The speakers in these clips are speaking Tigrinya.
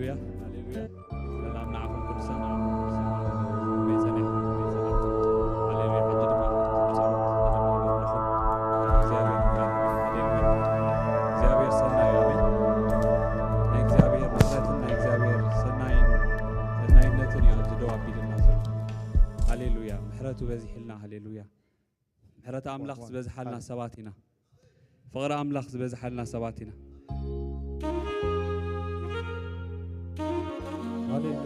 ሃሌሉያ፣ ሃሌሉያ። ሰላም ንዓኹም ቅዱሳን፣ ንዓኹም ቅዱሳን፣ ንዓኹም ቅዱሳን። ሃሌሉያ። ሕጂ ድማ ብጸሎት ንጀምር ኣለኹ። እግዚኣብሔር ይባርክ። ሃሌሉያ። እግዚኣብሔር ሰናይ እዩ። ኣሜን። ናይ እግዚኣብሔር ምሕረትን ናይ እግዚኣብሔር ሰናይን፣ ሰናይነትን እዩ ኣብዚ ደው ኣቢሉና ዘሎ። ሃሌሉያ። ምሕረቱ በዚሕልና። ሃሌሉያ። ምሕረት ኣምላኽ ዝበዝሓልና ሰባት ኢና። ፍቕሪ ኣምላኽ ዝበዝሓልና ሰባት ኢና። ሃሌሉያ።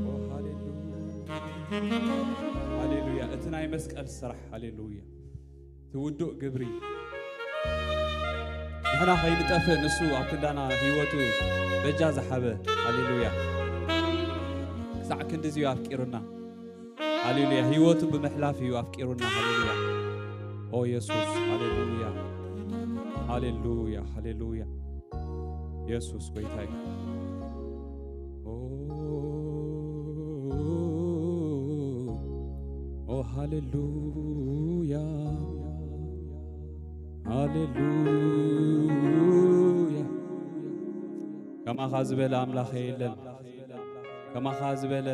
ኦ፣ ሃሌሉያ። ሃሌሉያ። እቲ ናይ መስቀል ስራሕ፣ ሃሌሉያ። እቲ ውዱእ ግብሪ። ንሕና ከይንጠፍእ ንሱ ኣብ ክንዳና ህይወቱ በጃ ዝሓበ፣ ሃሌሉያ። ክሳዕ ክንድዚ እዩ ኣፍቂሩና። ሃሌሉያ። ህይወቱ ብምሕላፍ እዩ ኣፍቂሩና። ሃሌሉያ። ኦ የሱስ፣ ሃሌሉያ። ሃሌሉያ፣ ሃሌሉያ። የሱስ ጎይታ እዩ። ኦ፣ ኦ፣ ሃሌሉያ። ሃሌሉያ። ከማኻ ዝበለ ኣምላኽ የለን። ከማኻ ዝበለ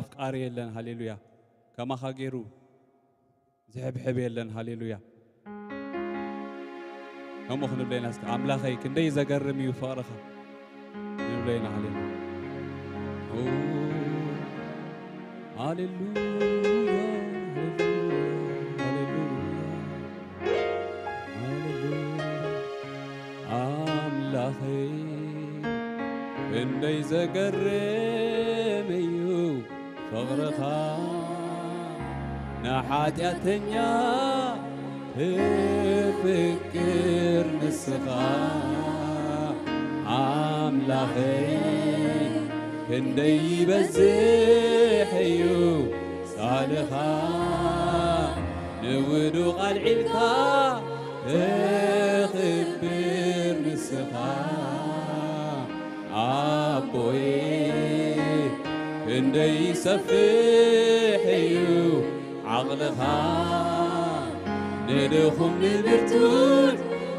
ኣፍቃሪ የለን። ሃሌሉያ። ከማኻ ገይሩ ዝሕብሕብ የለን። ሃሌሉያ። ከምኡ ክንብሎ ኢና እስከ፣ ኣምላኸይ ክንደይ ዘገርም እዩ ፍቕርኻ፣ ንብሎ ኢና። ሃሌሉያ። ኦ፣ ሃሌሉያ፣ ሃሌሉያ፣ ሃሌሉያ፣ ሃሌሉያ። ኣምላኸይ ክንደይ ዘገርም እዩ ፍቕርኻ፣ ንሓጢኣተኛ ትፍቅር ንስኻ። ኣምላኸይ ክንደይ ይበዝሕ እዩ ጻልኻ፣ ንውዱቕ ኣልዒልካ ተኽብር ንስኻ። ኣቦይ ክንደይ ይሰፍሕ እዩ ዓቕልኻ፣ ንድኹም ንብርቱዕ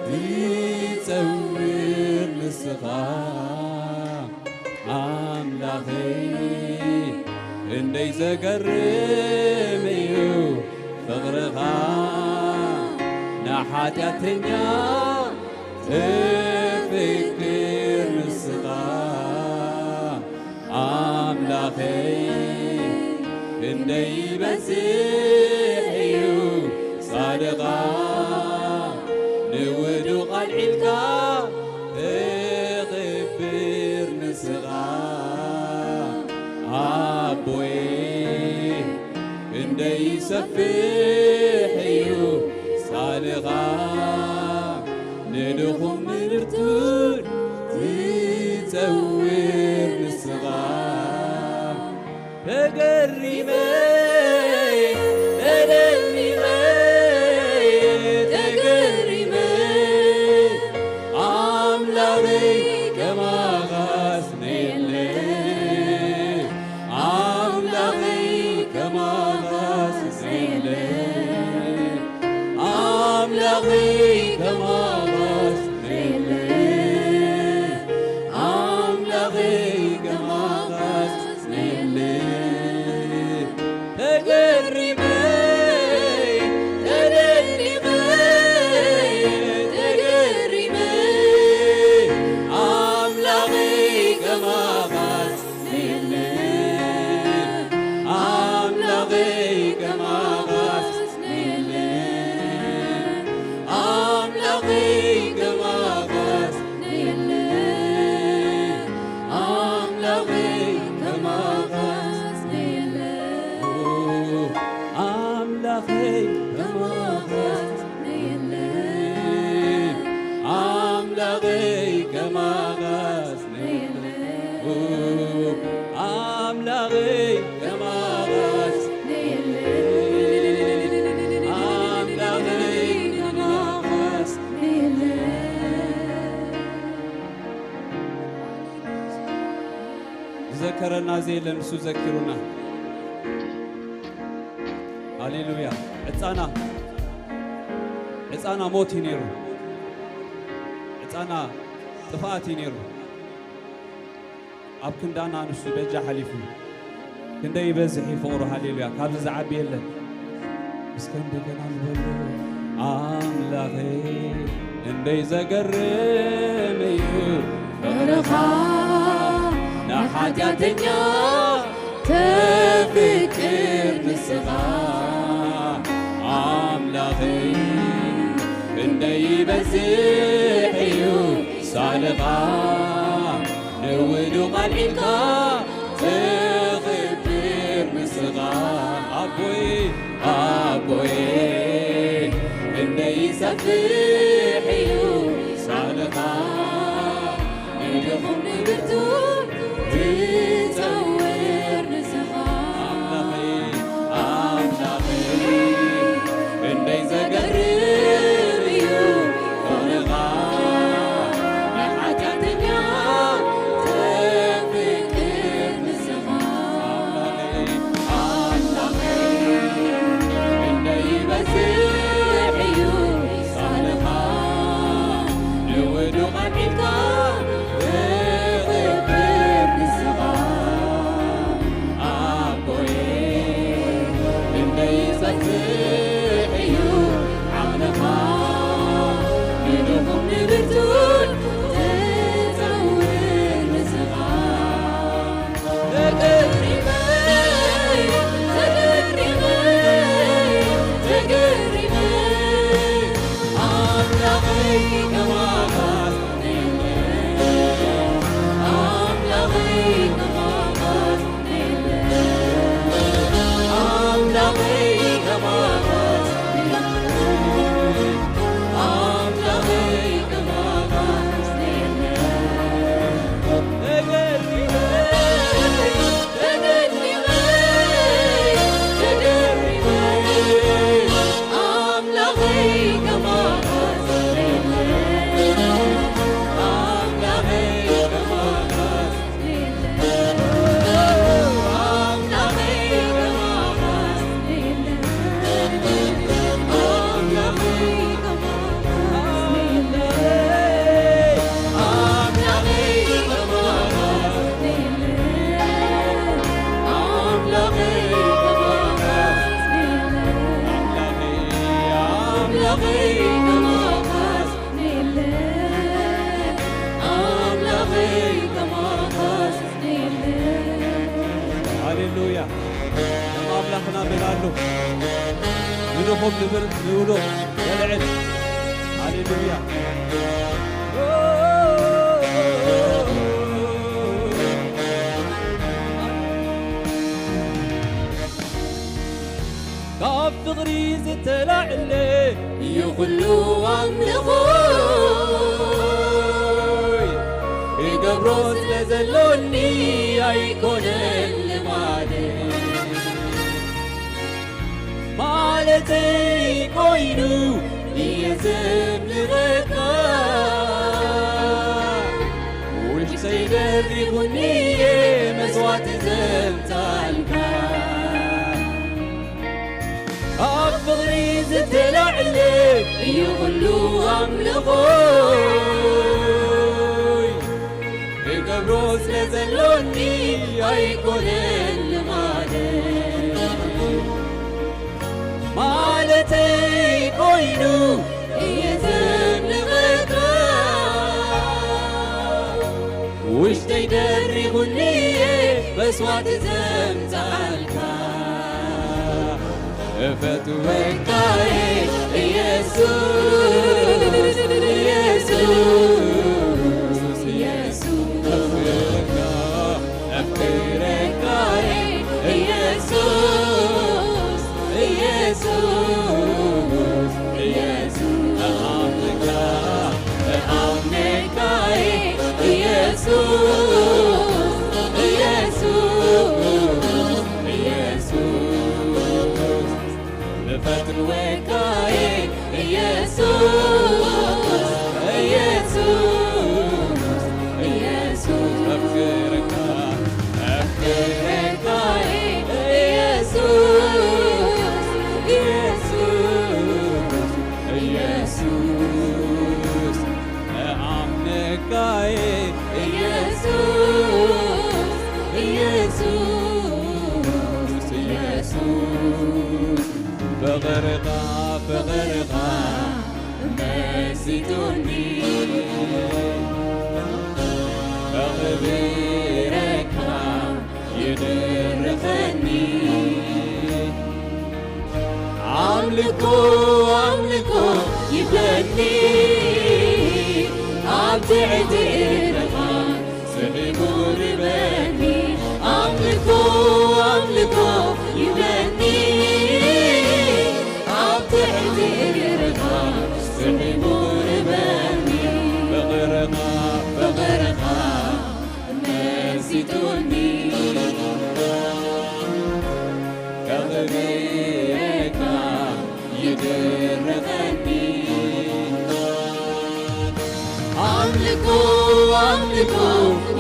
ትጸውር ንስኻ። ኣምላኸይ ክንደይ ዘገርም እዩ ፍቕርኻ፣ ንሓጢኣተኛ ትፍቅር ንስኻ። ኣምላኸይ ክንደይ ይበዝሕ እዩ ጻድቓ፣ ንውዱቕ ኣልዒልካ ተኽብር ንስኻ። ኣቦይ ክንደይ ይሰፍሕ እዩ ጻድቓ፣ ንድኹም ንብርቱዕ ትጸውር ንስኻ። ተገሪመ፣ ተደሚመ፣ ተገሪመ፣ ኣምላኸይ ከማኻስ ነየለ። ኣምላኸይ ከማኻስ ነየለ። ኣምላኸይ ከማኻስ ነየለ። ኣምላኸይ ከማኻስ ነየለ። ተገሪመ፣ ተደኒቐ፣ ተገሪመ፣ ኣምላኸይ ከማኻስ ነየለ። ኣምላኸይ ከማኻስ ነየለ። ኣምላኸይ ከማኻስ ነየለ። ኣምላኸይ ከማኻስ ነየለ። ኣምላኸይ ከማኻስ ነየለ። ኣምላኸይ ከማኻስ ነየለ። ኣምላኸይ ከማኻስ ነየለ። ኣምላኸይ ከማኻስ ነየለ። ዝዘከረና ዘየለ ንሱ ዘኪሩና። ሃሌሉያ። ዕጻና፣ ዕጻና ሞት እዩ ነይሩ። ዕጻና ጥፍኣት እዩ ነይሩ። ኣብ ክንዳና ንሱ በጃ ሓሊፉ። ክንደይ ይበዝሕ እዩ ፍቕሩ፣ ሃሌሉያ፣ ካብዚ ዝዓቢ የለን። እስከ እንደገና ንበሎ። ኣምላኸይ እንደይ ዘገርም እዩ ፍቕርኻ ንሓጢኣተኛ ተፍቅር ንስኻ። ኣምላኸይ ክንደይ ይበዝሕ እዩ ሳልኻ ንውዱቕ ኣልዒልካ ተኽብር ንስኻ። ኣቦይ ኣቦይ ክንደይ ይሰፍሕ እዩ ሳልኻ ንድኹም ንብርቱዕ ትጸውር ንስኻ። ኣምላኸይ ኣምላኸይ ክንደይ ዘገርም እዩ ፍቕርኻ ንሓጢኣተኛ ተፍቅር ንስኻ። ኣምላኸይ ኣምላኸይ ክንደይ ይበዝሕ እዩ ሳልኻ ንውዱቕ ኣልዒልካ ተኽብር ንስኻ። ኣቦየ ክንደይ ይበዝሕ እዩ ዓቕልኻ ንድኹም ንብርቱዕ ትጸውር ንስኻ። ተገሪመ ተገሪመ ተገሪመ ኣምላኸይ ከማኻስ የለን ኣምላኸይ ከማኻስ የለን ኣምላኸይ ከማኻስ የለን ኣምላኸይ ከማኻስ የለን። ሃሌሉያ። ከም ኣምላኽና በላሉ። ንድኹም ንብር-፣ ንውዱቕ የልዕል። ሃሌሉያ። ካብ ፍቕሪ ዝተላዕለ እዩ ኩሉ ኣምልኾይ። ክገብሮ ስለ ዘሎኒ ኣይኮነን ልማደይ። ማለተይ ኮይኑ እየ ዘምልኸካ። ውሽጠይ ደሪኹኒ እየ መስዋዕቲ ዘምጻልካ። ኣብ ፍቕሪ ዝተላዕለ እዩ ኩሉ ኣምልኾይ። ክገብሮ ስለ ዘሎኒ ኣይኮነን ልማደይ። ማለተይ ኮይኑ እየ ዘምልኸካ። ውሽጠይ ደሪኹኒ እየ መስዋዕቲ ዘምጽኣልካ። እፈትወካ እየ ኢየሱስ፣ ኢየሱስ፣ ኢየሱስ። እፈትወካ፣ እፍቅረካ እየ ኢየሱስ፣ ኢየሱስ፣ ኢየሱስ። እኣምነካ፣ እኣምነካ እየ ኢየሱስ፣ ኢየሱስ፣ ኢየሱስ። እፈትወካ እየ ኢየሱስ፣ ኢየሱስ፣ ኢየሱስ። ኣፍቅረካ፣ ኣፍቅረካ እየ ኢየሱስ፣ ኢየሱስ፣ ኢየሱስ። እኣምነካ እየ ኢየሱስ፣ ፍቕርኻ ፍቕርኻ መሲጡኒ፣ ከኽብረካ ይድርኸኒ። ኣምልኮ ኣምልኮ ይብለኒ፣ ኣብ ትሕቲ እግርኻ ስሒቡ ርበኒ። ኣምልኮ ኣምልኮ ይብለኒ፣ ኣብ ትሕቲ እግርኻ ስሒቡ ርበኒ። ፍቕርኻ ፍቕርኻ መሲጡኒ፣ ከኽብረካ ይድርኸኒ። ኣምልኮ ኣምልኮ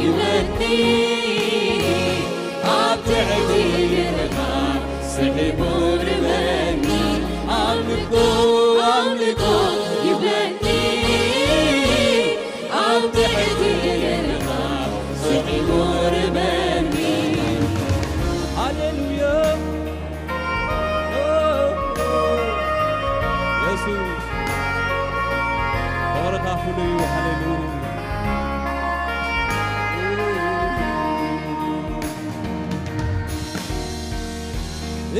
ይብለኒ፣ ኣብ ትሕቲ እግርኻ ስሒቡ ርበኒ። ኣምልኮ ኣምልኮ ይብለኒ፣ ኣብ ትሕቲ እግርኻ ስሒቡ ርበኒ። ሃሌሉያ። የሱስ፣ ፍቕርኻ ፍሉይ እዩ። ሃሌሉያ።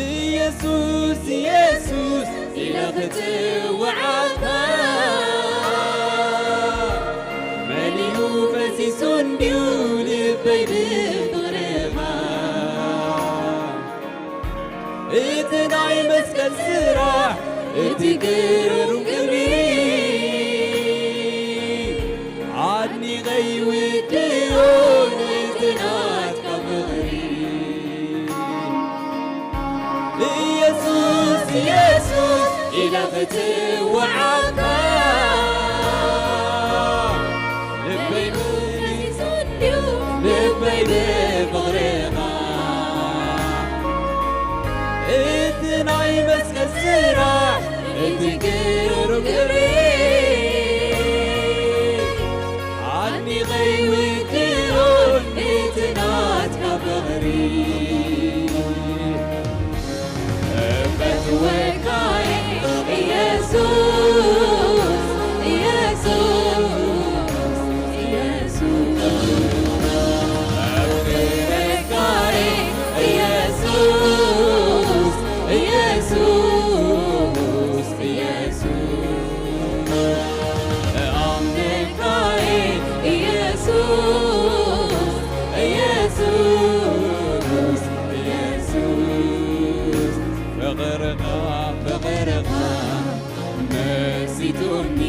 ኢየሱስ፣ ኢየሱስ ኢለ ክጽውዓካ፣ መሊኡ ፈሲሱ እንድዩ ልበይ ብፍቕርኻ። እቲ ናይ መስቀል ስራሕ፣ እቲ ግሩም ግብሪ፣ ኣድኒቐ ይውድኦ ነቲ ናትካ ፍቕሪ። ኢየሱስ፣ ኢየሱስ ኢለ ክጽውዓካ፣ ልበይ ብፍጹም ልበይ ብፍቕርኻ። እቲ ናይ መስቀል ስራሕ፣ እቲ ግሩም ግብሪ፣ ኣድኒቐ ይውድኦ እቲ ናትካ ፍቕሪ። እፈትወካ ኢየሱስ፣ ኢየሱስ፣ ኢየሱስ። ኣፍቅረካ ኢየሱስ፣ ኢየሱስ፣ ኢየሱስ። እኣምነካ ኢየሱስ፣ ኢየሱስ፣ ኢየሱስ። ፍቕርኻ፣ ፍቕርኻ መሲጡኒ፣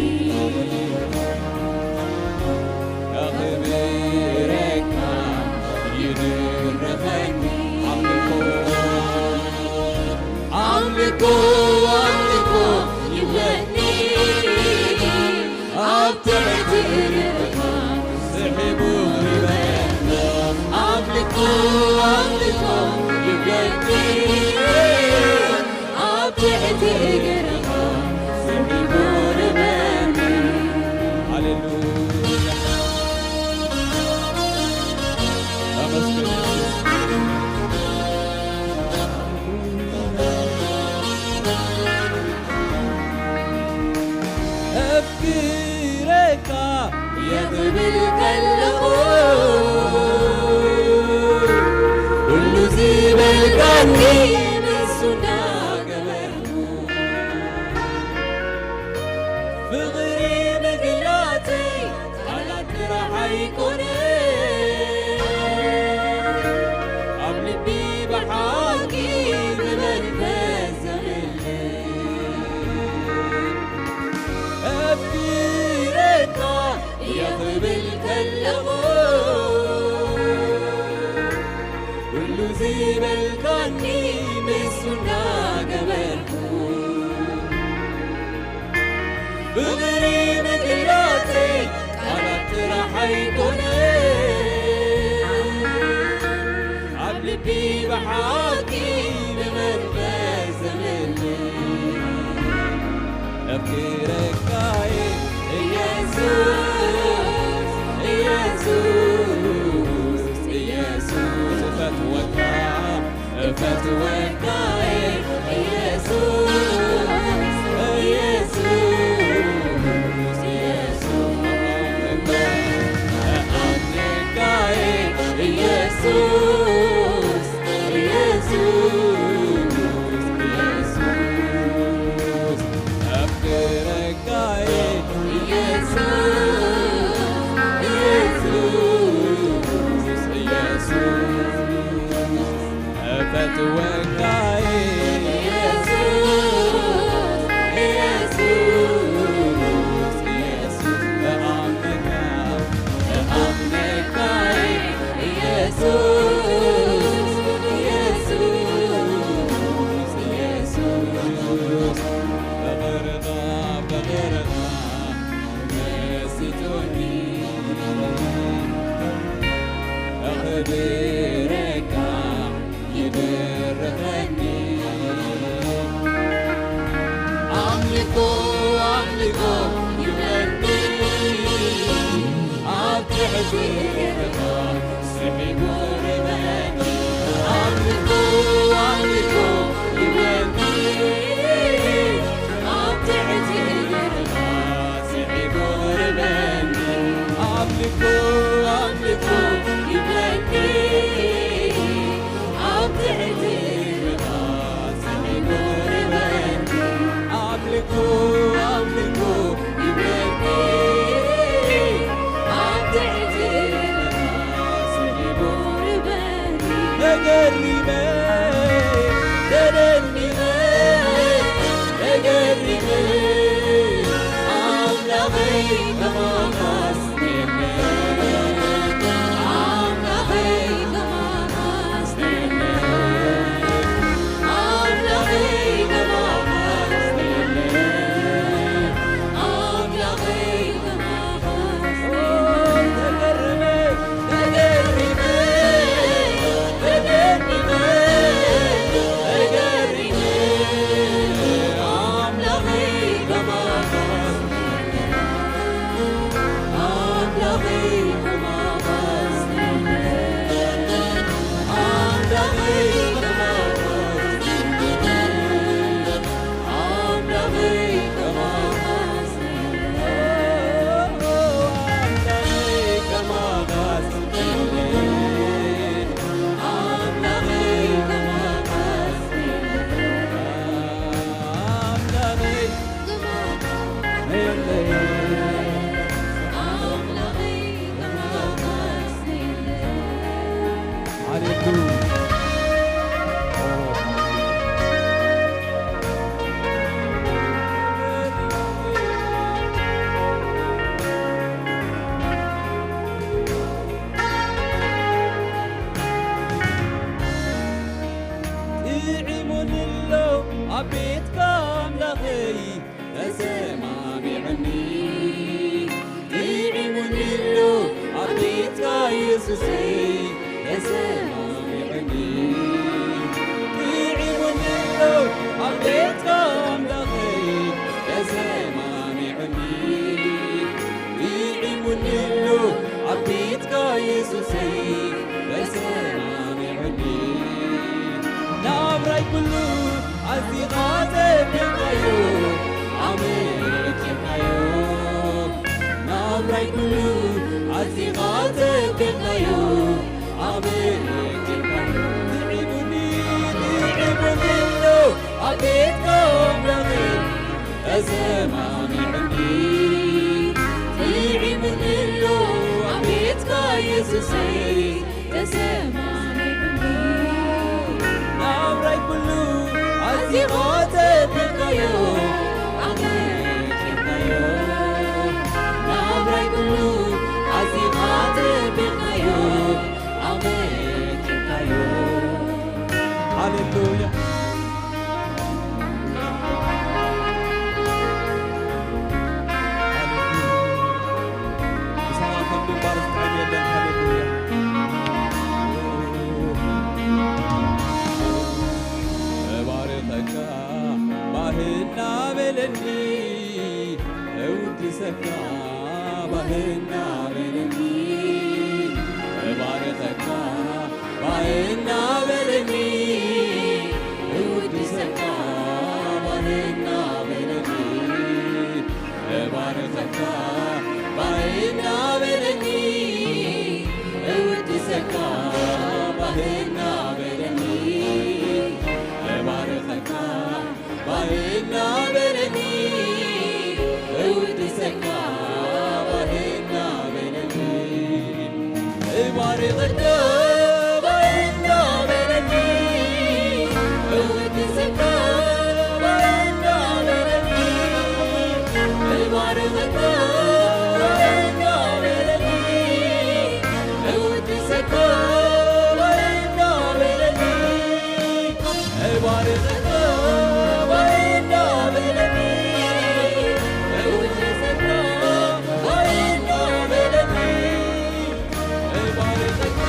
ከኽብረካ ይድርኸኒ። ኣምልኮ፣ ኣምልኮ፣ ኣምልኮ ይብለኒ፣ ኣብ ትሕቲ እግርኻ ስሒቡ ይበኒ። ኣምልኮ፣ ኣምልኮ ይብለኒ፣ ኣብ ትሕቲ እግርኻ ስሒቡ ይበኒ። ሃሌሉያ። ኣመስግን። ኣፍቅረካ እየ ክብል ከለኹ፣ ኩሉ ዝበልካኒ ንሱ እንዳገበርኩ፣ ፍቕሪ ምግላጸይ ቃላት ጥራሕ ኣይኮነን፣ ኣብ ልቢ ብሓቂ ብመንፈስ ዘምልኽ። ኣፍቂረካ እየ ክብል ከለኹ፣ ኩሉ ዝበልካኒ ንሱ እናገበርኩ፣ ፍቕሪ ምግላጸይ ቃላት ጥራሕ ኣይኮነን፣ ኣብ ልቢ ብሓቂ ብመንፈስ ዘምልኽ። ኣፍቂረካየ ኢየሱስ፣ ኢየሱስ፣ ኢየሱስ፣ እፈትወካ፣ እፈትወካየ ኢየሱስ። ይብለኒ፣ ኣብ ትሕቲ እግርኻ ስሒቡ ርበኒ። ኣምልኮ፣ ኣምልኮ ይብለኒ፣ ኣብ ትሕቲ እግርኻ ስሒቡ ርበኒ። ኣምልኮ፣ ኣምልኮ ይብለኒ፣ ኣብ ትሕቲ እግርኻ ኣምልኮ፣ ኣምልኮ ይብለኒ፣ ኣብ ትሕቲ እግርኻ ስሒቡ ርበኒ። ተገሪመ፣ ተደኒቐ፣ ተገሪመ፣ ኣምላኸይ ከማኻስ ጥዒሙኒ ኣሎ ኣብ ቤትካ ኣምላኸይ ተሰማሚዑኒ። ጥዒሙኒ ኣሎ ኣብ ቤትካ የሱሰይ ተሰማሚዑኒ። ጥዒሙኒ ኣሎ ኣብ ቤትካ ኣምላኸይ ተሰማሚዑኒ። ጥዒሙኒ ኣሎ ኣብ ቤትካ የሱሰይ ተሰማሚዑኒ። ናብራይ ኩሉ ኣዚኻ ተቢልካዮ ኣመልኪኻዮ። ናብራይ ኩሉ ኣዚኻ ተቢልካዮ ኣመልኪኻዮ። ጥዒሙኒ፣ ጥዒሙኒ ኣሎ ኣብ ቤትካ ኣምላኸይ ተሰማሚዑኒ። ጥዒሙኒ ኣሎ ኣብ ቤትካ የሱሰይ ተሰማሚዑኒ። ናብራይ ኩሉ ኣዚኻ ተቢልካዮ ኣመልኪኻዮ። ናብራይ ኩሉ ኣዚኻ ተቢልካዮ ኣመልኪኻዮ። ሃሌሉያ። ሃሌሉያ። ምሳኻ ከም ምንባር ዝጥዕም የለን። ሃሌሉያ። እባርኸካ ባህና በለኒ፣ እውድሰካ ባህና በለኒ፣ እባርኸካ ባህና በለኒ፣ እውድሰካ ባህና በለኒ፣ እባርኸካ ባህና በለኒ፣ እውድሰካ ባህና በለኒ፣ እባርኸካ ባህና በለኒ፣ እውድሰካ ባህና በለኒ፣ እባርኸካ ባህና በለኒ፣ እውድሰካ ባህና በለኒ፣ እባርኸካ ባህና በለኒ፣ እውድሰካ ባህና በለኒ። እባርኸካ ባይና በለኒ፣ እውድሰካ ባይና በለኒ፣ እባርኸካ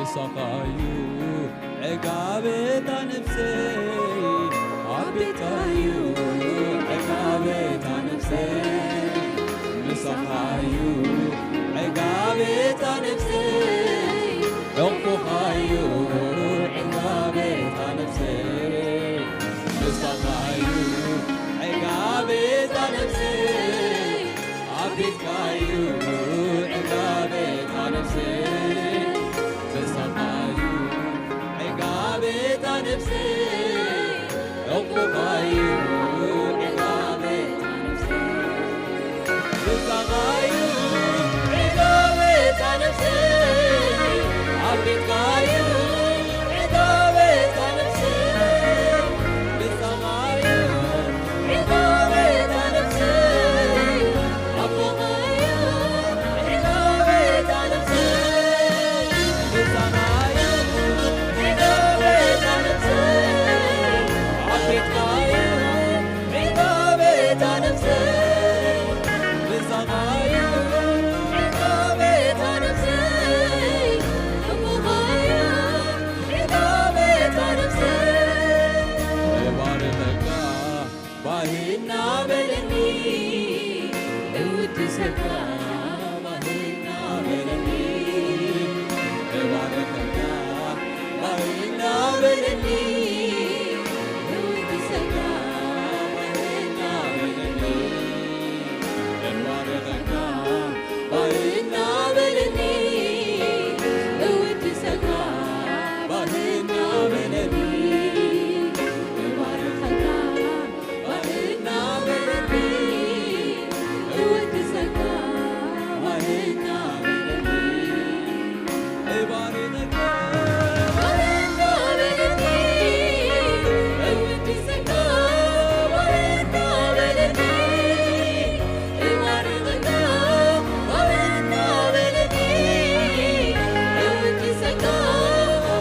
ምሳኻዩ ዕጋበታ ነፍሰይ፣ ኣብ ቤትካዩ ዕጋበታ ነፍሰይ። ምሳኻዩ ዕጋበታ ነፍሰይ፣ ሕቑፍኻዩ ዕጋበታ ነፍሰይ። ምሳኻዩ ዕጋበታ ነፍሰይ፣ ኣብ ቤትካዩ ዕጋበታ ነፍሰይ። ምሳኻዩ ዕጋበታ ነፍሰይ፣ ሕቑፍኻዩ ዕጋበታ ነፍሰይ። ምሳኻዩ ዕጋበታ ነፍሰይ፣ ኣብ ቤትካዩ ዕጋበታ ነፍሰይ። ምሳኻዩ ዕጋበታ ነፍሰይ፣ ኣቦኻዩ ዕጋበታ ነፍሰይ። ምሳኻዩ ዕጋበታ ነፍሰይ፣ ኣብ ቤትካዩ ዕጋበታ ነፍሰይ። ምሳኻዩ ዕጋበታ ነፍሰይ፣ ኣቦኻዩ ዕጋበታ ነፍሰይ። እባርኸካ ባህና በለኒ፣ እውድሰካ ባህና በለኒ። እባርኸካ ባህና በለኒ፣ እውድሰካ ባህና በለኒ። እባርኸካ ባህና በለኒ፣ እውድሰካ ባህና በለኒ። እባርኸካ ባህና በለኒ፣ እውድሰካ ባህና በለኒ። እባርኸካ ባህና በለኒ፣ እውድሰካ ባህና በለኒ። እባርኸካ ባህና በለኒ፣ እውድሰካ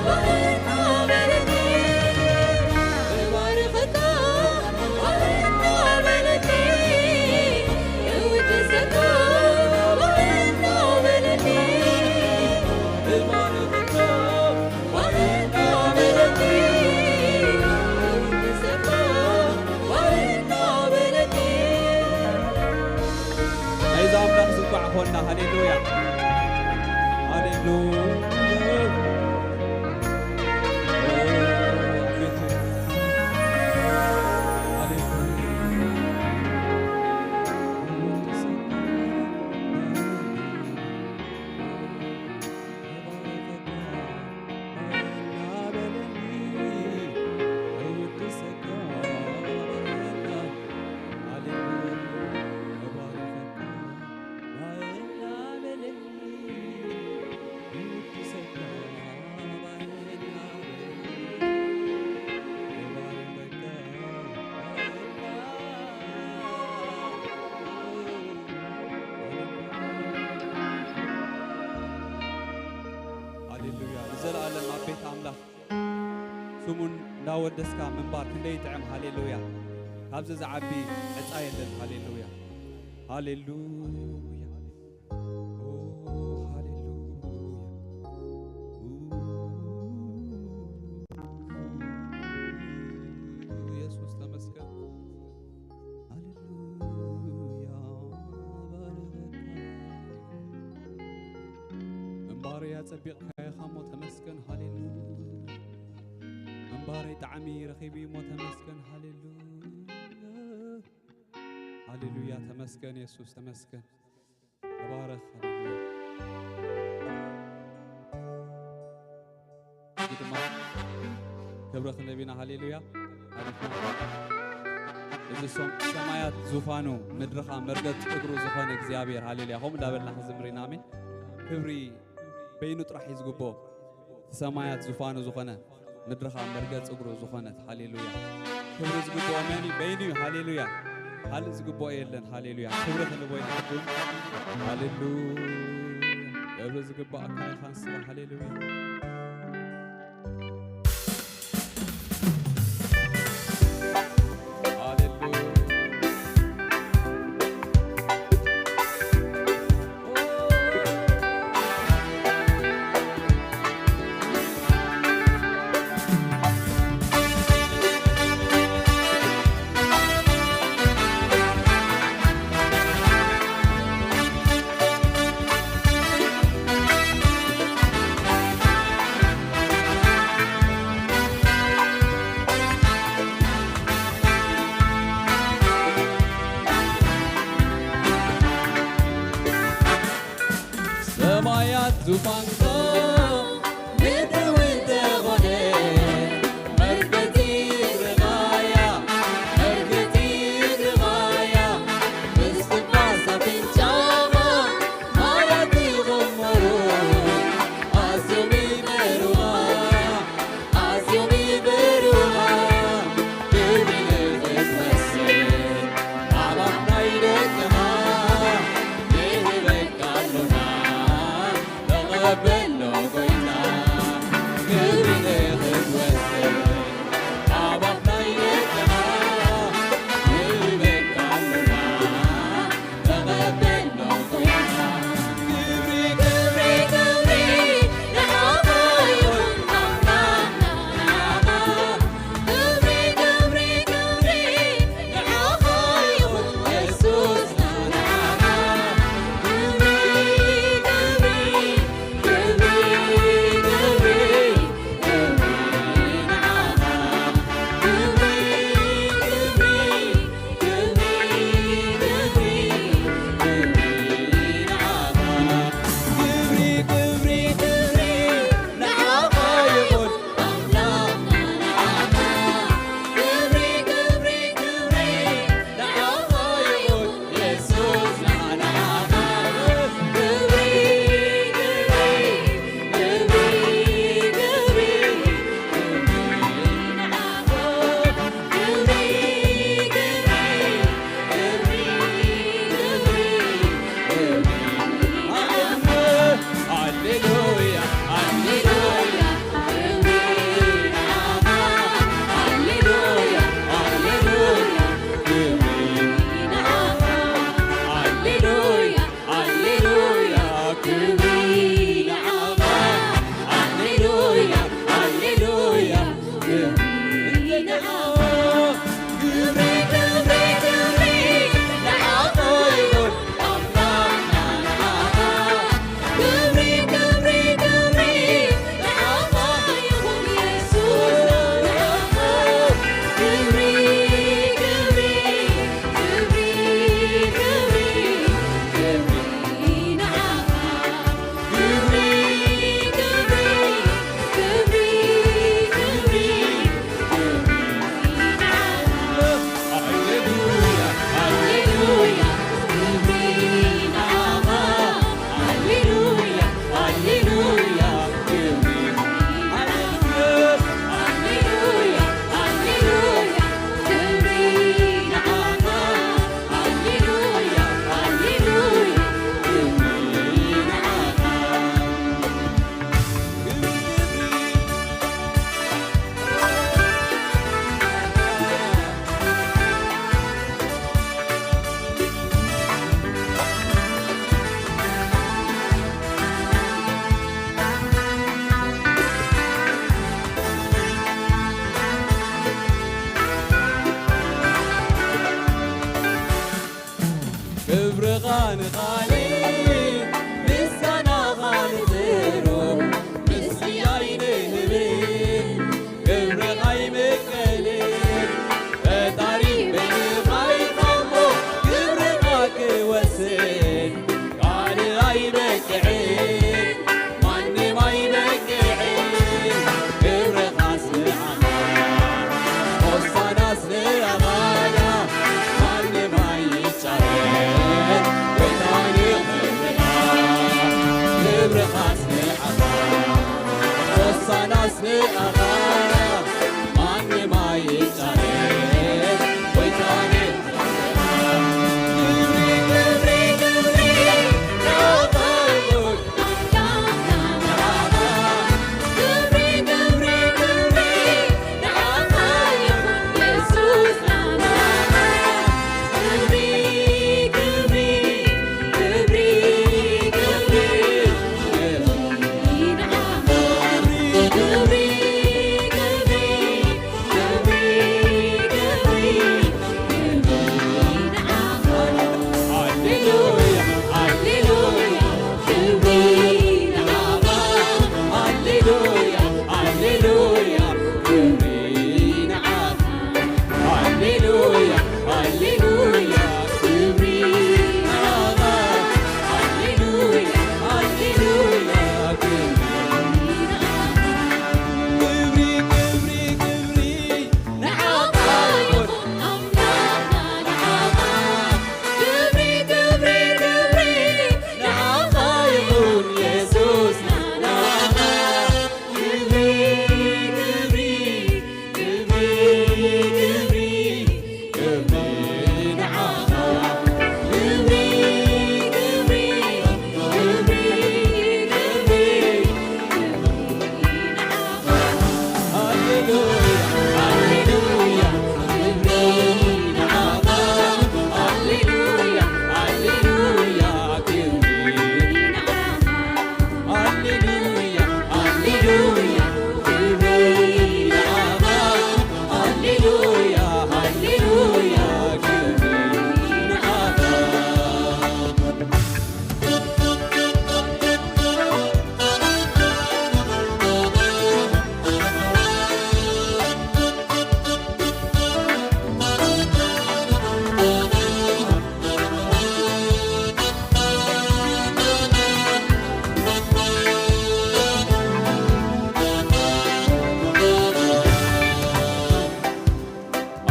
ባህና በለኒ። እባርኸካ ባህና በለኒ፣ እውድሰካ ባህና በለኒ። እባርኸካ ባህና በለኒ፣ እውድሰካ ባህና በለኒ። ናይዛ ኣምላኽ ዝንቋዕ ኾና። ሃሌሉያ፣ ሃሌሉያ። ሃሌሉያ። ንዘለኣለም ኣብ ቤት ኣምላኽ ስሙን እንዳወደስካ ምንባር ክንደይ ይጥዕም። ሃሌሉያ። ካብዚ ዝዓቢ ዕፃ የለን። ሃሌሉያ፣ ሃሌሉያ። ኦ፣ ሃሌሉያ። ኢየሱስ ተመስገን። ሃሌሉያ፣ ባርኸካ። እምባረይ ኣጸቢቕካዮ ኻሞ ተመስገን። ሃሌሉያ። እምባረይ ጣዕሚ ረኺቡ እሞ ተመስገን። ሃሌሉያ፣ ሃሌሉያ። ተመስገን የሱስ፣ ተመስገን። ተባረኽ። ሃሌሉያ። እዚ ድማ ክብሪ ክንህብ ኢና። ሃሌሉያ። ሃሌሉያ። እዚ ሶም-፣ ሰማያት ዙፋኑ፣ ምድርኻ መርገጽ እግሩ ዝኾነ እግዚኣብሔር። ሃሌሉያ። ከምኡ እንዳበልና ክንዝምር ኢና። ኣሜን። ክብሪ በይኑ ጥራሕ እዩ ዝግብኦ። ሰማያት ዙፋኑ ዝኾነ፣ ምድርኻ መርገጽ እግሩ ዝኾነት። ሃሌሉያ። ክብሪ ዝግብኦ መን እዩ? በይኑ እዩ። ሃሌሉያ። ካልእ ዝግብኦ የለን። ሃሌሉያ። ክብሪ ክንቦ ይንሕኩም። ሃሌሉያ። ክብሪ ዝግባኣካ ኢኻ ንስኻ። ሃሌሉያ። ሃሌሉያ።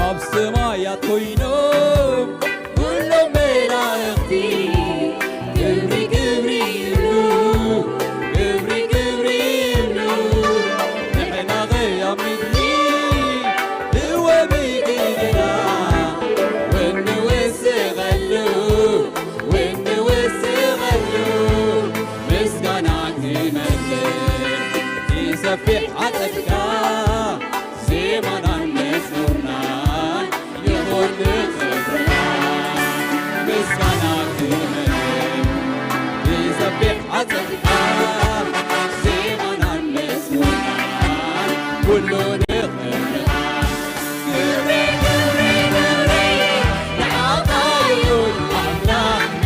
ኣብ ሰማያት ኮይኖም ኩሎም መላእኽቲ ክብሪ ክብሪ ይብሉ፣ ክብሪ ክብሪ ይብሉ። ንሕና ኸ ኣብ ምድሪ ህወ ብግድና ወንወስኸሉ፣ ወንወስኸሉ ምስጋና ክመልእ ሰፊሕ ዓጸድካ ዜማናን መዝሙርናን ይኹን ንኽብርኻ ምስጋና ክመልእ ብሰፊሕ ዓጸድካ ዜማናን መዝሙርናን ኩሉ ንኽብርኻ ክብሪ ክብሪ ክብሪ ንዓኻ ይኹን ኣምላኽና።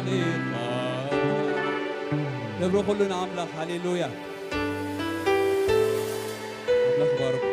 ክብሪ ኩሉ ንኣምላኽ። ሃሌሉያ። ኣምላኽ ይባርክ።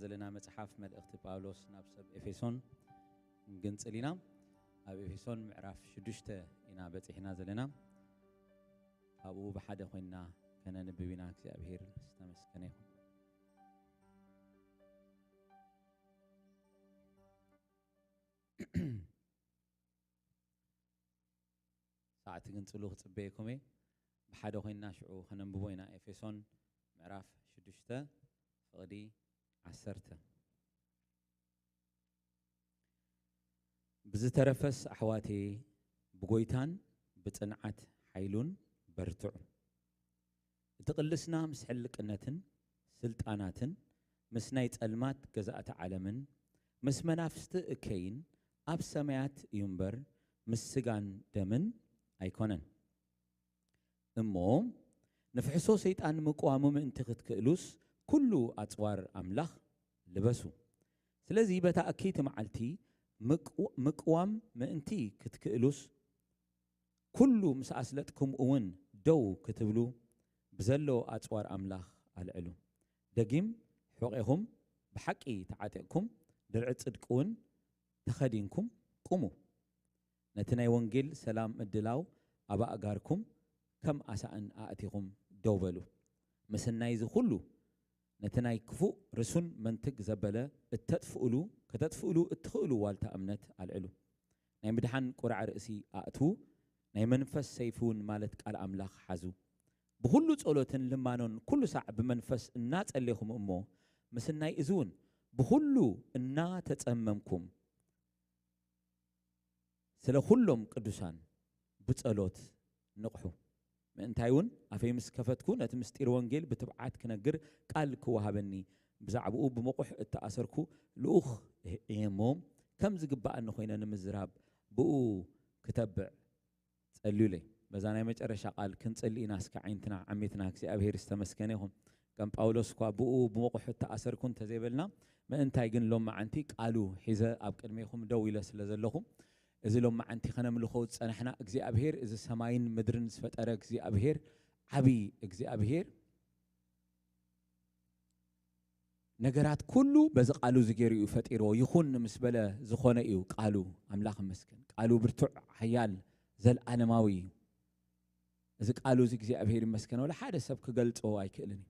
ዘለና መጽሓፍ መልእኽቲ ጳውሎስ ናብ ሰብ ኤፌሶን ክንጽል ኢና። ኣብ ኤፌሶን ምዕራፍ ሽዱሽተ ኢና በጺሕና ዘለና። ካብኡ ብሓደ ኮይንና ከነንብብ ኢና። እግዚኣብሔር ዝተመስገነ ይኹን። ሰዓት ግን ጽሉ ክጽበየኩም እየ። ብሓደ ኮይንና ሽዑ ከነንብቦ ኢና። ኤፌሶን ምዕራፍ ሽዱሽተ ፍቕዲ ዓሰርተ። ብዝተረፈስ ኣሕዋተየ ብጎይታን ብጽንዓት ሓይሉን በርትዑ። እቲ ቅልስና ምስ ሕልቅነትን ስልጣናትን ምስ ናይ ጸልማት ገዛእቲ ዓለምን ምስ መናፍስቲ እከይን ኣብ ሰማያት እዩ እምበር ምስ ስጋን ደምን ኣይኮነን። እሞ ንፍሕሶ ሰይጣን ምቅዋሙ ምእንቲ ክትክእሉስ ኩሉ ኣጽዋር ኣምላኽ ልበሱ። ስለዚ በታ እክይቲ መዓልቲ ምቅ-፣ ምቅዋም ምእንቲ ክትክእሉስ ኩሉ ምስ ኣስለጥኩም እውን ደው ክትብሉ ብዘሎ ኣጽዋር ኣምላኽ ኣልዕሉ። ደጊም ሑቄኹም ብሓቂ ተዓጢቕኩም ድርዒ ጽድቂ እውን ተኸዲንኩም ቁሙ። ነቲ ናይ ወንጌል ሰላም ምድላው ኣብ ኣእጋርኩም ከም ኣሳእን ኣእቲኹም ደው በሉ። ምስናይ እዚ ኩሉ ነቲ ናይ ክፉእ ርሱን መንትግ ዘበለ እተጥፍእሉ፣ ከተጥፍእሉ እትኽእሉ ዋልታ እምነት ኣልዕሉ። ናይ ምድሓን ቁራዕ ርእሲ ኣእትዉ፣ ናይ መንፈስ ሰይፊ እውን ማለት ቃል ኣምላኽ ሓዙ። ብኹሉ ጸሎትን ልማኖን ኩሉ ሳዕ ብመንፈስ እናጸሌኹም እሞ፣ ምስናይ እዚ እውን ብኹሉ እናተጸመምኩም ስለ ኩሎም ቅዱሳን ብጸሎት ንቕሑ። ምእንታይ እውን ኣፈይ ምስ ከፈትኩ ነቲ ምስጢር ወንጌል ብትብዓት ክነግር ቃል ክወሃበኒ ብዛዕባኡ ብምቑሕ እተኣሰርኩ ልኡኽ እየ እሞ ከም ዝግባኣኒ ኮይነ ንምዝራብ ብኡ ክተብዕ ጸልዩለይ። በዛ ናይ መጨረሻ ቃል ክንጸሊ ኢና። እስከ ዓይንትና ዓሚትና እግዚኣብሔር ዝተመስገነ ይኹን። ከም ጳውሎስ እኳ ብኡ ብምቑሕ እተኣሰርኩ እንተዘይበልና፣ ምእንታይ ግን ሎም መዓንቲ ቃሉ ሒዘ ኣብ ቅድሜኹም ደው ኢለ ስለ ዘለኹ፣ እዚ ሎም መዓንቲ ከነምልኾ ዝጸናሕና እግዚኣብሔር፣ እዚ ሰማይን ምድርን ዝፈጠረ እግዚኣብሔር፣ ዓቢ እግዚኣብሔር፣ ነገራት ኩሉ በዚ ቃሉ እዚ ገይሩ እዩ ፈጢርዎ። ይኹን ምስ በለ ዝኾነ እዩ ቃሉ። ኣምላኽ ይመስገን። ቃሉ ብርቱዕ፣ ሓያል፣ ዘልኣለማዊ እዩ። እዚ ቃሉ እዚ እግዚኣብሔር ይመስገን። ወላ ሓደ ሰብ ክገልጾ ኣይክእልን እዩ።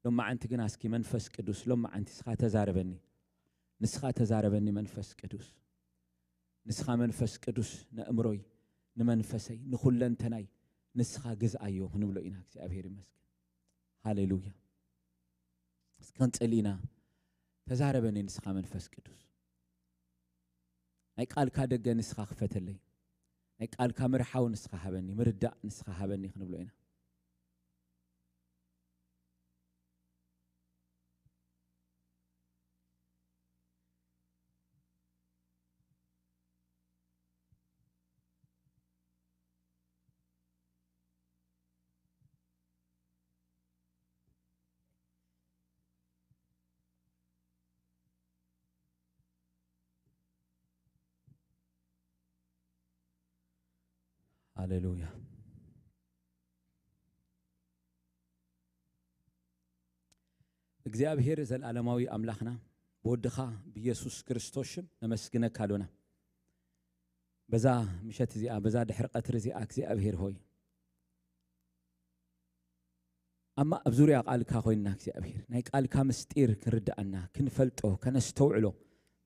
ሎም መዓንቲ ግን እስኪ መንፈስ ቅዱስ፣ ሎም መዓንቲ ንስኻ ተዛረበኒ። ንስኻ ተዛረበኒ መንፈስ ቅዱስ። ንስኻ መንፈስ ቅዱስ ንእምሮይ፣ ንመንፈሰይ፣ ንኹለንተናይ ንስኻ ግዝኣዮ ክንብሎ ኢና። እግዚኣብሔር ይመስገን። ሃሌሉያ። እስከ ክንጽሊ ኢና። ተዛረበኒ ንስኻ መንፈስ ቅዱስ። ናይ ቃልካ ደገ ንስኻ ክፈተለይ። ናይ ቃልካ ምርሓው ንስኻ ሃበኒ፣ ምርዳእ ንስኻ ሃበኒ ክንብሎ ኢና። ሃሌሉያ። እግዚኣብሔር ዘልኣለማዊ ኣምላኽና፣ ብወድኻ ብኢየሱስ ክርስቶስ ሽም ነመስግነካ ኣሎና። በዛ ምሸት እዚኣ፣ በዛ ድሕሪ ቀትሪ እዚኣ እግዚኣብሔር ሆይ፣ ኣማ ኣብ ዙርያ ቃልካ ኮይንና እግዚኣብሔር፣ ናይ ቃልካ ምስጢር ክንርድኣና፣ ክንፈልጦ፣ ከነስተውዕሎ፣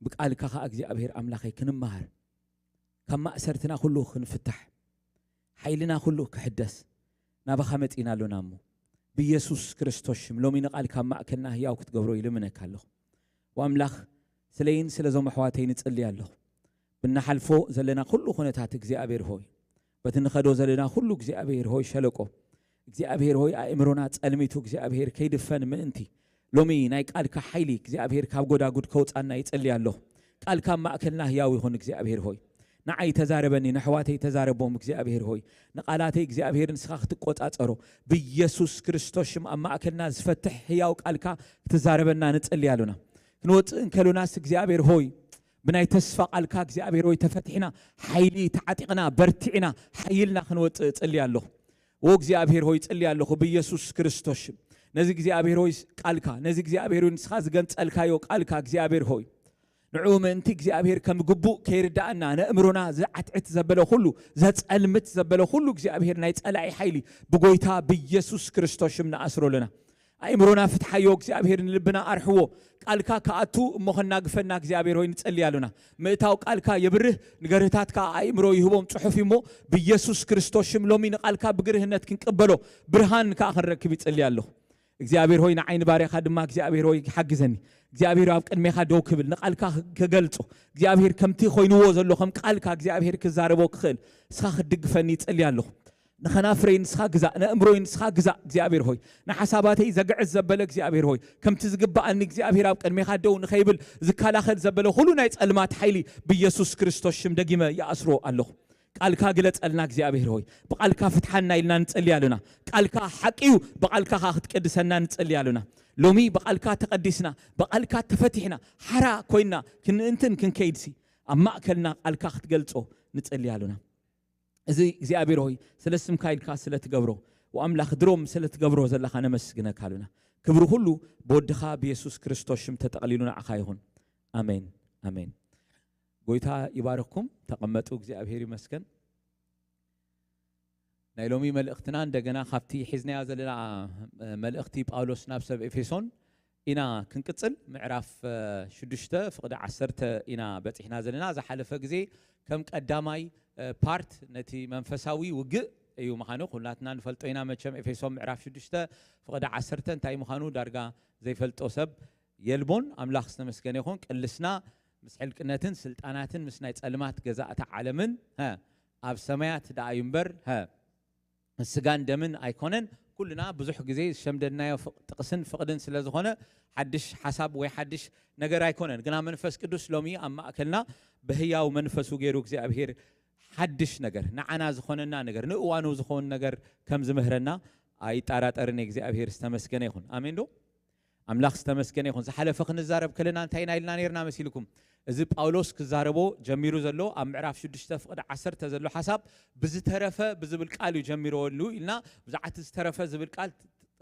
ብቃልካ ኸኣ እግዚኣብሔር ኣምላኸይ ክንመሃር፣ ካብ ማእሰርትና ኩሉ ክንፍታሕ፣ ሓይልና ኩሉ ክሕደስ፣ ናባኻ መጺና ኣሎና እሞ፣ ብኢየሱስ ክርስቶስ ሽም ሎሚ ንቃልካ ኣብ ማእከልና ህያው ክትገብሮ ይልምነካ ኣለኹ። ወኣምላኽ፣ ስለይን ስለ ዞም ኣሕዋተይን እጽሊ ኣለኹ። ብናሓልፎ ዘለና ኩሉ ኩነታት እግዚኣብሔር ሆይ፣ በቲ ንኸዶ ዘለና ኩሉ እግዚኣብሔር ሆይ ሸለቆ፣ እግዚኣብሔር ሆይ ኣእምሮና ጸልሚቱ እግዚኣብሔር ከይድፈን ምእንቲ፣ ሎሚ ናይ ቃልካ ሓይሊ እግዚኣብሔር ካብ ጎዳጉድ ከውጻና ይጽሊ ኣለኹ። ቃልካ ኣብ ማእከልና ህያው ይኹን እግዚኣብሔር ሆይ። ንዓይ ተዛረበኒ፣ ንኣሕዋተይ ተዛረቦም እግዚኣብሔር ሆይ። ንቃላተይ እግዚኣብሔር ንስኻ ክትቆጻጸሮ፣ ብኢየሱስ ክርስቶስ ሽም ኣብ ማእከልና ዝፈትሕ ህያው ቃልካ ክትዛረበና ንጽሊ ኣሎና። ክንወጽእ እንከሎናስ እግዚኣብሔር ሆይ፣ ብናይ ተስፋ ቃልካ እግዚኣብሔር ሆይ ተፈቲሕና፣ ሓይሊ ተዓጢቕና፣ በርቲዕና፣ ሓይልና ክንወጽእ እጽሊ ኣለኹ። ኦ እግዚኣብሔር ሆይ፣ ጽሊ ኣለኹ ብኢየሱስ ክርስቶስ ሽም። ነዚ እግዚኣብሔር ሆይ ቃልካ፣ ነዚ እግዚኣብሔር ሆይ ንስኻ ዝገንጸልካዮ ቃልካ እግዚኣብሔር ሆይ ንዕኡ ምእንቲ እግዚኣብሔር ከም ግቡእ ከይርዳእና፣ ነእምሮና ዝዓትዕት ዘበለ ኩሉ፣ ዘጸልምት ዘበለ ኩሉ እግዚኣብሔር ናይ ጸላኢ ሓይሊ ብጎይታ ብኢየሱስ ክርስቶስ ሽም ንኣስሮ ኣለና። ኣእምሮና ፍትሓዮ እግዚኣብሔር፣ ንልብና ኣርሕዎ። ቃልካ ክኣቱ እሞ ከናግፈና እግዚኣብሔር ሆይ ንጸሊ ኣሉና። ምእታው ቃልካ የብርህ፣ ንገርህታት ከዓ ኣእምሮ ይህቦም ጽሑፍ እሞ ብኢየሱስ ክርስቶስ ሽም ሎሚ ንቃልካ ብግርህነት ክንቅበሎ ብርሃን ከዓ ክንረክብ ይጸሊ ኣለኹ። እግዚኣብሔር ሆይ ንዓይ ንባርያኻ ድማ እግዚኣብሔር ሆይ ሓግዘኒ። እግዚኣብሔር ኣብ ቅድሜኻ ደው ክብል ንቃልካ ክገልጾ እግዚኣብሔር ከምቲ ኮይንዎ ዘሎ ከም ቃልካ እግዚኣብሔር ክዛረቦ ክኽእል እስኻ ክትድግፈኒ ይጸሊ ኣለኹ። ንኸናፍረይ ንስኻ ግዛእ፣ ነእምሮይ ንስኻ ግዛእ እግዚኣብሔር ሆይ፣ ንሓሳባተይ ዘግዕዝ ዘበለ እግዚኣብሔር ሆይ፣ ከምቲ ዝግባኣኒ እግዚኣብሔር ኣብ ቅድሜኻ ደው ንኸይብል ዝከላኸል ዘበለ ኩሉ ናይ ጸልማት ሓይሊ ብኢየሱስ ክርስቶስ ሽም ደጊመ ይኣስሮ ኣለኹ። ቃልካ ግለጸልና እግዚኣብሔር ሆይ፣ ብቃልካ ፍትሓና ኢልና ንጸሊ ኣለና። ቃልካ ሓቂ እዩ፣ ብቃልካ ኸኣ ክትቀድሰና ንጸሊ ኣለና። ሎሚ ብቃልካ ተቐዲስና፣ ብቃልካ ተፈቲሕና፣ ሓራ ኮይና ክንእንትን ክንከይድሲ ኣብ ማእከልና ቃልካ ክትገልጾ ንጸሊ ኣለና። እዚ እግዚኣብሔር ሆይ ስለ ስምካ ኢልካ ስለ ትገብሮ፣ ወኣምላኽ ድሮም ስለ ትገብሮ ዘለኻ ነመስግነካ ኣለና። ክብሪ ኩሉ ብወድኻ ብየሱስ ክርስቶስ ሽም ተጠቕሊሉ ንዓኻ ይኹን። ኣሜን፣ ኣሜን። ጎይታ ይባርኽኩም። ተቐመጡ። እግዚኣብሔር ይመስገን። ናይ ሎሚ መልእኽትና እንደገና ካብቲ ሒዝናዮ ዘለና መልእኽቲ ጳውሎስ ናብ ሰብ ኤፌሶን ኢና ክንቅጽል። ምዕራፍ ሽዱሽተ ፍቕዲ ዓሰርተ ኢና በጺሕና ዘለና። ዝሓለፈ ግዜ ከም ቀዳማይ ፓርት ነቲ መንፈሳዊ ውግእ እዩ ምዃኑ ኩላትና ንፈልጦ ኢና። መቸም ኤፌሶን ምዕራፍ ሽዱሽተ ፍቕዲ ዓሰርተ እንታይ ምዃኑ ዳርጋ ዘይፈልጦ ሰብ የልቦን። ኣምላኽ ዝተመስገነ ይኹን። ቅልስና ምስ ሕልቅነትን ስልጣናትን ምስ ናይ ጸልማት ገዛእቲ ዓለምን፣ ሀ፣ ኣብ ሰማያት ደኣ እዩ እምበር፣ ሀ፣ ስጋን ደምን ኣይኮነን። ኩልና ብዙሕ ግዜ ዝሸምደድናዮ ፍቕ-፣ ጥቕስን ፍቕድን ስለ ዝኾነ ሓድሽ ሓሳብ ወይ ሓድሽ ነገር ኣይኮነን። ግና መንፈስ ቅዱስ ሎሚ ኣብ ማእከልና ብህያው መንፈሱ ገይሩ እግዚኣብሔር ሓድሽ ነገር፣ ንዓና ዝኾነና ነገር፣ ንእዋኑ ዝኾን ነገር ከም ዝምህረና ኣይጠራጠርን እየ። እግዚኣብሔር ዝተመስገነ ይኹን። ኣሜን ዶ? ኣምላኽ ዝተመስገነ ይኹን። ዝሓለፈ ክንዛረብ ከለና እንታይ ኢና ኢልና ነይርና መሲልኩም? እዚ ጳውሎስ ክዛረቦ ጀሚሩ ዘሎ ኣብ ምዕራፍ ሽዱሽተ ፍቕዲ ዓሰርተ ዘሎ ሓሳብ ብዝተረፈ ብዝብል ቃል እዩ ጀሚርዎ ኢልና፣ ብዛዕባ እቲ ዝተረፈ ዝብል ቃል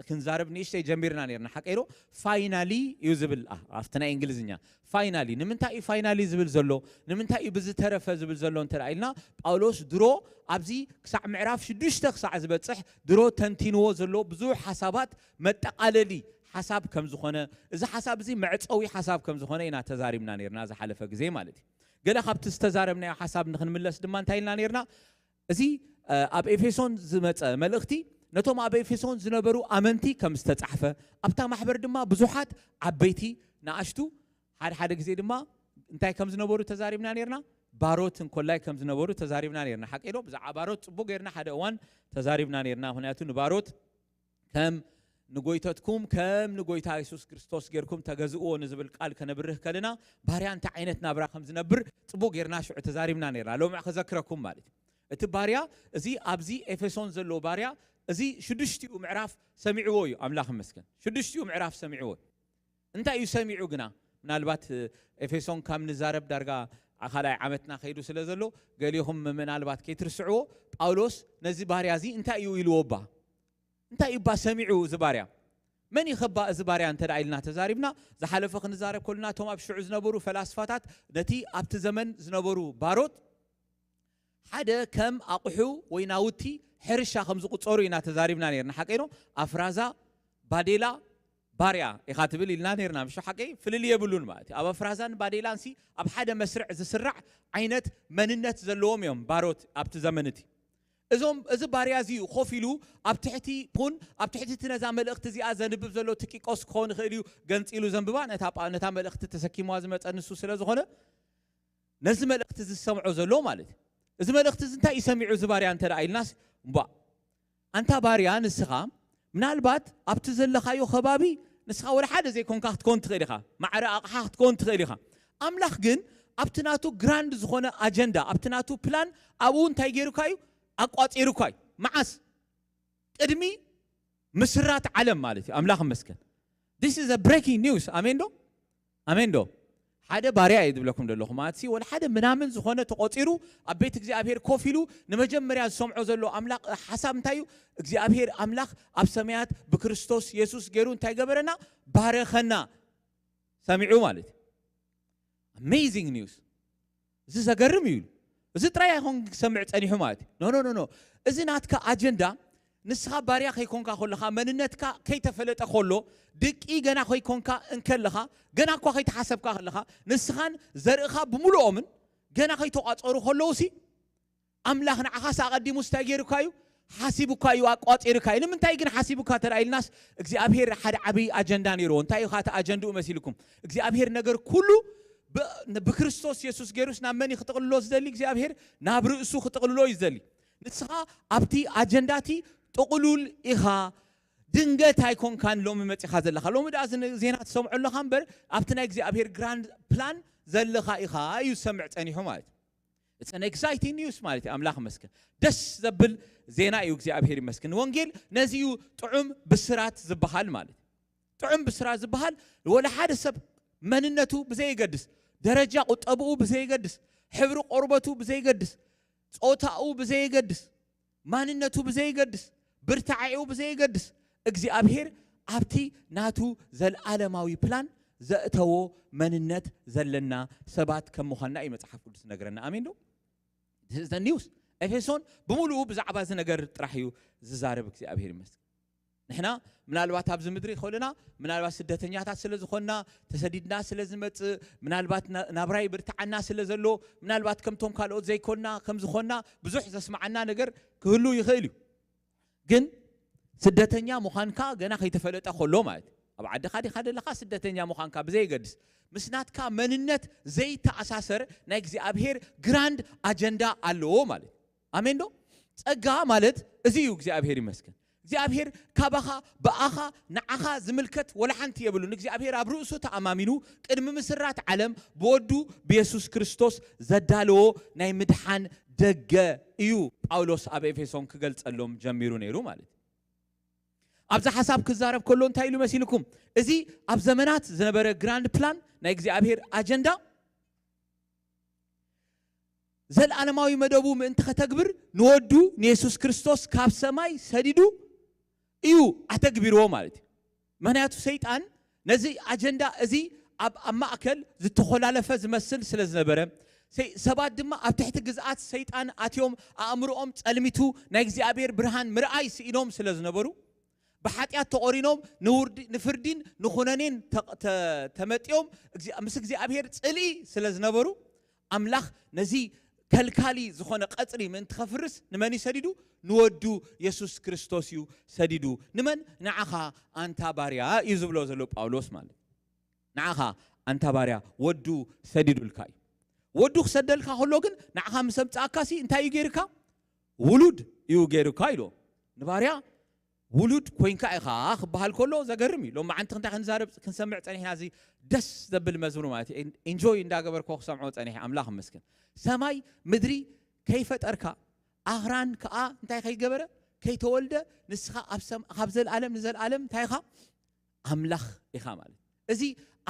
ክንዛረብ ንእሽተይ ጀሚርና ነይርና። ሓቀይ ዶ? ፋይናሊ እዩ ዝብል፣ ኣ፣ ኣብቲ ናይ እንግሊዝኛ ፋይናሊ። ንምንታይ እዩ ፋይናሊ ዝብል ዘሎ? ንምንታይ እዩ ብዝተረፈ ዝብል ዘሎ እንተ ደኣ ኢልና፣ ጳውሎስ ድሮ ኣብዚ ክሳዕ ምዕራፍ ሽዱሽተ ክሳዕ ዝበጽሕ ድሮ ተንቲንዎ ዘሎ ብዙሕ ሓሳባት መጠቓለሊ ሓሳብ ከም ዝኾነ፣ እዚ ሓሳብ እዚ መዕጸዊ ሓሳብ ከም ዝኾነ ኢና ተዛሪብና ነይርና ዝሓለፈ ግዜ ማለት እዩ። ገለ ካብቲ ዝተዛረብናዮ ሓሳብ ንክንምለስ ድማ እንታይ ኢልና ነይርና? እዚ፣ እ፣ ኣብ ኤፌሶን ዝመጸ መልእኽቲ ነቶም ኣብ ኤፌሶን ዝነበሩ ኣመንቲ ከም ዝተጻሕፈ፣ ኣብታ ማሕበር ድማ ብዙሓት ዓበይቲ፣ ንኣሽቱ፣ ሓደ ሓደ ግዜ ድማ እንታይ ከም ዝነበሩ ተዛሪብና ነይርና? ባሮት እንኮላይ ከም ዝነበሩ ተዛሪብና ነይርና። ሓቂ ዶ? ብዛዕባ ባሮት ጽቡቕ ጌርና ሓደ እዋን ተዛሪብና ነይርና። ምኽንያቱ ንባሮት ከም ንጎይተትኩም ከም ንጎይታ የሱስ ክርስቶስ ጌርኩም ተገዝእዎ ንዝብል ቃል ከነብርህ ከለና፣ ባርያ እንታይ ዓይነት ናብራ ከም ዝነብር ጽቡቕ ጌርና ሽዑ ተዛሪብና ነይርና። ሎምዕ ከዘክረኩም ማለት እዩ። እቲ ባርያ፣ እዚ ኣብዚ ኤፌሶን ዘሎ ባርያ፣ እዚ ሽዱሽቲኡ ምዕራፍ ሰሚዕዎ እዩ። ኣምላኽ ይመስገን። ሽዱሽቲኡ ምዕራፍ ሰሚዕዎ እዩ። እንታይ እዩ ሰሚዑ ግና? ምናልባት፣ እ፣ ኤፌሶን ካብ ንዛረብ ዳርጋ ካልኣይ ዓመትና ከይዱ ስለ ዘሎ፣ ገሊኹም ምናልባት ከይትርስዕዎ፣ ጳውሎስ ነዚ ባርያ እዚ እንታይ እዩ ኢልዎ እባ? እንታይ እዩ እባ ሰሚዑ እዚ ባርያ? መን እዩ ኸባ እዚ ባርያ እንተ ደኣ ኢልና ተዛሪብና፣ ዝሓለፈ ክንዛረብ ከሉና፣ እቶም ኣብ ሽዑ ዝነበሩ ፈላስፋታት ነቲ ኣብቲ ዘመን ዝነበሩ ባሮት ሓደ ከም ኣቑሑ ወይ ናውቲ ሕርሻ ከም ዝቑጸሩ ኢና ተዛሪብና ነይርና። ሓቀይ ዶ? ኣፍራዛ፣ ባዴላ፣ ባርያ ኢኻ ትብል ኢልና ነይርና። ምሽ ሓቀይ? ፍልልይ የብሉን ማለት እዩ። ኣብ ኣፍራዛን ባዴላንሲ ኣብ ሓደ መስርዕ ዝስራዕ ዓይነት መንነት ዘለዎም እዮም ባሮት ኣብቲ ዘመን እቲ። እዞም፣ እዚ ባርያ እዚ እዩ ኮፍ ኢሉ ኣብ ትሕቲ ፑን፣ ኣብ ትሕቲ እቲ ነዛ መልእኽቲ እዚኣ ዘንብብ ዘሎ ቲኪቆስ ክኸውን ይኽእል እዩ፣ ገንጺሉ ዘንብባ፣ ነታ ጳ-፣ ነታ መልእኽቲ ተሰኪምዋ ዝመጸ ንሱ ስለ ዝኾነ፣ ነዚ መልእኽቲ እዚ ዝሰምዖ ዘሎ ማለት እዩ። እዚ መልእኽቲ እዚ እንታይ እዩ ሰሚዑ እዚ ባርያ እንተ ደኣ ኢልናስ፣ እምቧእ፣ ኣንታ ባርያ ንስኻ ምናልባት ኣብቲ ዘለኻዮ ከባቢ ንስኻ ወላ ሓደ ዘይኮንካ ክትኮን ትኽእል ኢኻ፣ ማዕረ ኣቕሓ ክትኮን ትኽእል ኢኻ። ኣምላኽ ግን ኣብቲ ናቱ ግራንድ ዝኾነ ኣጀንዳ፣ ኣብቲ ናቱ ፕላን ኣብኡ እንታይ ገይሩካ እዩ? ኣቋጺሩካ እዩ። መዓስ? ቅድሚ ምስራት ዓለም ማለት እዩ። ኣምላኽ ይመስገን። This is a breaking news። ኣሜን ዶ? ኣሜን ዶ? ሓደ ባርያ እየ ዝብለኩም ዘለኹ ማለት ሲ ወላ ሓደ ምናምን ዝኾነ ተቖፂሩ ኣብ ቤት እግዚኣብሔር ኮፍ ኢሉ ንመጀመርያ ዝሰምዖ ዘሎ ኣምላኽ ሓሳብ እንታይ እዩ? እግዚኣብሔር ኣምላኽ ኣብ ሰማያት ብክርስቶስ የሱስ ገይሩ እንታይ ገበረና? ባረኸና። ሰሚዑ ማለት እዩ። Amazing news። እዚ ዘገርም እዩ። እዚ ጥራይ ኣይኮን ክሰምዕ ጸኒሑ ማለት እዩ። ኖ ኖ ኖ ኖ። እዚ ናትካ ኣጀንዳ ንስኻ ባርያ ከይኮንካ ከለኻ መንነትካ ከይተፈለጠ ከሎ ድቂ ገና ከይኮንካ እንከለኻ ገና እኳ ከይተሓሰብካ ከለኻ ንስኻን ዘርእኻ ብምሉኦምን ገና ከይተቋጸሩ ከለውሲ ኣምላኽ ንዓኻስ ኣቐዲሙስ እንታይ ገይሩካ እዩ? ሓሲቡካ እዩ፣ ኣቋጺሩካ እዩ። ንምንታይ ግን ሓሲቡካ ተራ ኢልናስ እግዚኣብሔር ሓደ ዓብዪ ኣጀንዳ ነይርዎ። እንታይ እዩ እቲ ኣጀንድኡ መሲልኩም? እግዚኣብሔር ነገር ኩሉ ብ- ብክርስቶስ የሱስ ገይሩስ ናብ መን እዩ ክጥቕልሎ ዝደሊ እግዚኣብሔር? ናብ ርእሱ ክጥቕልሎ እዩ ዝደሊ። ንስኻ ኣብቲ ኣጀንዳቲ ጥቕሉል ኢኻ። ድንገት ኣይኮንካን ሎሚ መፂኻ ዘለኻ። ሎሚ ደኣ እዚ ዜና ትሰምዖ ኣለኻ እምበር ኣብቲ ናይ እግዚኣብሔር ግራንድ ፕላን ዘለኻ ኢኻ እዩ ዝሰምዕ ፀኒሑ ማለት እዩ። It's an exciting news ማለት እዩ። ኣምላኽ ይመስገን። ደስ ዘብል ዜና እዩ። እግዚኣብሔር ይመስገን። ወንጌል ነዚ እዩ ጥዑም ብስራት ዝበሃል ማለት እዩ። ጥዑም ብስራት ዝበሃል ወላ ሓደ ሰብ መንነቱ ብዘየገድስ፣ ደረጃ ቁጠብኡ ብዘየገድስ፣ ሕብሪ ቆርበቱ ብዘየገድስ፣ ጾታኡ ብዘየገድስ፣ ማንነቱ ብዘየገድስ፣ ብርታዐኡ ብዘየገድስ እግዚኣብሔር ኣብቲ ናቱ ዘልዓለማዊ ፕላን ዘእተዎ መንነት ዘለና ሰባት ከም ምዃንና እዩ መጽሓፍ ቅዱስ ዝነግረና። ኣሜን ዶ? This is the news። ኤፌሶን ብምሉኡ ብዛዕባ እዚ ነገር ጥራሕ እዩ ዝዛረብ። እግዚኣብሔር ይመስገን። ንሕና ምናልባት ኣብዚ ምድሪ ከለና ምናልባት ስደተኛታት ስለ ዝኾንና፣ ተሰዲድና ስለ ዝመጽእ፣ ምናልባት ና- ናብራይ ብርትዓና ስለ ዘሎ፣ ምናልባት ከምቶም ካልኦት ዘይኮንና ከም ዝኾንና ብዙሕ ዘስማዓና ነገር ክህሉ ይኽእል እዩ። ግን ስደተኛ ምዃንካ ገና ከይተፈለጠ ከሎ ማለት እዩ። ኣብ ዓድኻ ዲኻ ዘለኻ ስደተኛ ምዃንካ ብዘየገድስ ምስ ናትካ መንነት ዘይተኣሳሰር ናይ እግዚኣብሔር ግራንድ ኣጀንዳ ኣለዎ ማለት እዩ። ኣሜን ዶ? ጸጋ ማለት እዚ እዩ። እግዚኣብሔር ይመስገን። እግዚኣብሔር ካባኻ፣ ብኣኻ፣ ንዓኻ ዝምልከት ወላ ሓንቲ የብሉን። እግዚኣብሔር ኣብ ርእሱ ተኣማሚኑ ቅድሚ ምስራት ዓለም ብወዱ ብየሱስ ክርስቶስ ዘዳለዎ ናይ ምድሓን ደገ እዩ ጳውሎስ ኣብ ኤፌሶን ክገልጸሎም ጀሚሩ ነይሩ ማለት እዩ። ኣብዚ ሓሳብ ክዛረብ ከሎ እንታይ ኢሉ መሲልኩም? እዚ ኣብ ዘመናት ዝነበረ ግራንድ ፕላን ናይ እግዚኣብሔር ኣጀንዳ ዘልኣለማዊ መደቡ ምእንቲ ከተግብር ንወዱ ንየሱስ ክርስቶስ ካብ ሰማይ ሰዲዱ እዩ ኣተግቢርዎ ማለት እዩ። ምክንያቱ ሰይጣን ነዚ ኣጀንዳ እዚ ኣብ ኣብ ማእከል ዝተኾላለፈ ዝመስል ስለ ዝነበረ ሰይ- ሰባት ድማ ኣብ ትሕቲ ግዝኣት ሰይጣን ኣትዮም ኣእምሮኦም ጸልሚቱ ናይ እግዚኣብሔር ብርሃን ምርኣይ ስኢኖም ስለ ዝነበሩ ብሓጢኣት ተቖሪኖም ንውርዲ- ንፍርዲን ንኹነኔን ተ- ተ- ተመጢኦም እግዚኣብ- ምስ እግዚኣብሔር ጽልኢ ስለ ዝነበሩ ኣምላኽ ነዚ ከልካሊ ዝኾነ ቀጽሪ ምእንቲ ከፍርስ ንመን እዩ ሰዲዱ? ንወዱ የሱስ ክርስቶስ እዩ ሰዲዱ። ንመን? ንዓኻ ኣንታ ባርያ እዩ ዝብሎ ዘሎ ጳውሎስ ማለት እዩ። ንዓኻ ኣንታ ባርያ ወዱ ሰዲዱልካ እዩ። ወዱ ክሰደልካ ከሎ ግን ንዓኻ ምስ ኣምጻእካሲ እንታይ እዩ ገይርካ? ውሉድ እዩ ገይሩካ ኢሎ። ንባርያ ውሉድ ኮይንካ ኢኻ ክበሃል ከሎ ዘገርም እዩ። ሎም መዓንቲ ክንታይ ክንዛረብ ክንሰምዕ ጸኒሕና እዚ ደስ ዘብል መዝሙር ማለት እዩ። ኢንጆይ እንዳገበርኮ ክሰምዖ ጸኒሐ ኣምላኽ ይመስገን። ሰማይ ምድሪ ከይፈጠርካ ኣኽራን ከኣ እንታይ ከይገበረ ከይተወልደ ንስኻ ኣብ ሰም- ካብ ዘልኣለም ንዘልኣለም እንታይ ኢኻ ኣምላኽ ኢኻ ማለት እዚ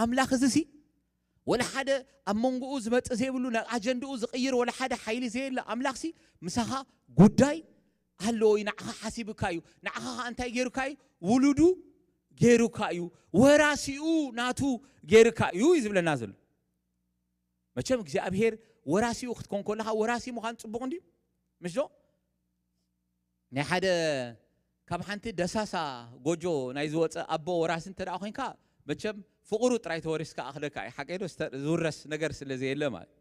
ኣምላኽ እዚ ሲ ወላ ሓደ ኣብ መንጎኡ ዝመጽእ ዘይብሉ ናይ ኣጀንድኡ ዝቕይር ወላ ሓደ ሓይሊ ዘየለ ኣምላኽሲ ምሳኻ ጉዳይ ኣለዎ እዩ። ንዓኻ ሓሲብካ እዩ። ንዓኻ ኸዓ እንታይ ገይሩካ እዩ? ውሉዱ ገይሩካ እዩ። ወራሲኡ ናቱ ገይሩካ እዩ እዩ ዝብለና ዘሎ። መቸም እግዚኣብሔር ወራሲኡ ክትኮን ከለኻ ወራሲ ምዃን ጽቡቕ እንድዩ ምሽ ዶ? ናይ ሓደ ካብ ሓንቲ ደሳሳ ጎጆ ናይ ዝወፀ ኣቦ ወራሲ እንተ ደኣ ኮይንካ መቸም ፍቕሩ ጥራይ ተወሪስካ ኣኽለካ እዩ። ሓቀይ ዶ? ዝውረስ ነገር ስለ ዘየለ ማለት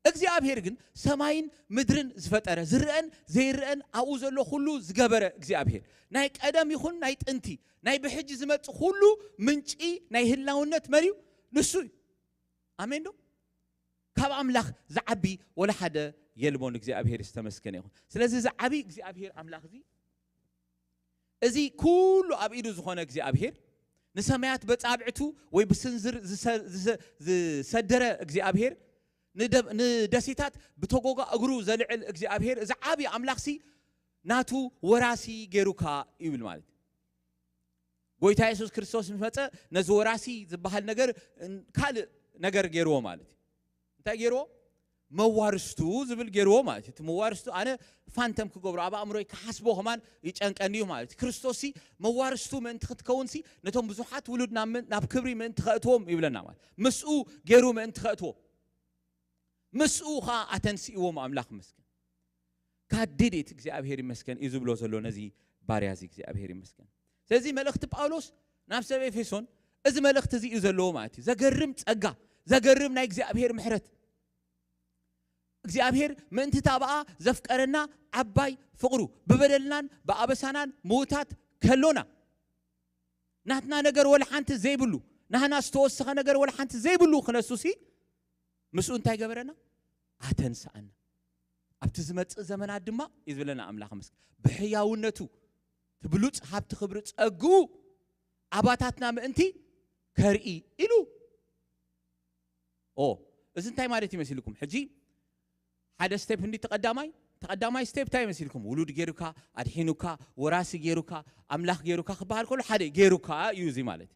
እግዚኣብሔር ግን ሰማይን ምድርን ዝፈጠረ ዝርአን ዘይርአን ኣብኡ ዘሎ ኩሉ ዝገበረ እግዚኣብሔር ናይ ቀደም ይኹን ናይ ጥንቲ ናይ ብሕጂ ዝመጽእ ኩሉ ምንጪ ናይ ህላውነት መን እዩ? ንሱ እዩ። ኣሜን ዶ? ካብ ኣምላኽ ዝዓቢ ወላ ሓደ የልቦን። እግዚኣብሔር ዝተመስገነ ይኹን። ስለዚ ዝዓቢ እግዚኣብሔር ኣምላኽ እዚ እዚ ኩሉ ኣብ ኢዱ ዝኾነ እግዚኣብሔር ንሰማያት በጻብዕቱ ወይ ብስንዝር ዝሰ- ዝሰ- ዝሰደረ እግዚኣብሔር ንደ- ንደሴታት ብተጎጋ እግሩ ዘልዕል እግዚኣብሔር እዚ ዓቢ ኣምላኽሲ ናቱ ወራሲ ገይሩካ ይብል ማለት እዩ። ጎይታ የሱስ ክርስቶስ ምስ መጸ ነዚ ወራሲ ዝበሃል ነገር ካልእ ነገር ገይርዎ ማለት እዩ። እንታይ ገይርዎ? መዋርስቱ ዝብል ገይርዎ ማለት እዩ። እቲ መዋርስቱ ኣነ ፋንተም ክገብሮ ኣብ ኣእምሮይ ክሓስቦ ከማን ይጨንቀኒ እዩ ማለት እዩ። ክርስቶስ ሲ መዋርስቱ ምእንቲ ክትከውን ሲ ነቶም ብዙሓት ውሉድ ናብ ምን- ናብ ክብሪ ምእንቲ ከእትዎም ይብለና ማለት ምስኡ ገይሩ ምእንቲ ከእትዎም ምስኡ ኸዓ ኣተንስእዎም ኣምላኽ ይመስገን። ካዲዲት እግዚኣብሔር ይመስገን እዩ ዝብሎ ዘሎ ነዚ ባርያ እዚ እግዚኣብሔር ይመስገን። ስለዚ መልእኽቲ ጳውሎስ ናብ ሰብ ኤፌሶን እዚ መልእኽቲ እዚ እዩ ዘለዎ ማለት እዩ። ዘገርም ጸጋ፣ ዘገርም ናይ እግዚኣብሔር ምሕረት። እግዚኣብሔር ምእንቲ እታ ብኣ ዘፍቀረና ዓባይ ፍቕሩ ብበደልናን ብኣበሳናን ምዉታት ከሎና ናትና ነገር ወላ ሓንቲ ዘይብሉ ናህና ዝተወሰኸ ነገር ወላ ሓንቲ ዘይብሉ ክነሱሲ ምስኡ እንታይ ገበረና? ኣተንስኣና። ኣብቲ ዝመጽእ ዘመናት ድማ እዩ ዝብለና ኣምላኽ ምስ ብሕያውነቱ ትብሉጽ ሃብቲ ክብሪ ጸግኡ ኣባታትና ምእንቲ ከርኢ ኢሉ ኦ እዚ እንታይ ማለት ይመሲልኩም? ሕጂ ሓደ ስቴፕ እንዲ ተቐዳማይ ተቐዳማይ ስቴፕ እንታይ ይመሲልኩም? ውሉድ ገይሩካ ኣድሒኑካ ወራሲ ገይሩካ ኣምላኽ ገይሩካ ክበሃል ከሎ ሓደ ገይሩካ እዩ እዚ ማለት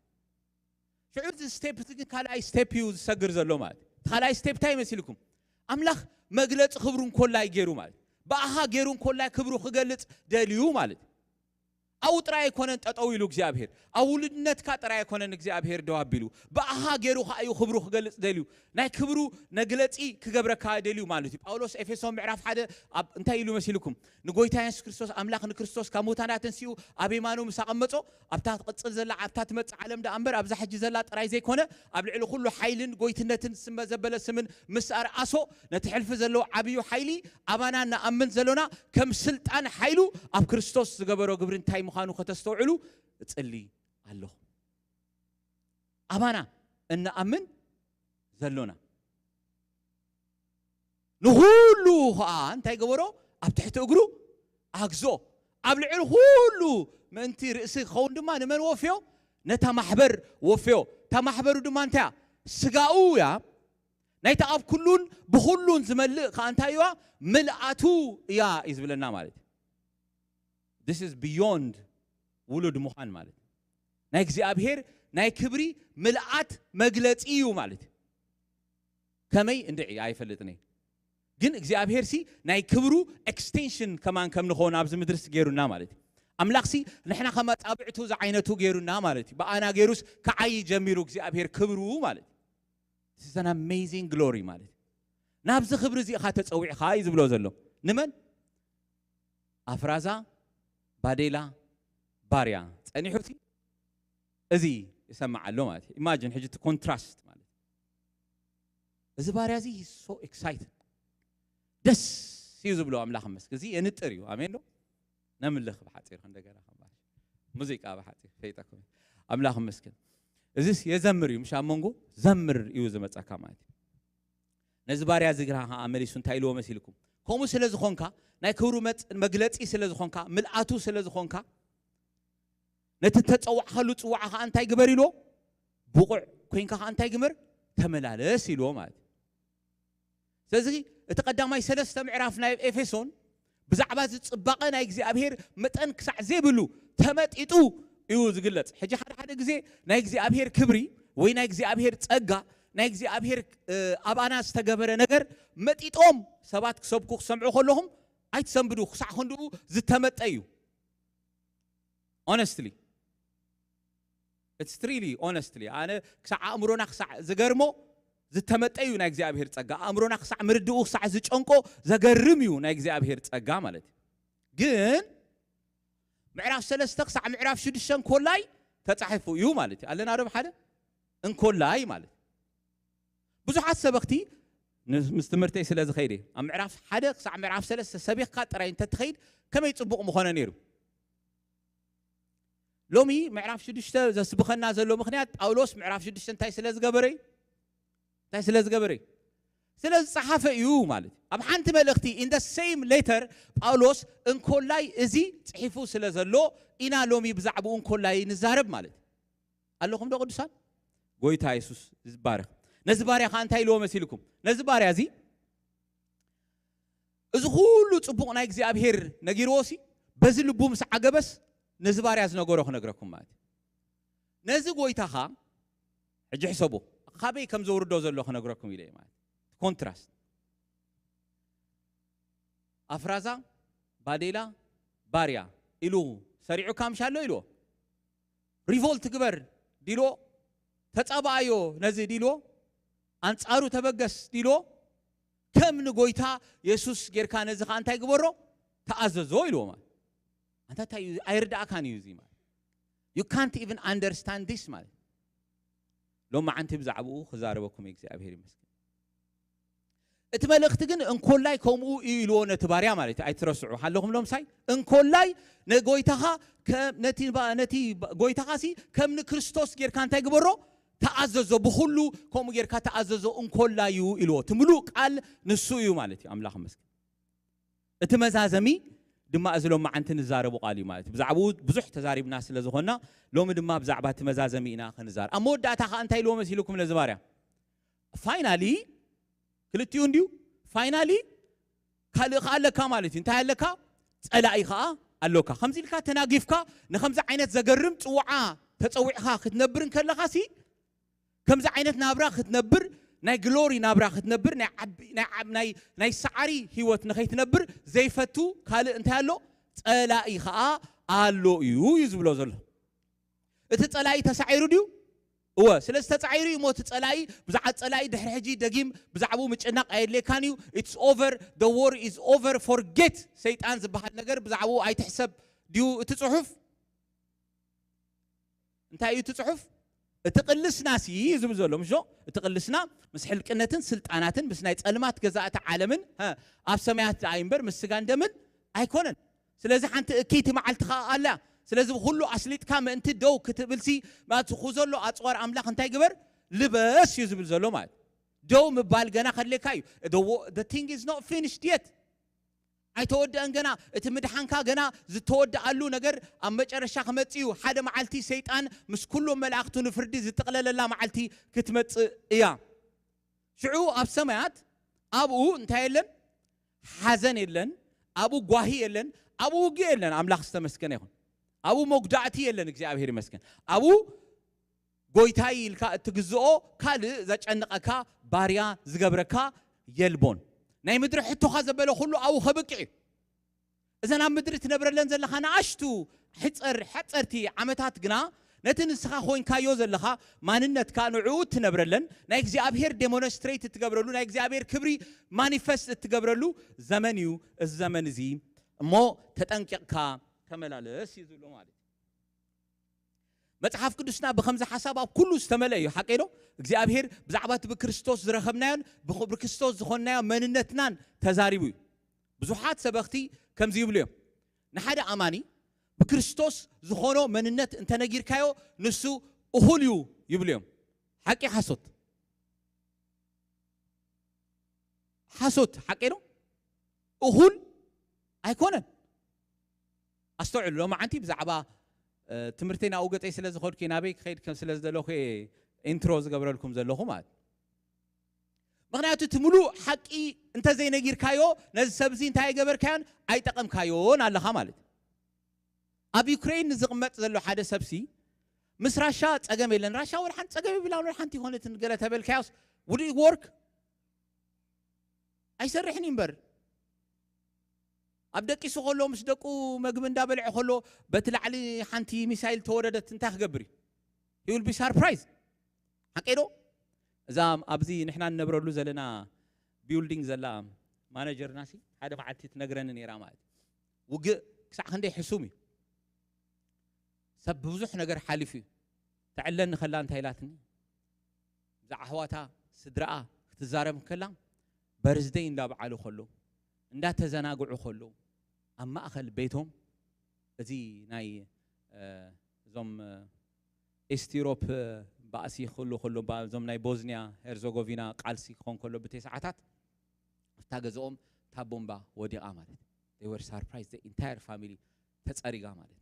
ሽዑ እዚ ስቴፕ እቲ ግን ካልኣይ ስቴፕ እዩ ዝሰግር ዘሎ ማለት እቲ ካልኣይ ስቴፕ እንታይ ይመሲልኩም? ኣምላኽ መግለፂ ክብሩ እንኮላይ ገይሩ ማለት ብኣኻ ገይሩ እንኮላይ ክብሩ ክገልፅ ደልዩ ማለት ኣብኡ ጥራይ ኣይኮነን ጠጠው ኢሉ እግዚኣብሔር ኣብ ውሉድነትካ ጥራይ ኣይኮነን እግዚኣብሔር ደው ኣቢሉ ብኣኻ ገይሩ ከዓ እዩ ክብሩ ክገልፅ ደልዩ ናይ ክብሩ መግለፂ ክገብረካ ደልዩ ማለት እዩ ጳውሎስ ኤፌሶን ምዕራፍ ሓደ እንታይ ኢሉ መሲልኩም ንጎይታ የሱስ ክርስቶስ ኣምላኽ ንክርስቶስ ካብ ሙታን ኣተንሲኡ ኣብ የማኑ ምስ ኣቐመጾ ኣብታ ትቕጽል ዘላ ኣብታ ትመጽእ ዓለም ደኣ እምበር ኣብዛ ሕጂ ዘላ ጥራይ ዘይኮነ ኣብ ልዕሊ ኩሉ ሓይልን ጎይትነትን ስመ ዘበለ ስምን ምስ ኣርኣሶ ነቲ ሕልፊ ዘለዎ ዓብዩ ሓይሊ ኣባና ንኣምን ዘሎና ከም ስልጣን ሓይሉ ኣብ ክርስቶስ ዝገበሮ ግብሪ እንታይ ምዃኑ ከተስተውዕሉ እጽሊ ኣለኹ ኣባና እንኣምን ዘሎና ንኹሉ ኸዓ እንታይ ገበሮ ኣብ ትሕቲ እግሩ ኣግዞ ኣብ ልዕሊ ኩሉ ምእንቲ ርእሲ ክኸውን ድማ ንመን ወፍዮ ነታ ማሕበር ወፍዮ እታ ማሕበሩ ድማ እንታያ ስጋኡ እያ ናይቲ ኣብ ኩሉን ብኹሉን ዝመልእ ከዓ እንታይ እያ ምልኣቱ እያ እዩ ዝብለና ማለት እዩ this is beyond ውሉድ ምዃን ማለት ናይ እግዚኣብሔር ናይ ክብሪ ምልኣት መግለፂ እዩ ማለት እዩ ከመይ እንድዒ ኣይፈልጥን እየ ግን እግዚኣብሔር ሲ ናይ ክብሩ ኤክስቴንሽን ከማን ከም ንኸውን ኣብዚ ምድሪ ሲ ገይሩና ማለት እዩ ኣምላኽ ሲ ንሕና ከም ኣጻብዕቱ ዝዓይነቱ ገይሩና ማለት እዩ ብኣና ገይሩስ ክዓይ ጀሚሩ እግዚኣብሔር ክብሩ ማለት እዩ an amazing glory ማለት እዩ ናብዚ ክብሪ እዚ ኢኻ ተፀዊዕኻ እዩ ዝብሎ ዘሎ ንመን ኣፍራዛ ባዴላ ባርያ ጸኒሑ ሲ እዚ ይሰማዕ ኣሎ ማለት እዩ ኢማጂን ሕጂ እቲ ኮንትራስት ማለት እዚ ባርያ እዚ so excited ደስ እዩ ዝብሎ ኣምላኽ መስክ እዚ የንጥር እዩ ኣሜን ዶ ነምልኽ ብሓፂር እንደገና ከም ሙዚቃ ብሓፂር ፈይጠኩም ኣምላኽ መስክን እዚስ የዘምር እዩ ምሽ ኣብ መንጎ ዘምር እዩ ዝመፀካ ማለት እዩ ነዚ ባርያ እዚ ግራ ከዓ መሊሱ እንታይ ኢልዎ መሲልኩም ከምኡ ስለ ዝኾንካ ናይ ክብሩ መግለፂ ስለ ዝኾንካ ምልኣቱ ስለ ዝኾንካ ነቲ ተፀዋዕካሉ ፅዋዓ ከዓ እንታይ ግበር ኢልዎ ብቑዕ ኮይንካ ከዓ እንታይ ግበር ተመላለስ ኢልዎ ማለት እዩ ስለዚ እቲ ቀዳማይ ሰለስተ ምዕራፍ ናይ ኤፌሶን ብዛዕባ እዚ ፅባቐ ናይ እግዚኣብሄር መጠን ክሳዕ ዘይብሉ ተመጢጡ እዩ ዝግለፅ ሕጂ ሓደ ሓደ ግዜ ናይ እግዚኣብሄር ክብሪ ወይ ናይ እግዚኣብሄር ፀጋ ናይ እግዚኣብሄር ኣባና ዝተገበረ ነገር መጢጦም ሰባት ክሰብኩ ክሰምዑ ከለኹም ኣይትሰንብዱ ክሳዕ ክንድኡ ዝተመጠ እዩ honestly it's really honestly ኣነ ክሳዕ ኣእምሮና ክሳዕ ዝገርሞ ዝተመጠ እዩ ናይ እግዚኣብሄር ፀጋ ኣእምሮና ክሳዕ ምርድኡ ክሳዕ ዝጨንቆ ዘገርም እዩ ናይ እግዚኣብሄር ፀጋ ማለት እዩ ግን ምዕራፍ ሰለስተ ክሳዕ ምዕራፍ ሽዱሽተ እንኮላይ ተፃሒፉ እዩ ማለት እዩ ኣለና ዶ ሓደ እንኮላይ ማለት ብዙሓት ሰበኽቲ ምስ ትምህርተይ ስለ ዝኸይደ ኣብ ምዕራፍ ሓደ ክሳዕ ምዕራፍ ሰለስተ ሰቢኽካ ጥራይ እንተትኸይድ ከመይ ፅቡቕ ምኾነ ነይሩ ሎሚ ምዕራፍ ሽዱሽተ ዘስብኸና ዘሎ ምኽንያት ጳውሎስ ምዕራፍ ሽዱሽተ እንታይ ስለ ዝገበረ እዩ እንታይ ስለ ዝገበረ እዩ ስለ ዝፀሓፈ እዩ ማለት እዩ ኣብ ሓንቲ መልእኽቲ in the same letter ጳውሎስ እንኮላይ እዚ ፅሒፉ ስለ ዘሎ ኢና ሎሚ ብዛዕባኡ እንኮላይ ንዛረብ ማለት እዩ ኣለኹም ዶ ቅዱሳን ጎይታ የሱስ ዝባረኽ ነዚ ባርያ ከዓ እንታይ ኢልዎ መሲልኩም ነዚ ባርያ እዚ እዚ ኩሉ ፅቡቕ ናይ እግዚኣብሄር ነጊርዎ ሲ በዚ ልቡ ምስ ዓገበስ ነዚ ባርያ ዝነገሮ ክነግረኩም ማለት እዩ ነዚ ጎይታኻ ሕጂ ሕሰቡ ካበይ ከም ዘውርዶ ዘሎ ክነግረኩም ኢለ ማለት ኮንትራስት ኣፍራዛ ባዴላ ባርያ ኢሉ ሰሪዑካ ምሻሎ ኢልዎ። ሪቮልት ግበር ዲልዎ፣ ተጻባኣዮ ነዚ ዲልዎ፣ ኣንጻሩ ተበገስ ዲልዎ፣ ከም ንጎይታ የሱስ ጌርካ ነዚ ከኣ እንታይ ግበሮ? ተኣዘዞ ኢልዎ። ማለት ኣንታ እንታይ እዩ? ኣይርዳእካን እዩ እዚ ማለት። You can't even understand this ማለት። ሎም መዓንቲ ብዛዕባኡ ክዛረበኩም እዩ እግዚኣብሔር ይመስገን። እቲ መልእኽቲ ግን እንኮላይ ከምኡ እዩ ኢልዎ ነቲ ባርያ ማለት እዩ። ኣይትረስዑ ሃለኹም ሎምሳይ እንኮላይ ነጎይታኻ ከ- ነቲ ባ- ነቲ ባ- ጎይታኻ ሲ ከም ንክርስቶስ ጌርካ እንታይ ግበሮ? ተኣዘዞ፣ ብኹሉ ከምኡ ጌርካ ተኣዘዞ እንኮላይ እዩ ኢልዎ። እቲ ምሉእ ቃል ንሱ እዩ ማለት እዩ። ኣምላኽ ይመስገን። እቲ መዛዘሚ ድማ እዚ ሎም መዓንቲ ንዛረቡ ቃል እዩ ማለት እዩ። ብዛዕባኡ ብዙሕ ተዛሪብና ስለ ዝኾንና ሎሚ ድማ ብዛዕባ እቲ መዛዘሚ ኢና ክንዛረብ። ኣብ መወዳእታ ኸዓ እንታይ ኢልዎ መሲልኩም ነዚ ባርያ? ፋይናሊ ክልቲኡ እንድዩ። ፋይናሊ ካልእ ከኣ ኣለካ ማለት እዩ። እንታይ ኣለካ? ጸላኢ ከኣ ኣሎካ። ከምዚ ኢልካ ተናጊፍካ ንኸምዚ ዓይነት ዘገርም ጽውዓ ተጸዊዕካ ክትነብር እንከለኻ ሲ ከምዚ ዓይነት ናብራ ክትነብር ናይ ግሎሪ ናብራ ክትነብር ናይ ዓቢ- ናይ ዓብ- ናይ ናይ ሰዓሪ ህይወት ንኸይትነብር ዘይፈቱ ካልእ እንታይ ኣሎ? ጸላኢ ከኣ ኣሎ እዩ እዩ ዝብሎ ዘሎ። እቲ ጸላኢ ተሳዒሩ ድዩ? እወ። ስለዚ ተጻዒሩ እዩ እሞ እቲ ጸላኢ ብዛዕባ ጸላኢ ድሕሪ ሕጂ ደጊም ብዛዕባኡ ምጭናቕ ኣየድልየካን እዩ። It's over, the war is over, forget ሰይጣን ዝበሃል ነገር ብዛዕባኡ ኣይትሕሰብ ድዩ እቲ ጽሑፍ? እንታይ እዩ እቲ ጽሑፍ? እቲ ቅልስና ሲ እዩ ዝብል ዘሎ ምሾ? እቲ ቅልስና ምስ ሕልቅነትን ስልጣናትን ምስ ናይ ጸልማት ገዛእቲ ዓለምን ሀ፣ ኣብ ሰማያት ደኣ እምበር ምስ ስጋን ደምን ኣይኮነን። ስለዚ ሓንቲ እክይቲ መዓልቲ ከኣ ኣላ። ስለዚ ብኩሉ ኣስሊጥካ ምእንቲ ደው ክትብልሲ ማትኹ ዘሎ ኣጽዋር ኣምላኽ እንታይ ግበር? ልበስ እዩ ዝብል ዘሎ ማለት። ደው ምባል ገና ከድልየካ እዩ። The wo- the thing is not finished yet። ኣይተወደአን ገና። እቲ ምድሓንካ ገና ዝተወደኣሉ ነገር ኣብ መጨረሻ ክመጽእ እዩ። ሓደ መዓልቲ ሰይጣን ምስ ኩሎም መላእኽቱ ንፍርዲ ዝጥቕለለላ መዓልቲ ክትመጽእ እያ። ሽዑ ኣብ ሰማያት ኣብኡ እንታይ የለን? ሓዘን የለን፣ ኣብኡ ጓሂ የለን፣ ኣብኡ ውግእ የለን። ኣምላኽ ዝተመስገነ ይኹን። ኣብኡ መጉዳእቲ የለን። እግዚኣብሔር ይመስገን። ኣብኡ ጎይታይ ኢልካ እትግዝኦ ካልእ ዘጨንቐካ ባርያ ዝገብረካ የልቦን። ናይ ምድሪ ሕቶኻ ዘበለ ኩሉ ኣብኡ ከብቅዕ እዩ። እዘን ኣብ ምድሪ ትነብረለን ዘለኻ ንኣሽቱ ሕጸር- ሓጸርቲ ዓመታት ግና ነቲ ንስኻ ኮይንካዮ ዘለኻ ማንነትካ ንዕኡ እትነብረለን ናይ እግዚኣብሔር ዴሞንስትሬት እትገብረሉ ናይ እግዚኣብሔር ክብሪ ማኒፈስት እትገብረሉ ዘመን እዩ። እዚ ዘመን እዚ እሞ ተጠንቂቕካ ተመላለስ እዩ ዝብሎ ማለት እዩ። መጽሓፍ ቅዱስና ብኸምዚ ሓሳብ ኣብ ኩሉ ዝተመልአ እዩ። ሓቀይ ዶ? እግዚኣብሔር ብዛዕባ እቲ ብክርስቶስ ዝረኸብናዮን ብኽ- ብክርስቶስ ዝኾንናዮ መንነትናን ተዛሪቡ እዩ። ብዙሓት ሰበኽቲ ከምዚ ይብሉ እዮም። ንሓደ ኣማኒ ብክርስቶስ ዝኾኖ መንነት እንተነጊርካዮ ንሱ እኹል እዩ ይብሉ እዮም። ሓቂ ሓሶት? ሓሶት ሓቂ ነው? እኹል ኣይኮነን። ኣስተውዕሉ፣ ሎማዓንቲ ብዛዕባ ትምህርተይ ናብኡ ገጸይ ስለ ዝኸድኩ ናበይ ክኸይድ ከም ስለ ዝደለኹ ኢንትሮ ዝገብረልኩም ዘለኹ ማለት። ምኽንያቱ እቲ ምሉእ ሓቂ እንተዘይነጊርካዮ ነዚ ሰብ እዚ እንታይ ኣይገበርካዮን ኣይጠቐምካዮን ኣለኻ ማለት። ኣብ ዩክሬን ንዝቕመጥ ዘሎ ሓደ ሰብሲ ምስ ራሻ ጸገም የለን፣ ራሻ ወላ ሓንቲ ጸገም የብላ፣ ወላ ሓንቲ ይኾነትን ገለ ተበልካዮስ ውድ ወርክ ኣይሰርሕን እዩ እምበር። ኣብ ደቂሱ ከሎ ምስ ደቁ መግቢ እንዳበልዐ ከሎ በቲ ላዕሊ ሓንቲ ሚሳይል ተወረደት እንታይ ክገብር እዩ? He will be surprised። ሓቀይ ዶ? እዛ ኣብዚ ንሕና ንነብረሉ ዘለና ቢልዲንግ ዘላ ማነጀርና ሲ ሓደ መዓልቲ ትነግረኒ ነይራ ማለት እዩ። ውግእ ክሳዕ ክንደይ ሕሱም እዩ። ሰብ ብብዙሕ ነገር ሓሊፉ እዩ። ተዕለኒ ከላ እንታይ ኢላትኒ? ብዛዕባ ኣሕዋታ ስድራኣ ክትዛረብ ከላ በርዝደይ እንዳበዓሉ ከሎ እንዳተዘናግዑ ከሎ ኣብ ማእኸል ቤቶም እዚ ናይ እዞም ኢስት ዩሮፕ ባእሲ ክህሉ ከሎ እዞም ናይ ቦዝኒያ ሄርዞጎቪና ቃልሲ ክኾን ከሎ ብተይ ሰዓታት ኣብታ ገዛኦም እታ ቦምባ ወዲቓ ማለት they were surprised the entire family ተፀሪጋ ማለት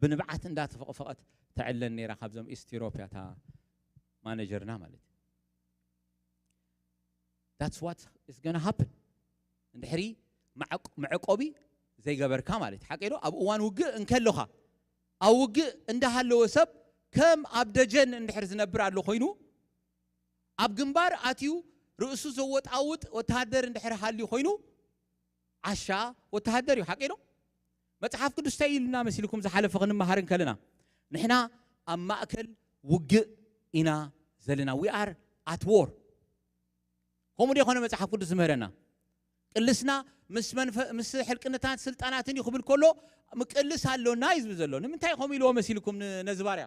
ብንብዓት እንዳተፈቐፈቐት ተዕለን ነይራ ካብዞም ኢስት ዩሮፕ እያ እታ ማነጀርና ማለት that's what is gonna happen። እንድሕሪ መዕቆቢ ዘይገበርካ ማለት ሓቂ ዶ? ኣብ እዋን ውግእ እንከለኻ ኣብ ውግእ እንዳሃለወ ሰብ ከም ኣብ ደጀን እንድሕር ዝነብር ኣሎ ኮይኑ ኣብ ግንባር ኣትዩ ርእሱ ዘወጣውጥ ወተሃደር እንድሕር ሃልዩ ኮይኑ ዓሻ ወተሃደር እዩ። ሓቂ ዶ? መጽሓፍ ቅዱስ እንታይ ኢሉና መሲልኩም ዝሓለፈ ክንመሃር እንከለና? ንሕና ኣብ ማእከል ውግእ ኢና ዘለና። We are at war። ከምኡ ዶ ይኾነ መጽሓፍ ቅዱስ ዝምህረና? ቅልስና ምስ መንፈ-፣ ምስ ሕልቅነታት ስልጣናትን እዩ ክብል ከሎ፣ ምቅልስ ኣሎና እዩ ዝብል ዘሎ። ንምንታይ ከምኡ ኢልዎ መሲልኩም ን-፣ ነዚ ባርያ?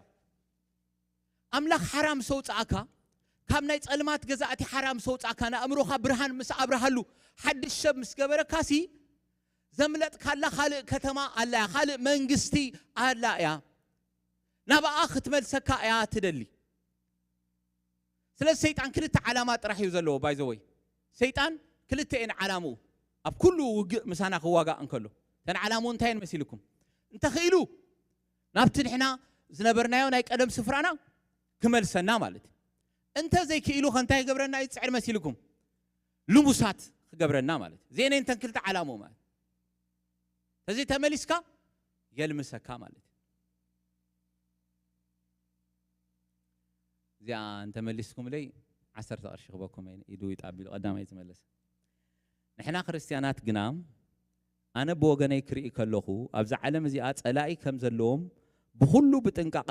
ኣምላኽ ሓራ ምስ ኣውጽኣካ፣ ካብ ናይ ጸልማት ገዛእቲ ሓራ ምስ ኣውጽኣካ፣ ንኣእምሮኻ ብርሃን ምስ ኣብርሃሉ፣ ሓድሽ ሰብ ምስ ገበረካሲ፣ ዘምለጥካላ ካልእ ከተማ ኣላ እያ፣ ካልእ መንግስቲ ኣላ እያ። ናብኣ ክትመልሰካ እያ ትደሊ። ስለዚ ሰይጣን ክልተ ዓላማ ጥራሕ እዩ ዘለዎ። By the way፣ ሰይጣን ክልተ እየን ዓላምኡ። ኣብ ኩሉ ውግእ ምሳና ክዋጋእ እንከሎ፣ እተን ዓላምኡ እንታይ እየን መሲልኩም? እንተኽኢሉ ናብቲ ንሕና ዝነበርናዮ ናይ ቀደም ስፍራና ክመልሰና ማለት እዩ። እንተ ዘይክኢሉ ከ እንታይ ክገብረና እዩ ዝጽዕር መሲልኩም? ልሙሳት ክገብረና ማለት እዩ። እዚአን እየን እተን ክልተ ዓላምኡ ማለት። ተዘይ ተመሊስካ የልምሰካ ማለት እዩ። እዚኣ እንተመሊስኩምለይ ዓሰርተ ቅርሺ ክበኩም እየ፣ ኢዱ ይጣቢሉ ቀዳማይ ዝመለሰ። ንሕና ክርስትያናት ግና፣ ኣነ ብወገነይ ክርኢ ከለኹ፣ ኣብዛ ዓለም እዚኣ ጸላኢ ከም ዘለዎም፣ ብኹሉ ብጥንቃቐ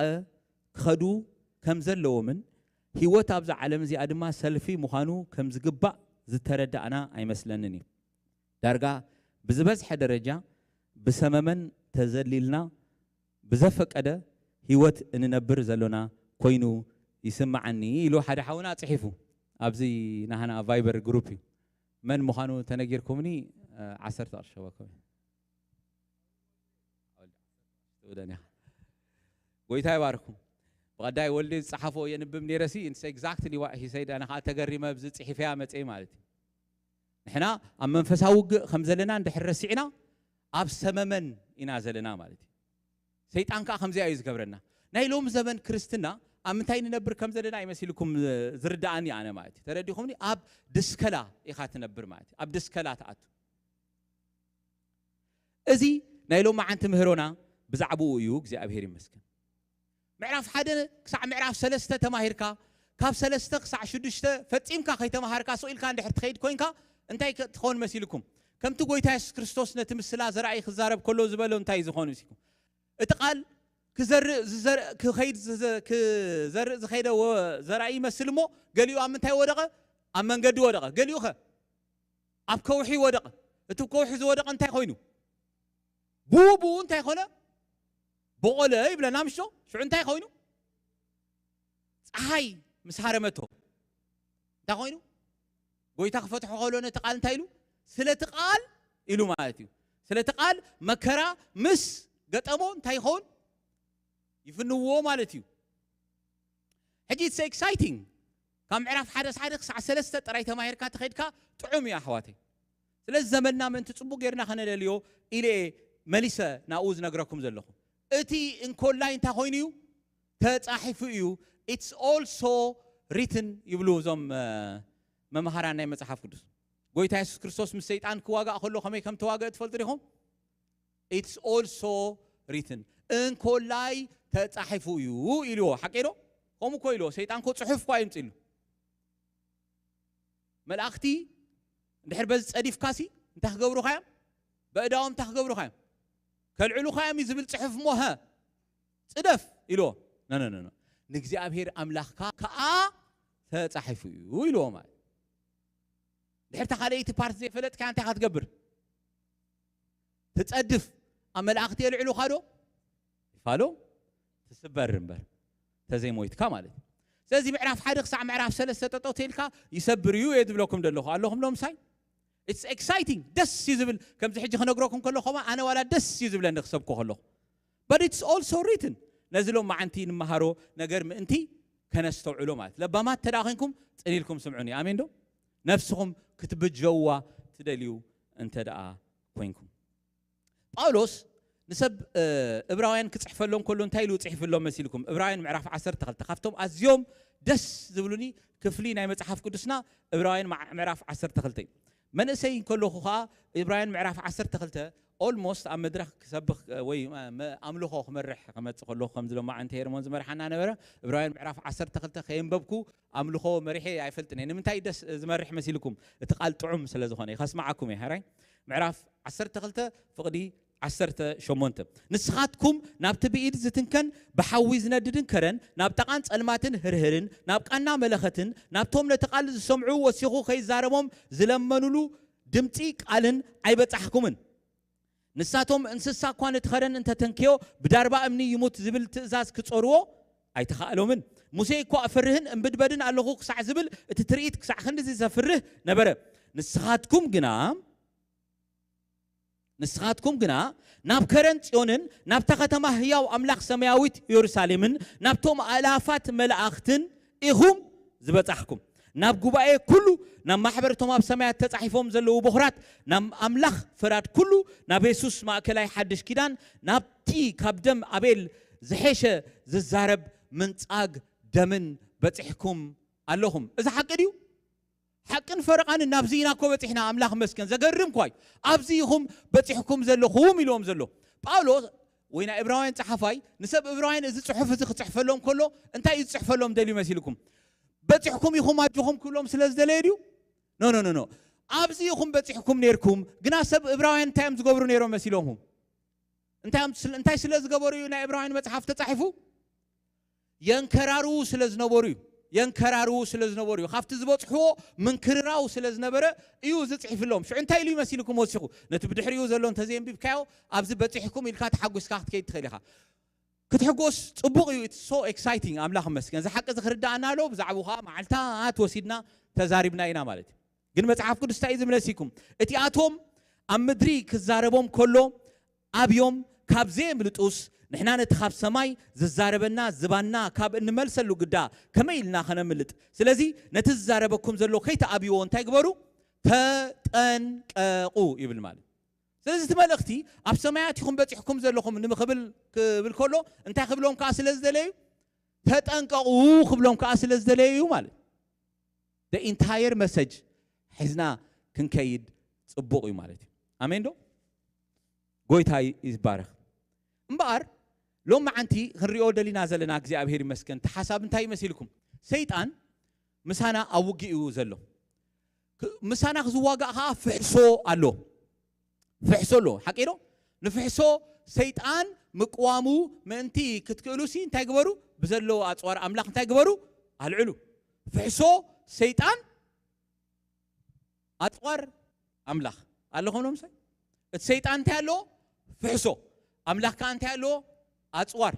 ክኸዱ ከም ዘለዎምን፣ ህይወት ኣብዛ ዓለም እዚኣ ድማ ሰልፊ ምዃኑ ከም ዝግባእ ዝተረዳእና ኣይመስለንን እዩ። ዳርጋ ብዝበዝሐ ደረጃ ብሰመመን ተዘሊልና ብዘፈቀደ ህይወት እንነብር ዘሎና ኮይኑ ይስምዓኒ ኢሉ ሓደ ሓውና ጽሒፉ። ኣብዚ ናህና ቫይበር ግሩፕ እዩ። መን ምዃኑ ተነጊርኩምኒ፣ እ፣ ዓሰርተ ቅርሺ ክበኩም። ትውደን ኢኻ። ጎይታ ይባርኩም። ብቐዳይ ወልዲ ዝጸሓፎ የንብብ ነይረሲ፣ it's exactly what he said። ኣነ ከዓ ተገሪመ ኣብዚ ጽሒፈያ መጽኢ ማለት እዩ። ንሕና ኣብ መንፈሳዊ ውግእ ከም ዘለና እንድሕር ረሲዕና፣ ኣብ ሰመመን ኢና ዘለና ማለት እዩ። ሰይጣን ከዓ ከምዚኣ እዩ ዝገብረና። ናይ ሎሚ ዘመን ክርስትና ኣብ ምንታይ ንነብር ከም ዘለና ይመሲልኩም ዝርድኣኒ ኣነ ማለት እዩ። ተረዲኹምኒ? ኣብ ድስከላ ኢኻ ትነብር ማለት እዩ። ኣብ ድስከላ ትኣቱ። እዚ ናይ ሎማዓንቲ ምህሮና ብዛዕባኡ እዩ። እግዚኣብሔር ይመስገን። ምዕራፍ ሓደ ክሳዕ ምዕራፍ ሰለስተ ተማሂርካ፣ ካብ ሰለስተ ክሳዕ ሽዱሽተ ፈጺምካ ከይተማሃርካ ስቕ ኢልካ እንድሕር ትኸይድ ኮይንካ፣ እንታይ ከ-፣ ትኸውን መሲልኩም? ከምቲ ጎይታ የሱስ ክርስቶስ ነቲ ምስላ ዘራእይ ክዛረብ ከሎ ዝበሎ እንታይ እዩ ዝኾን መሲልኩም? እቲ ቃል ክዘርእ ዝዘር-፣ ክኸይድ ዝዘ-፣ ክዘርእ ዝኸይደ ወ-፣ ዘራእይ ይመስል እሞ፣ ገሊኡ ኣብ ምንታይ ወደቐ? ኣብ መንገዲ ወደቐ። ገሊኡ ኸ? ኣብ ከውሒ ወደቐ። እቲ ከውሒ ዝወደቐ እንታይ ኮይኑ? ብኡ ብኡ እንታይ ኮነ? በቖለ ይብለና ምሽቶ? ሽዑ እንታይ ኮይኑ? ፀሓይ ምስ ሃረመቶ እንታይ ኮይኑ? ጎይታ ክፈትሖ ከሎ ነቲ ቃል እንታይ ኢሉ? ስለቲ ቃል ኢሉ ማለት እዩ። ስለቲ ቃል መከራ ምስ ገጠሞ እንታይ ይኸውን? ይፍንዎ ማለት እዩ። ሕጂ it's exciting። ካብ ምዕራፍ ሓደ ሓደ ክሳዕ ሰለስተ ጥራይ ተማሂርካ ተኸይድካ ጥዑም እዩ ኣሕዋተይ። ስለዚ ዘመንና ምእንቲ ጽቡቕ ጌርና ከነለልዮ ኢለ እየ መሊሰ ናብኡ ዝነግረኩም ዘለኹ። እቲ እንኮላይ እንታይ ኮይኑ እዩ? ተጻሒፉ እዩ። It's also written ይብሉ እዞም፣ እ፣ መምሃራን ናይ መጽሓፍ ቅዱስ። ጎይታ የሱስ ክርስቶስ ምስ ሰይጣን ክዋጋእ ከሎ ከመይ ከም ተዋገአ ትፈልጡ ዲኹም? It's also written። እንኮላይ ተጻሒፉ እዩ ኢልዎ። ሓቂ ዶ? ከምኡ እኮ ኢልዎ። ሰይጣን እኮ ጽሑፍ እኳ ይምጽእ ኢሉ። መላእኽቲ እንድሕር በዚ ጸዲፍካሲ እንታይ ክገብሩኻ እዮም? በእዳዎም እንታይ ክገብሩኻ እዮም? ከልዕሉኻ እዮም እዩ ዝብል ጽሑፍ እሞ፣ ሀ፣ ጽደፍ ኢልዎ። ኖ፣ ኖ፣ ኖ፣ ኖ። ንእግዚኣብሔር ኣምላኽካ ከኣ ተጻሒፉ እዩ ኢልዎ ማለት። ድሕርታ ካልኣይቲ ፓርት ዘይፈለጥካ እንታይ ኢኻ ትገብር? ትጸድፍ። ኣብ መላእኽቲ የልዕሉኻ ዶ? ይፋሎ፣ ትስበር እምበር። ተዘይሞይትካ ማለት እዩ። ስለዚ ምዕራፍ ሓደ ክሳዕ ምዕራፍ ሰለስተ ጠጠው ተይልካ ይሰብር እዩ እየ ዝብለኩም ዘለኹ። ኣለኹም ዶ ምሳይ? It's exciting። ደስ እዩ ዝብል። ከምዚ ሕጂ ክነግረኩም ከለኹ፣ ኣነ ዋላ ደስ እዩ ዝብለኒ ክሰብኮ ከለኹ። But it's also written። ነዚ ሎም መዓንቲ ንመሃሮ ነገር ምእንቲ ከነስተውዕሎ ማለት። ለባማት ተደኣ ኮይንኩም ጽን ኢልኩም ስምዑኒ። ኣሜን ዶ? ነፍስኹም ክትብጀውዋ ትደልዩ እንተ ደኣ ኮይንኩም። ጳውሎስ ንሰብ፣ እ፣ እብራውያን ክጽሕፈሎም ከሎ እንታይ ኢሉ ጽሒፍሎም መሲልኩም? እብራውያን ምዕራፍ ዓሰርተ ክልተ ካብቶም ኣዝዮም ደስ ዝብሉኒ ክፍሊ ናይ መጽሓፍ ቅዱስና እብራውያን ምዕ-፣ ምዕራፍ ዓሰርተ ክልተ እዩ። መንእሰይ እንከለኹ ኸኣ እብራውያን ምዕራፍ ዓሰርተ ክልተ ኦልሞስት ኣብ መድረኽ ክሰብኽ ወይ ኣምልኾ ክመርሕ ክመፅእ ከለኹ ከምዚ ሎማዓንቲ ሄርሞን ዝመርሓና ነበረ። እብራውያን ምዕራፍ ዓሰርተ ክልተ ከየንበብኩ ኣምልኾ መሪሐ ኣይፈልጥን እየ። ንምንታይ ደስ ዝመርሕ መሲልኩም? እቲ ቃል ጥዑም ስለ ዝኾነ ከስማዓኩም እየ። ሕራይ ምዕራፍ ዓሰርተ ክልተ ፍቕዲ ዓሰርተ ሸሞንተ፣ ንስኻትኩም ናብቲ ብኢድ ዝትንከን ብሓዊ ዝነድድን ከረን ናብ ጠቓን ጸልማትን ህርህርን ናብ ቃና መለኸትን ናብቶም ነቲ ቃል ዝሰምዑ ወሲኹ ከይዛረቦም ዝለመኑሉ ድምጺ ቃልን ኣይበጻሕኩምን። ንሳቶም እንስሳ እኳ ነቲ ኸረን እንተተንክዮ ብዳርባ እምኒ ይሙት ዝብል ትእዛዝ ክጾርዎ ኣይተኻእሎምን። ሙሴ እኳ እፈርህን እምብድበድን ኣለኹ ክሳዕ ዝብል እቲ ትርኢት ክሳዕ ክንድዚ ዘፍርህ ነበረ። ንስኻትኩም ግና ንስኻትኩም ግና ናብ ከረን ጽዮንን ናብታ ከተማ ህያው ኣምላኽ ሰማያዊት ኢየሩሳሌምን ናብቶም ኣእላፋት መላእኽትን ኢኹም ዝበጻሕኩም። ናብ ጉባኤ ኩሉ፣ ናብ ማሕበርቶም ኣብ ሰማያት ተጻሒፎም ዘለዉ በኹራት፣ ናብ ኣምላኽ ፈራድ ኩሉ፣ ናብ የሱስ ማእከላይ ሓድሽ ኪዳን፣ ናብቲ ካብ ደም ኣቤል ዝሐሸ ዝዛረብ ምንጻግ ደምን በጺሕኩም ኣለኹም። እዚ ሓቂ ድዩ? ሓቅን ፈረቓን ናብዚ ኢና እኮ በጺሕና። ኣምላኽ መስገን። ዘገርም ኳይ ኣብዚ ኢኹም በጺሕኩም ዘለኹም ኢልዎም ዘሎ ጳውሎስ ወይ ናይ እብራውያን ጸሓፋይ ንሰብ እብራውያን እዚ ጽሑፍ እዚ ክጽሕፈሎም ከሎ እንታይ እዩ ዝጽሕፈሎም ደልዩ መሲልኩም? በጺሕኩም ኢኹም ኣጆኹም ክብሎም ስለ ዝደለየ ድዩ? ኖ ኖ ኖ ኖ። ኣብዚ ኢኹም በጺሕኩም ነርኩም። ግና ሰብ እብራውያን እንታይ እዮም ዝገብሩ ነይሮም መሲሎምኩም? እንታይ ስለ ዝገበሩ እዩ ናይ እብራውያን መጽሓፍ ተጻሒፉ? የንከራርዉ ስለ ዝነበሩ እዩ። የንከራርዉ ስለ ዝነበሩ እዩ። ካብቲ ዝበጽሕዎ ምንክርራው ስለ ዝነበረ እዩ ዝጽሒፍሎም። ሽዑ እንታይ ኢሉ ይመሲልኩም ወሲኹ? ነቲ ብድሕሪኡ ዘሎ እንተዘየንቢብካዮ ኣብዚ በጺሕኩም ኢልካ ተሓጒስካ ክትከይድ ትኽእል ኢኻ። ክትሕጎስ ጽቡቕ እዩ። It's so exciting። ኣምላኽ መስገን። እዚ ሓቂ እዚ ክርዳኣና ኣሎ። ብዛዕባኡ ከዓ መዓልታት ወሲድና ተዛሪብና ኢና ማለት እዩ። ግን መጽሓፍ ቅዱስ እንታይ እዩ ዝምለሲኩም? እቲኣቶም ኣብ ምድሪ ክዛረቦም ከሎ ኣብዮም ካብ ዘየምልጡስ ንሕና ነቲ ካብ ሰማይ ዝዛረበና ዝባና ካብ እንመልሰሉ ግዳ ከመይ ኢልና ኸነምልጥ? ስለዚ ነቲ ዝዛረበኩም ዘሎ ከይተኣብይዎ እንታይ ግበሩ? ተጠንቀቑ ይብል ማለት። ስለዚ እቲ መልእኽቲ ኣብ ሰማያት ኢኹም በጺሕኩም ዘለኹም ንምኽብል ክብል ከሎ እንታይ ክብሎም ከዓ ስለ ዝደለዩ? ተጠንቀቑ ክብሎም ከዓ ስለ ዝደለዩ እዩ ማለት። The entire message ሒዝና ክንከይድ ጽቡቕ እዩ ማለት እዩ። ኣሜን ዶ? ጎይታ ይባረኽ። እምበኣር ሎም መዓንቲ ክንሪኦ ደሊና ዘለና እግዚኣብሔር ይመስገን። እቲ ሓሳብ እንታይ ይመሲልኩም? ሰይጣን ምሳና ኣብ ውግእ እዩ ዘሎ። ምሳና ክዝዋጋእ ከዓ ፍሕሶ ኣሎ። ፍሕሶ ኣሎ። ሓቂ ዶ? ንፍሕሶ ሰይጣን ምቅዋሙ ምእንቲ ክትክእሉ ሲ እንታይ ግበሩ? ብዘለዎ ኣፅዋር ኣምላኽ እንታይ ግበሩ? ኣልዕሉ። ፍሕሶ ሰይጣን ኣፅዋር ኣምላኽ ኣለኹም ዶ ምሳይ? እቲ ሰይጣን እንታይ ኣለዎ? ፍሕሶ። ኣምላኽ ከዓ እንታይ ኣለዎ? ኣፅዋር።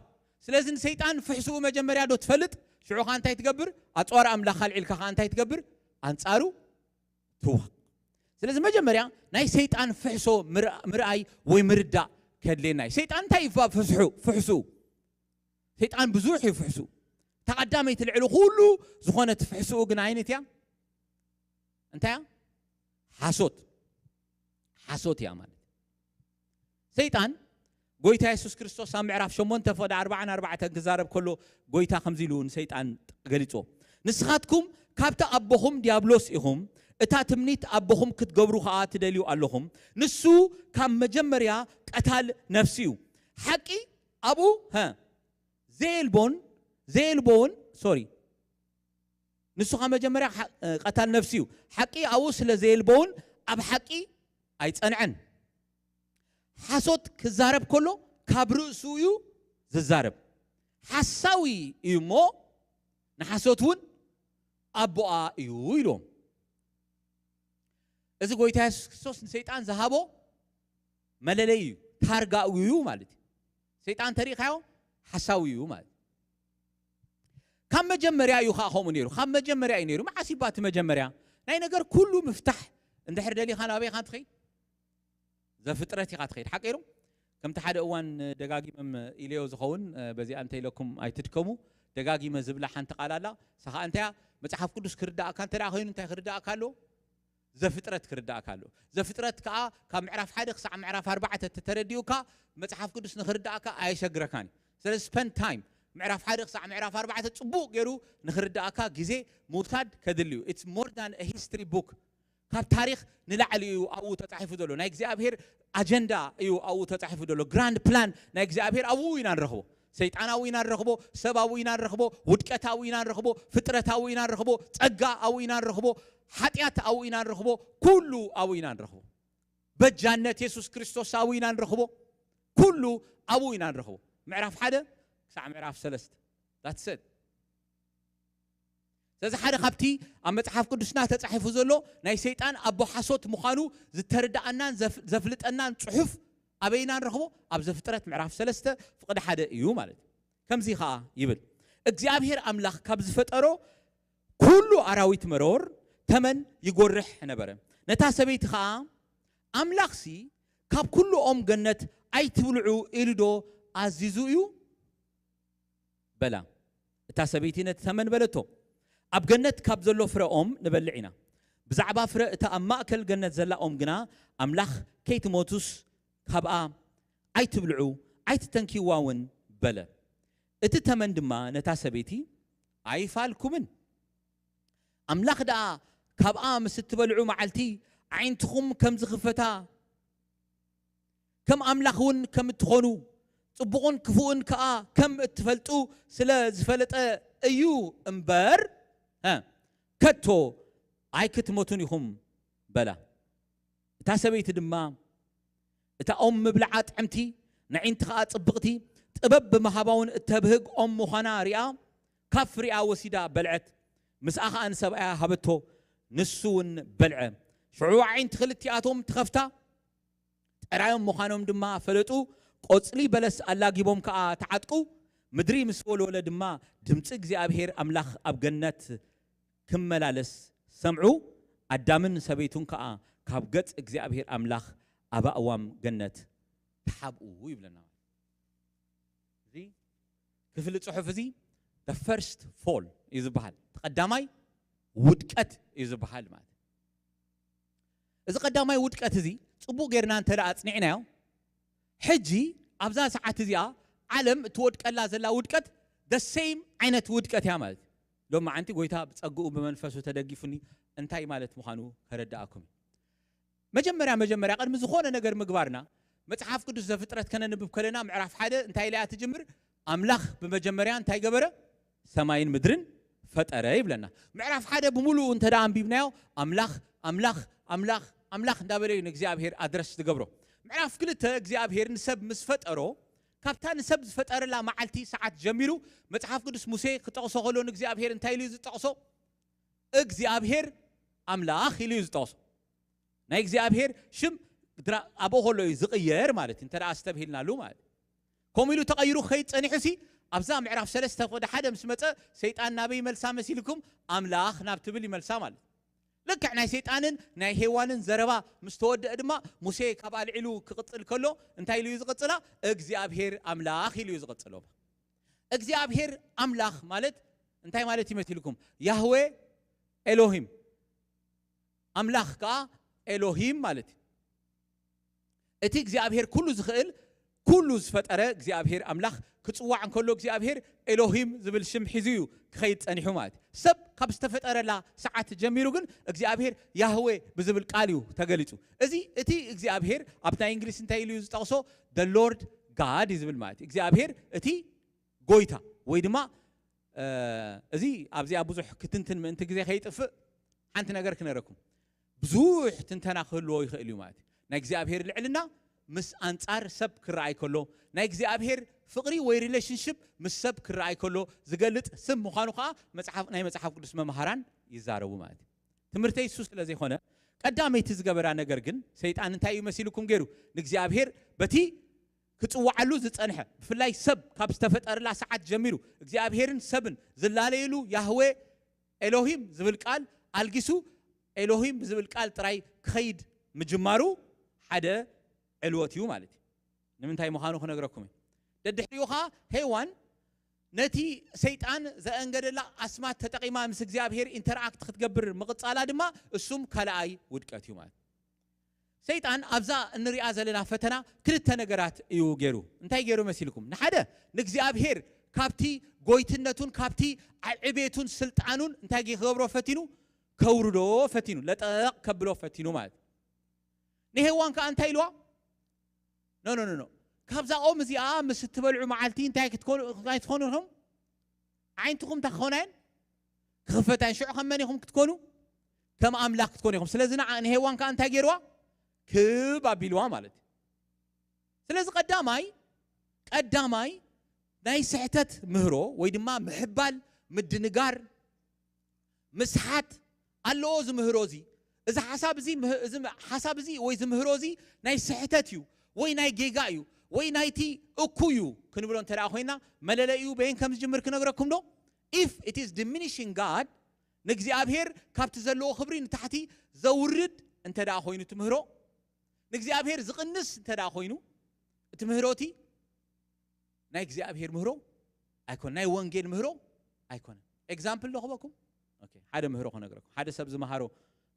ስለዚ ንሰይጣን ፍሕስኡ መጀመርያ ዶ ትፈልጥ? ሽዑ ከዓ እንታይ ትገብር? ኣፅዋር ኣምላኽ ኣልዒልካ ከዓ እንታይ ትገብር? ኣንፃሩ ትዋግ። ስለዚ መጀመርያ ናይ ሰይጣን ፍሕሶ ምርኣይ ወይ ምርዳእ ከድልየና እዩ። ሰይጣን እንታይ እዩ ፍስሑ ፍሕስኡ? ሰይጣን ብዙሕ እዩ ፍሕስኡ። እታ ቀዳመይቲ ልዕሊ ኩሉ ዝኾነት ፍሕስኡ ግን ዓይነት እያ እንታይ እያ? ሓሶት። ሓሶት እያ ማለት። ሰይጣን ጎይታ የሱስ ክርስቶስ ኣብ ምዕራፍ ሸሞንተ ፍቕዲ ኣርባዓን ኣርባዕተን ክዛረብ ከሎ ጎይታ ከምዚ ኢሉ ንሰይጣን ገሊጾ። ንስኻትኩም ካብቲ ኣቦኹም ዲያብሎስ ኢኹም፣ እታ ትምኒት ኣቦኹም ክትገብሩ ኸኣ ትደልዩ ኣለኹም። ንሱ ካብ መጀመርያ ቀታል ነፍሲ እዩ። ሓቂ ኣብኡ ሀ ዘየልቦን ዘየልቦውን ሶሪ ንሱ ካብ መጀመርያ ቀታል ነፍሲ እዩ። ሓቂ ኣብኡ ስለ ዘየልቦውን ኣብ ሓቂ ኣይጸንዐን። ሓሶት ክዛረብ ከሎ ካብ ርእሱ እዩ ዝዛረብ። ሓሳዊ እዩ እሞ ንሓሶት እውን ኣቦኣ እዩ ኢልዎም። እዚ ጎይታ የሱስ ክርስቶስ ንሰይጣን ዝሃቦ መለለይ እዩ፣ ታርጋኡ እዩ ማለት እዩ። ሰይጣን ተሪእኻዮ ሓሳዊ እዩ ማለት እዩ። ካብ መጀመርያ እዩ ከዓ ከምኡ ነይሩ። ካብ መጀመርያ እዩ ነይሩ። መዓስ ይባ እቲ መጀመርያ ናይ ነገር ኩሉ ምፍታሕ እንድሕር ደሊኻ ናበይ ኢኻ ትኸይድ? ዘፍጥረት ኢኻ ትኸይድ። ሓቂሩ ከምቲ ሓደ እዋን ደጋጊመም ኢለዮ ዝኸውን በዚኣ እንተ ኢለኩም ኣይትድከሙ። ደጋጊመ ዝብላ ሓንቲ ቃል ኣላ። ሳኻ እንታያ መጽሓፍ ቅዱስ ክርዳእካ እንተ ኮይኑ እንታይ ክርዳእካ ኣለዎ? ዘፍጥረት ክርዳእካ ኣለዎ። ዘፍጥረት ከዓ ካብ ምዕራፍ ሓደ ክሳዕ ምዕራፍ ኣርባዕተ ተተረዲኡካ መጽሓፍ ቅዱስ ንክርዳእካ ኣየሸግረካን እዩ። ስለዚ ስፐንድ ታይም ምዕራፍ ሓደ ክሳዕ ምዕራፍ ኣርባዕተ ጽቡቕ ገይሩ ንክርዳእካ ግዜ ምውሳድ ከድሊ እዩ። It's more than a history book። ካብ ታሪኽ ንላዕሊ እዩ ኣብኡ ተጻሒፉ ዘሎ። ናይ እግዚኣብሔር ኣጀንዳ እዩ ኣብኡ ተጻሒፉ ዘሎ። ግራንድ ፕላን ናይ እግዚኣብሔር ኣብኡ ኢና ንረኽቦ። ሰይጣን ኣብኡ ኢና ንረኽቦ፣ ሰብ ኣብኡ ኢና ንረኽቦ፣ ውድቀት ኣብኡ ኢና ንረኽቦ፣ ፍጥረት ኣብኡ ኢና ንረኽቦ፣ ጸጋ ኣብኡ ኢና ንረኽቦ፣ ሓጢኣት ኣብኡ ኢና ንረኽቦ፣ ኩሉ ኣብኡ ኢና ንረኽቦ። በጃነት የሱስ ክርስቶስ ኣብኡ ኢና ንረኽቦ። ኩሉ ኣብኡ ኢና ንረኽቦ። ምዕራፍ ሓደ ክሳዕ ምዕራፍ ሰለስተ። That's it። ስለዚ ሓደ ካብቲ ኣብ መጽሓፍ ቅዱስና ተጻሒፉ ዘሎ ናይ ሰይጣን ኣቦ ሓሶት ምዃኑ ዝተረዳኣናን ዘፍ-፣ ዘፍልጠናን ጽሑፍ ኣበይና ንረኽቦ? ኣብ ዘፍጥረት ምዕራፍ ሰለስተ ፍቕዲ ሓደ እዩ ማለት እዩ። ከምዚ ኸኣ ይብል፣ እግዚኣብሔር ኣምላኽ ካብ ዝፈጠሮ ኩሉ ኣራዊት መሮር ተመን ይጎርሕ ነበረ። ነታ ሰበይቲ ኸኣ፣ ኣምላኽሲ ካብ ኩሉ ኦም ገነት ኣይትብልዑ ኢሉ ዶ ኣዚዙ እዩ? በላ። እታ ሰበይቲ ነቲ ተመን በለቶ፣ ኣብ ገነት ካብ ዘሎ ፍረ ኦም ንበልዕ ኢና። ብዛዕባ ፍረ እታ ኣብ ማእከል ገነት ዘላ ኦም ግና፣ ኣምላኽ ከይትሞቱስ ካብኣ ኣይትብልዑ ኣይትተንክይዋ እውን በለ። እቲ ተመን ድማ ነታ ሰበይቲ፣ ኣይፋልኩምን። ኣምላኽ ደኣ ካብኣ ምስ እትበልዑ መዓልቲ ኣዒንትኹም ከም ዝኽፈታ፣ ከም ኣምላኽ እውን ከም እትኾኑ፣ ጽቡቕን ክፉእን ከኣ ከም እትፈልጡ ስለ ዝፈለጠ እዩ እምበር፣ እ፣ ከቶ ኣይክትሞቱን ኢኹም በላ። እታ ሰበይቲ ድማ እታ ኦም ምብልዓ ጥዕምቲ፣ ንዒንቲ ኸኣ ጽብቕቲ፣ ጥበብ ብምሃባ እውን እተብህግ ኦም ምዃና ሪኣ፣ ካብ ፍሪኣ ወሲዳ በልዐት። ምስኣ ኸኣ ንሰብኣያ ሃበቶ፣ ንሱ እውን በልዐ። ሽዑ ኣዒንቲ ክልቲኣቶም ተኸፍታ፣ ጠራዮም ምዃኖም ድማ ፈለጡ። ቆጽሊ በለስ ኣላጊቦም ከኣ ተዓጥቁ። ምድሪ ምስ ወልወለ ድማ ድምጺ እግዚኣብሔር ኣምላኽ ኣብ ገነት ክመላለስ ሰምዑ። ኣዳምን ሰበይቱን ከኣ ካብ ገጽ እግዚኣብሔር ኣምላኽ ኣብ ኣእዋም ገነት ተሓብኡ ይብለና። እዚ ክፍሊ ጽሑፍ እዚ the first fall እዩ ዝበሃል። እቲ ቀዳማይ ውድቀት እዩ ዝበሃል ማለት እዩ። እዚ ቀዳማይ ውድቀት እዚ ጽቡቕ ጌርና እንተ ደኣ ኣጽኒዕናዮ፣ ሕጂ ኣብዛ ሰዓት እዚኣ ዓለም እትወድቀላ ዘላ ውድቀት the same ዓይነት ውድቀት እያ ማለት እዩ። ሎም መዓንቲ ጎይታ ብጸግኡ ብመንፈሱ ተደጊፉኒ እንታይ ማለት ምዃኑ ከረድኣኩም እዩ። መጀመርያ መጀመርያ ቅድሚ ዝኾነ ነገር ምግባርና መጽሓፍ ቅዱስ ዘፍጥረት ከነንብብ ከለና ምዕራፍ ሓደ እንታይ ኢላ እያ ትጅምር? ኣምላኽ ብመጀመርያ እንታይ ገበረ? ሰማይን ምድርን ፈጠረ ይብለና። ምዕራፍ ሓደ ብምሉኡ እንተ ደኣ ኣንቢብናዮ ኣምላኽ ኣምላኽ ኣምላኽ ኣምላኽ እንዳበለ እዩ ንእግዚኣብሔር ኣድረስ ዝገብሮ። ምዕራፍ ክልተ እግዚኣብሔር ንሰብ ምስ ፈጠሮ ካብታ ንሰብ ዝፈጠረላ መዓልቲ ሰዓት ጀሚሩ መጽሓፍ ቅዱስ ሙሴ ክጠቕሶ ከሎ ንእግዚኣብሔር እንታይ ኢሉ እዩ ዝጠቕሶ? እግዚኣብሔር ኣምላኽ ኢሉ እዩ ዝጠቕሶ። ናይ እግዚኣብሔር ሽም ድራ-፣ ኣብኡ ከሎ እዩ ዝቕየር ማለት እዩ፣ እንተ ደኣ ኣስተብሂልናሉ ማለት እዩ። ከምኡ ኢሉ ተቐይሩ ክኸይድ ጸኒሑ ሲ ኣብዛ ምዕራፍ ሰለስተ ፍቕዲ ሓደ ምስ መጸ ሰይጣን ናበይ ይመልሳ መሲልኩም? ኣምላኽ ናብ ትብል ይመልሳ ማለት እዩ። ልክዕ ናይ ሰይጣንን ናይ ሄዋንን ዘረባ ምስ ተወደአ ድማ ሙሴ ካብ ኣልዒሉ ክቕጽል ከሎ እንታይ ኢሉ እዩ ዝቕጽላ? እግዚኣብሔር ኣምላኽ ኢሉ እዩ ዝቕጽሎ። እግዚኣብሔር ኣምላኽ ማለት እንታይ ማለት እዩ መሲልኩም? ያህዌ ኤሎሂም፣ ኣምላኽ ከኣ ኤሎሂም ማለት እዩ። እቲ እግዚኣብሔር ኩሉ ዝኽእል ኩሉ ዝፈጠረ እግዚኣብሔር ኣምላኽ ክጽዋዕ እንከሎ እግዚኣብሔር ኤሎሂም ዝብል ሽም ሒዙ እዩ ክኸይድ ጸኒሑ ማለት እዩ። ሰብ ካብ ዝተፈጠረላ ሰዓት ጀሚሩ ግን እግዚኣብሔር ያህዌ ብዝብል ቃል እዩ ተገሊጹ። እዚ እቲ እግዚኣብሔር ኣብ ናይ እንግሊዝ እንታይ ኢሉ እዩ ዝጠቕሶ? The Lord God እዩ ዝብል ማለት እዩ። እግዚኣብሔር እቲ ጎይታ ወይ ድማ፣ እ፣ እዚ ኣብዚኣ ብዙሕ ክትንትን ምእንቲ ግዜ ከይጥፍእ ሓንቲ ነገር ክነረኩም። ብዙሕ ትንተና ክህልዎ ይኽእል እዩ ማለት እዩ። ናይ እግዚኣብሔር ልዕልና ምስ ኣንጻር ሰብ ክረኣይ ከሎ፣ ናይ እግዚኣብሔር ፍቕሪ ወይ ሪሌሽንሽፕ ምስ ሰብ ክረኣይ ከሎ ዝገልጽ ስም ምዃኑ ከኣ መጽሓፍ፣ ናይ መጽሓፍ ቅዱስ መምሃራን ይዛረቡ ማለት እዩ። ትምህርተይ እሱ ስለ ዘይኮነ፣ ቀዳመይቲ ዝገበራ ነገር ግን ሰይጣን እንታይ እዩ መሲልኩም ገይሩ? ንእግዚኣብሔር በቲ ክጽውዓሉ ዝጸንሐ፣ ብፍላይ ሰብ ካብ ዝተፈጠረላ ሰዓት ጀሚሩ እግዚኣብሔርን ሰብን ዝላለየሉ ያህዌ ኤሎሂም ዝብል ቃል ኣልጊሱ ኤሎሂም ብዝብል ቃል ጥራይ ክኸይድ ምጅማሩ ሓደ ዕልወት እዩ ማለት እዩ። ንምንታይ ምዃኑ ክነግረኩም እየ። ደድሕሪኡ ኸኣ ሄዋን ነቲ ሰይጣን ዘአንገደላ ኣስማት ተጠቒማ ምስ እግዚኣብሔር ኢንተርኣክት ክትገብር ምቕጻላ ድማ እሱም ካልኣይ ውድቀት እዩ ማለት እዩ። ሰይጣን ኣብዛ እንሪኣ ዘለና ፈተና ክልተ ነገራት እዩ ገይሩ። እንታይ ገይሩ መሲልኩም? ንሓደ ንእግዚኣብሔር ካብቲ ጎይትነቱን ካብቲ ዕቤቱን ስልጣኑን እንታይ ክገብሮ ፈቲኑ? ከውርዶ ፈቲኑ፣ ለጠቕ ከብሎ ፈቲኑ ማለት እዩ። ንሄዋን ከኣ እንታይ ኢልዋ? ኖ ኖ ኖ ኖ፣ ካብዛ ኦም እዚኣ ምስ እትበልዑ መዓልቲ እንታይ ክትኮኑ፣ እንታይ ትኾኑ ኢኹም? ኣዒንትኹም እንታይ ክኾና እየን? ክኽፈታ እየን። ሽዑ ከም መን ኢኹም ክትኮኑ? ከም ኣምላኽ ክትኮኑ ኢኹም። ስለዚ ንዓ ንሄዋን ከኣ እንታይ ገይርዋ? ክብ ኣቢልዋ ማለት እዩ። ስለዚ ቀዳማይ ቀዳማይ ናይ ስሕተት ምህሮ ወይ ድማ ምሕባል፣ ምድንጋር፣ ምስሓት ኣለዎ። እዚ ምህሮ እዚ፣ እዚ ሓሳብ እዚ፣ እዚ ሓሳብ እዚ ወይ እዚ ምህሮ እዚ ናይ ስሕተት እዩ ወይ ናይ ጌጋ እዩ ወይ ናይቲ እኩ እዩ ክንብሎ እንተ ኮይና፣ መለለዩ በይን ከም ዝጅምር ክነግረኩም ዶ? If it is diminishing God፣ ንእግዚኣብሔር ካብቲ ዘለዎ ክብሪ ንታሕቲ ዘውርድ እንተ ኮይኑ ትምህሮ፣ ንእግዚኣብሔር ዝቕንስ እንተ ኮይኑ እቲ ምህሮቲ ናይ እግዚኣብሔር ምህሮ ኣይኮነ፣ ናይ ወንጌል ምህሮ ኣይኮነ። ኤግዛምፕል ዶ ክበኩም? ሓደ ምህሮ ክነግረኩም። ሓደ ሰብ ዝመሃሮ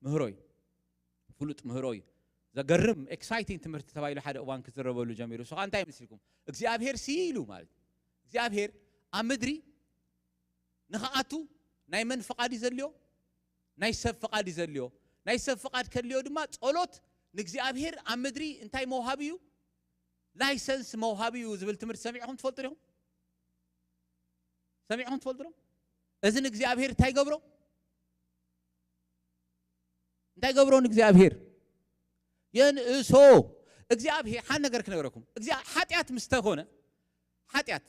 ምህሮ እዩ፣ ፍሉጥ ምህሮ እዩ። ዘገርም ኤክሳይቲንግ ትምህርቲ ተባሂሉ ሓደ እዋን ክዝረበሉ ጀሚሩ። እሱ እንታይ ይመስልኩም? እግዚኣብሔር ሲ ኢሉ ማለት፣ እግዚኣብሔር ኣብ ምድሪ ንኽኣቱ ናይ መን ፍቓድ እዩ ዘድልዮ? ናይ ሰብ ፍቓድ እዩ ዘድልዮ። ናይ ሰብ ፍቓድ ከድልዮ ድማ ጸሎት ንእግዚኣብሔር ኣብ ምድሪ እንታይ መውሃቢ እዩ? ላይሰንስ መውሃቢ እዩ ዝብል ትምህርቲ ሰሚዕኹም ትፈልጡ ዲኹም? ሰሚዕኹም ትፈልጡ ዶ? እዚ ንእግዚኣብሔር እንታይ ይገብሮ? እንታይ ይገብሮ ንእግዚኣብሔር? የንእሶ። እግዚኣብሔር ሓደ ነገር ክነግረኩም። እግዚኣብ-፣ ሓጢኣት ምስ ተኾነ፣ ሓጢኣት፣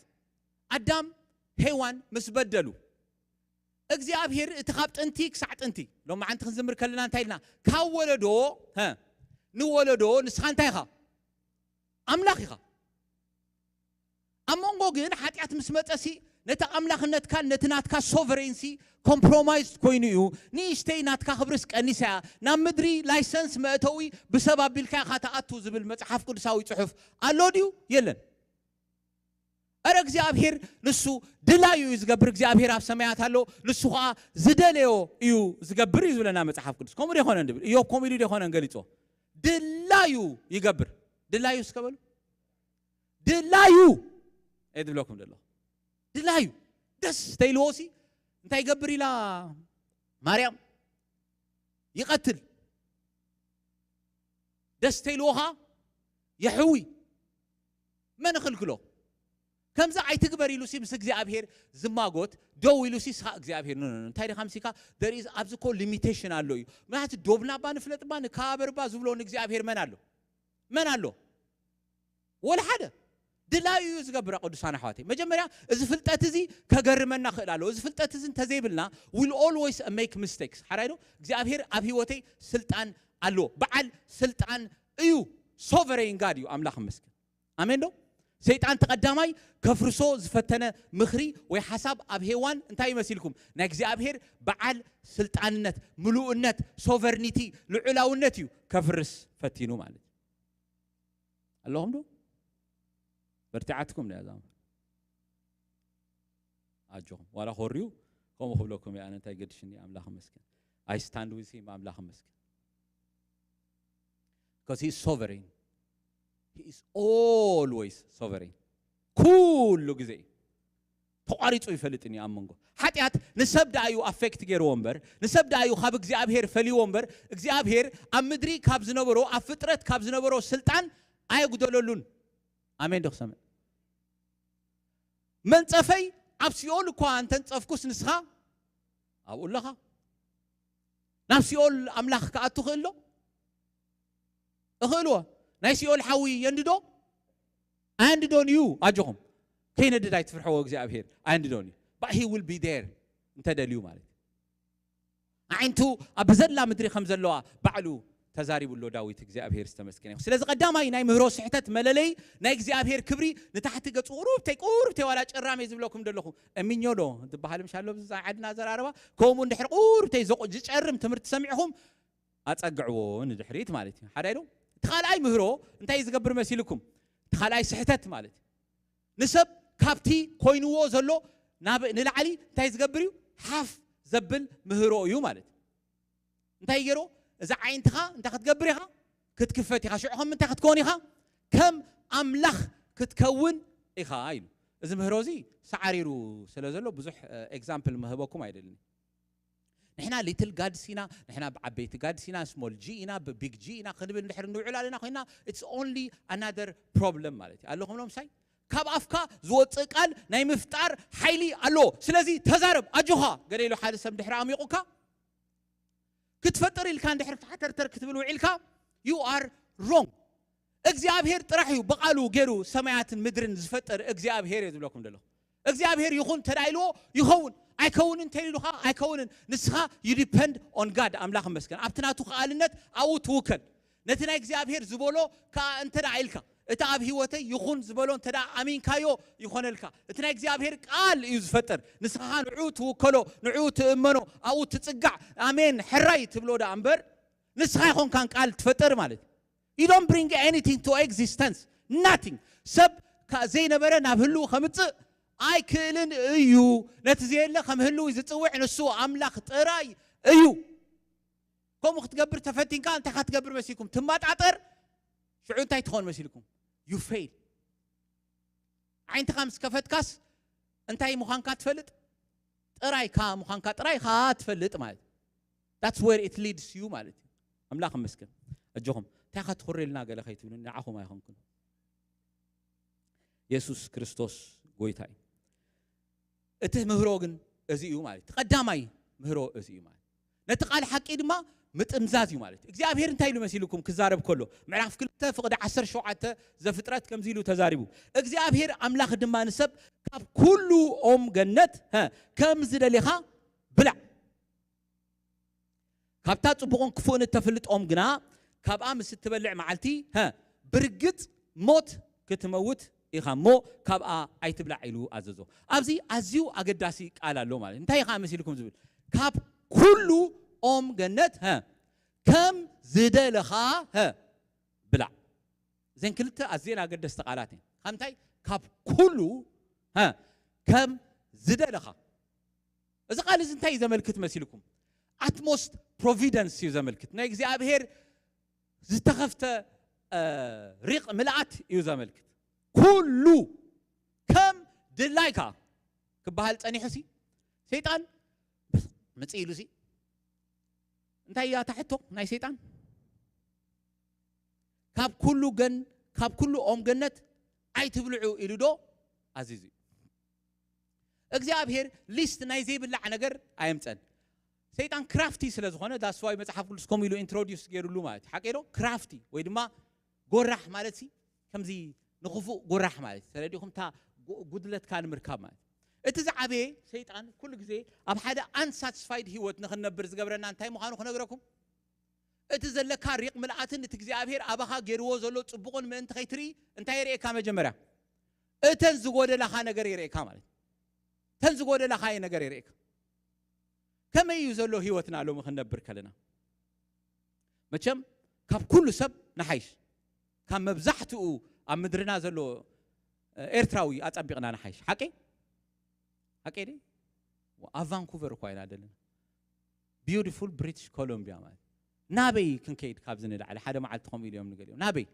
ኣዳም ሄዋን ምስ በደሉ፣ እግዚኣብሔር እቲ ካብ ጥንቲ ክሳዕ ጥንቲ፣ ሎማዓንቲ ክንዝምር ከለና እንታይ ኢልና? ካብ ወለዶ፣ ሀ፣ ንወለዶ ንስኻ እንታይ ኢኻ? ኣምላኽ ኢኻ። ኣብ መንጎ ግን ሓጢኣት ምስ መጸሲ፣ ነቲ ኣምላኽነትካን ነቲ ናትካ ሶቨሬንሲ ኮምፕሮማይዝ ኮይኑ እዩ። ንእሽተይ ናትካ ክብርስ ቀኒሳ እያ። ናብ ምድሪ ላይሰንስ መእተዊ ብሰብ ኣቢልካ ኢኻ ትኣቱ ዝብል መጽሓፍ ቅዱሳዊ ጽሑፍ ኣሎ ድዩ? የለን። እረ እግዚኣብሔር ንሱ ድላዩ እዩ ዝገብር። እግዚኣብሔር ኣብ ሰማያት ኣሎ፣ ንሱ ኸዓ ዝደለዮ እዩ ዝገብር እዩ ዝብለና መጽሓፍ ቅዱስ። ከምኡ ዶ ይኾነን ድብል? እዮብ ከምኡ ኢሉ ዶ ይኾነን ገሊጾ? ድላዩ ይገብር። ድላዩ እስከ በሉ። ድላዩ እየ ዝብለኩም ዘለኹ። ድላዩ ደስ ተይልዎሲ እንታይ ይገብር ኢላ ማርያም? ይቐትል። ደስ ተይልዎ ኸዓ የሕዊ። መን ይኽልክሎ? ከምዚ ኣይትግበር ኢሉሲ ምስ እግዚኣብሔር ዝማጎት ደው ኢሉሲ ስኻ እግዚኣብሔር፣ ኖ፣ ኖ፣ ኖ፣ እንታይ ዲኻ ምሲካ? There is፣ ኣብዚ እኮ ሊሚቴሽን ኣሎ እዩ። ምክንያቱ ዶብና እባ ንፍለጥ እባ ንከባበር እባ ዝብሎ ንእግዚኣብሔር መን ኣሎ? መን ኣሎ? ወላ ሓደ። ድላዩ እዩ ዝገብር። ቅዱሳን ኣሕዋተይ፣ መጀመርያ እዚ ፍልጠት እዚ ከገርመና ክእል ኣለዎ። እዚ ፍልጠት እዚ እንተዘይብልና፣ will always make mistakes። ሓራይ ዶ? እግዚኣብሔር ኣብ ህይወተይ ስልጣን ኣለዎ። በዓል ስልጣን እዩ። ሶቨሬን ጋድ እዩ። ኣምላኽ ይመስገን። ኣሜን ዶ? ሰይጣን እቲ ቀዳማይ ከፍርሶ ዝፈተነ ምኽሪ ወይ ሓሳብ ኣብ ሄዋን እንታይ ይመሲልኩም? ናይ እግዚኣብሔር በዓል ስልጣንነት፣ ምሉእነት፣ ሶቨርኒቲ፣ ልዑላውነት እዩ ከፍርስ ፈቲኑ ማለት እዩ። ኣለኹም ዶ? በርቲዓትኩም ዶ? ያዛም ኣጆኹም። ዋላ ኮርዩ ከምኡ ክብለኩም እየ። ኣነ እንታይ ገድሽኒ? ኣምላኽ መስገን። I stand with him። ኣምላኽ መስገን። Because he is sovereign. He is always sovereign። ኩሉ ግዜ እዩ። ተቋሪጹ ይፈልጥን እዩ ኣብ መንጎ። ሓጢኣት ንሰብ ደኣ እዩ ኣፌክት ገይርዎ እምበር፣ ንሰብ ደኣ እዩ ካብ እግዚኣብሔር ፈልይዎ እምበር፣ እግዚኣብሔር ኣብ ምድሪ ካብ ዝነበሮ፣ ኣብ ፍጥረት ካብ ዝነበሮ ስልጣን ኣየጉደለሉን። ኣሜን ዶ ክሰምዕ? መንጸፈይ ኣብ ሲኦል እኳ እንተንጸፍኩስ ንስኻ ኣብኡ ኣለኻ። ናብ ሲኦል ኣምላኽ ክኣቱ ክእል ዶ? እኽእልዎ። ናይ ሲኦል ሓዊ የንድዶ? ኣየንድዶን እዩ። ኣጆኹም። ከይነድድ ኣይትፍርሕዎ፣ እግዚኣብሔር ኣየንድዶን እዩ። But he will be there እንተደልዩ ማለት እዩ። ኣዒንቱ ኣብ ብዘላ ምድሪ ከም ዘለዋ ባዕሉ ተዛሪቡ ኣሎ ዳዊት። እግዚኣብሔር ዝተመስገነ ይኹን። ስለዚ ቀዳማይ ናይ ምህሮ ስሕተት መለለይ ናይ እግዚኣብሔር ክብሪ ንታሕቲ ገጹ ቁሩብተይ፣ ቁሩብተይ ዋላ ጨራመይ ዝብለኩም ዘለኹ እሚኞ ዶ ዝበሃል ምሽ ኣሎ ብዛ ዓድና ዘራረባ፣ ከምኡ እንድሕር ቁሩብተይ ዘቆ-፣ ዝጨርም ትምህርቲ ሰሚዕኹም ኣጸግዕዎ ንድሕሪት ማለት እዩ። ሓዳይ ዶ? እቲ ካልኣይ ምህሮ እንታይ ዝገብር መሲልኩም? እቲ ካልኣይ ስሕተት ማለት እዩ። ንሰብ ካብቲ ኮይንዎ ዘሎ ናብ ንላዕሊ እንታይ ዝገብር እዩ? ሓፍ ዘብል ምህሮ እዩ ማለት እዩ። እንታይ ገይሮ? እዛ ዓይንትኻ እንታይ ክትገብር ኢኻ? ክትክፈት ኢኻ። ሽዑ ከም እንታይ ክትከውን ኢኻ? ከም ኣምላኽ ክትከውን ኢኻ ኢሉ። እዚ ምህሮ እዚ ሰዓሪሩ ስለ ዘሎ ብዙሕ፣ እ፣ ኤግዛምፕል መህበኩም ኣይደልን። ንሕና little gods ኢና፣ ንሕና ዓበይቲ gods ኢና፣ small g ኢና፣ big g ኢና ክንብል እንድሕር ንውዕል ኣለና ኮይና፣ it's only another problem ማለት እዩ። ኣለኹም ሎምሳይ? ካብ ኣፍካ ዝወፅእ ቃል ናይ ምፍጣር ሓይሊ ኣለዎ። ስለዚ ተዛረብ፣ ኣጆኻ። ገለ ኢሉ ሓደ ሰብ ድሕሪ ኣሚቑካ ክትፈጥር ኢልካ እንድሕር ተሓተርተር ክትብል ውዒልካ፣ you are wrong። እግዚኣብሔር ጥራሕ እዩ ብቓሉ ገይሩ ሰማያትን ምድርን ዝፈጥር እግዚኣብሔር እዩ ዝብለኩም ዘለኹ። እግዚኣብሔር ይኹን ተዳኢልዎ ይኸውን፣ ኣይከውንን ተይሉ ከዓ ኣይከውንን። ንስኻ you depend on God። ኣምላኽ መስገን ኣብቲ ናቱ ከኣልነት ኣብኡ ትውከል። ነቲ ናይ እግዚኣብሔር ዝበሎ ከዓ እንተ ደኣ ኢልካ፣ እቲ ኣብ ህይወተይ ይኹን ዝበሎ እንተ ደኣ ኣሚንካዮ ይኾነልካ። እቲ ናይ እግዚኣብሔር ቃል እዩ ዝፈጥር። ንስኻ ንዕኡ ትውከሎ፣ ንዕኡ ትእመኖ፣ ኣብኡ ትጽጋዕ፣ ኣሜን ሕራይ ትብሎ ደኣ እምበር፣ ንስኻ ኣይኾንካን ቃል ትፈጥር ማለት እዩ። You don't bring anything to existence, nothing። ሰብ ካብ ዘይነበረ ናብ ህልው ከምጽእ ኣይክእልን እዩ። ነቲ ዘየለ ከም ህልው ዝጽውዕ ንሱ ኣምላኽ ጥራይ እዩ። ከምኡ ክትገብር ተፈቲንካ እንታይ ኢኻ ትገብር መሲልኩም? ትመጣጠር። ሽዑ እንታይ ትኾን መሲልኩም? You fail። ዓይንትኻ ምስ ከፈትካስ እንታይ ምዃንካ ትፈልጥ? ጥራይካ ምዃንካ ጥራይኻ ትፈልጥ ማለት እዩ። That's where it leads you ማለት እዩ። ኣምላኽ ይመስገን። ኣጆኹም እንታይ ኢኻ ትኹርልና ገለ ከይትብሉ ንዓኹም ኣይኾንኩን። የሱስ ክርስቶስ ጎይታ እዩ። እቲ ምህሮ ግን እዚ እዩ ማለት እዩ። እቲ ቀዳማይ ምህሮ እዚ እዩ ማለት እዩ። ነቲ ቃል ሓቂ ድማ ምጥምዛዝ እዩ ማለት እዩ። እግዚኣብሔር እንታይ ኢሉ መሲልኩም ክዛረብ ከሎ? ምዕራፍ ክልተ ፍቕዲ ዓሰርተ ሸውዓተ ዘፍጥረት ከምዚ ኢሉ ተዛሪቡ። እግዚኣብሔር ኣምላኽ ድማ ንሰብ ካብ ኩሉ ኦም ገነት፣ ሀ፣ ከም ዝደሌኻ ብላዕ። ካብታ ጽቡቕን ክፉእን እተፍልጥ ኦም ግና ካብኣ ምስ እትበልዕ መዓልቲ፣ ሀ፣ ብርግጽ ሞት ክትመውት ኢኻ እሞ ካብኣ ኣይትብላዕ ኢሉ ኣዘዞ። ኣብዚ ኣዝዩ ኣገዳሲ ቃል ኣሎ ማለት እዩ። እንታይ ኢኻ መሲልኩም ዝብል? ካብ ኩሉ ኦም ገነት፣ ሀ፣ ከም ዝደለኻ፣ ሀ፣ ብላዕ። እዘን ክልተ ኣዝየን ኣገደስቲ ቃላት እየን። ካብ እንታይ? ካብ ኩሉ፣ ሀ፣ ከም ዝደለኻ። እዚ ቃል እዚ እንታይ እዩ ዘመልክት መሲልኩም? ኣትሞስት ፕሮቪደንስ እዩ ዘመልክት። ናይ እግዚኣብሔር ዝተኸፍተ፣ እ፣ ሪቕ ምልኣት እዩ ዘመልክት። ኩሉ ከም ድላይካ ክበሃል ጸኒሑ ሲ፣ ሰይጣን መጽእ ኢሉ ሲ፣ እንታይ እያ እታ ሕቶ ናይ ሰይጣን? ካብ ኩሉ ገን-፣ ካብ ኩሉ ኦም ገነት ኣይትብልዑ ኢሉ ዶ ኣዚዙ እዩ? እግዚኣብሔር ሊስት ናይ ዘይብላዕ ነገር ኣየምጸን። ሰይጣን ክራፍቲ ስለ ዝኾነ፣ that's why መጽሓፍ ቅዱስ ከምኡ ኢሉ ኢንትሮዲውስ ገይሩሉ ማለት እዩ። ሓቂ ዶ? ክራፍቲ ወይ ድማ ጎራሕ ማለት ሲ፣ ከምዚ ንኽፉእ ጎራሕ ማለት እዩ። ተረዲኹም? እታ ጉ-፣ ጉድለትካ ንምርካብ ማለት እዩ። እቲ ዝዓበየ ሰይጣን ኩሉ ግዜ ኣብ ሓደ ኣንሳትስፋይድ ህይወት ንኽንነብር ዝገብረና እንታይ ምዃኑ ክነግረኩም? እቲ ዘለካ ሪቕ ምልኣትን እቲ እግዚኣብሔር ኣባኻ ገይርዎ ዘሎ ጽቡቕን ምእንቲ ከይትርኢ እንታይ የርእየካ? መጀመርያ እተን ዝጎደላኻ ነገር የርእየካ ማለት እዩ። እተን ዝጎደላኻየ ነገር የርእየካ። ከመይ እዩ ዘሎ ህይወትና ሎሚ ክንነብር ከለና? መቸም ካብ ኩሉ ሰብ ንሓይሽ፣ ካብ መብዛሕትኡ ኣብ ምድርና ዘሎ፣ እ፣ ኤርትራዊ ኣጸቢቕና ንሓይሽ። ሓቂ? ሓቂ ድዩ? ኣብ ቫንኩቨር እኳ ኢና ዘለና። ቢዩቲፉል ብሪቲሽ ኮሎምቢያ ማለት። ናበይ ክንከይድ ካብዚ ንላዕሊ? ሓደ መዓልቲ ከምኡ ኢሉ እዮም ንገሊኦም። ናበይ?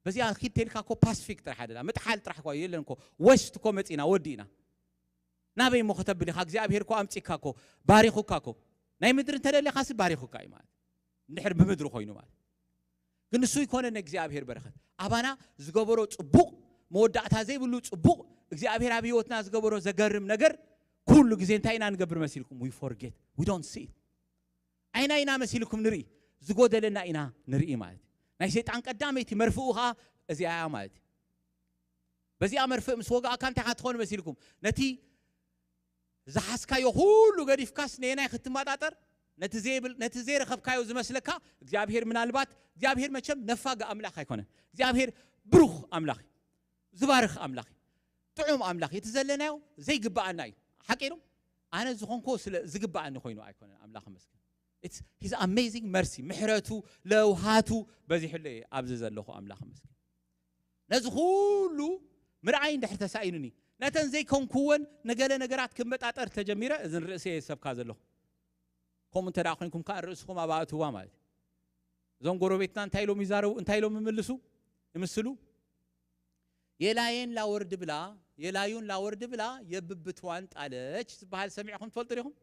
በዚኣ ኪድ ተልካ እኮ ፓስፊክ ጥራሕ ኣደላ። ምጥሓል ጥራሕ እኳ የለን እኮ። ዌስት እኮ መጺና፣ ወዲእና። ናበይ እሞ ከተብል ኢኻ? እግዚኣብሔር እኮ ኣምጺካ እኮ፣ ባሪኹካ እኮ። ናይ ምድሪ እንተደሊኻሲ ባሪኹካ እዩ ማለት። እንድሕር ብምድሪ ኮይኑ ማለት። ግን ንሱ ይኮነን እግዚኣብሔር በረኸት። ኣባና ዝገበሮ ጽቡቕ፣ መወዳእታ ዘይብሉ ጽቡቕ፣ እግዚኣብሔር ኣብ ህይወትና ዝገበሮ ዘገርም ነገር፣ ኩሉ ግዜ እንታይ ኢና ንገብር መሲልኩም? We forget. We don't see it. ኣይና ኢና መሲልኩም ንርኢ? ዝጎደለና ኢና ንርኢ ማለት እዩ። ናይ ሰይጣን ቀዳመይቲ መርፍኡ ኸዓ እዚኣ እያ ማለት እዩ። በዚኣ መርፍእ ምስ ወጋእካ እንታይ ክትኾኑ መሲልኩም? ነቲ ዝሓዝካዮ ኩሉ ገዲፍካስ ነየናይ ክትመጣጠር? ነቲ ዘይብል፣ ነቲ ዘይረኸብካዮ ዝመስለካ እግዚኣብሔር፣ ምናልባት እግዚኣብሔር መቸም ነፋግ ኣምላኽ ኣይኮነን። እግዚኣብሔር ብሩኽ ኣምላኽ እዩ። ዝባርኽ ኣምላኽ እዩ። ጥዑም ኣምላኽ እዩ። እቲ ዘለናዮ ዘይግብኣና እዩ። ሓቂ ነው። ኣነ ዝኾንኮ ስለ ዝግብኣኒ ኮይኑ ኣይኮነን። ኣምላኽ ይመስገን። It's his amazing mercy፣ ምሕረቱ፣ ለውሃቱ በዚሑለይ ኣብዚ ዘለኹ ኣምላኽ ይመስገን። ነዚ ኩሉ ምርኣይ እንድሕር ተሳኢኑኒ፣ ነተን ዘይኮንኩወን ንገለ ነገራት ክመጣጠር ተጀሚረ፣ እዝን ርእሰ የሰብካ ዘለኹ። ከምኡ እንተ ደኣ ኮይንኩም ከኣ ርእስኹም ኣብ ኣእትዋ ማለት እዩ። እዞም ጎረቤትና እንታይ ኢሎም ይዛረቡ? እንታይ ኢሎም ይምልሱ? ይምስሉ? የላየን ላወርድ ብላ፣ የላዩን ላወርድ ብላ የብብትዋን ጣለች ዝበሃል ሰሚዕኹም ትፈልጡ ዲኹም?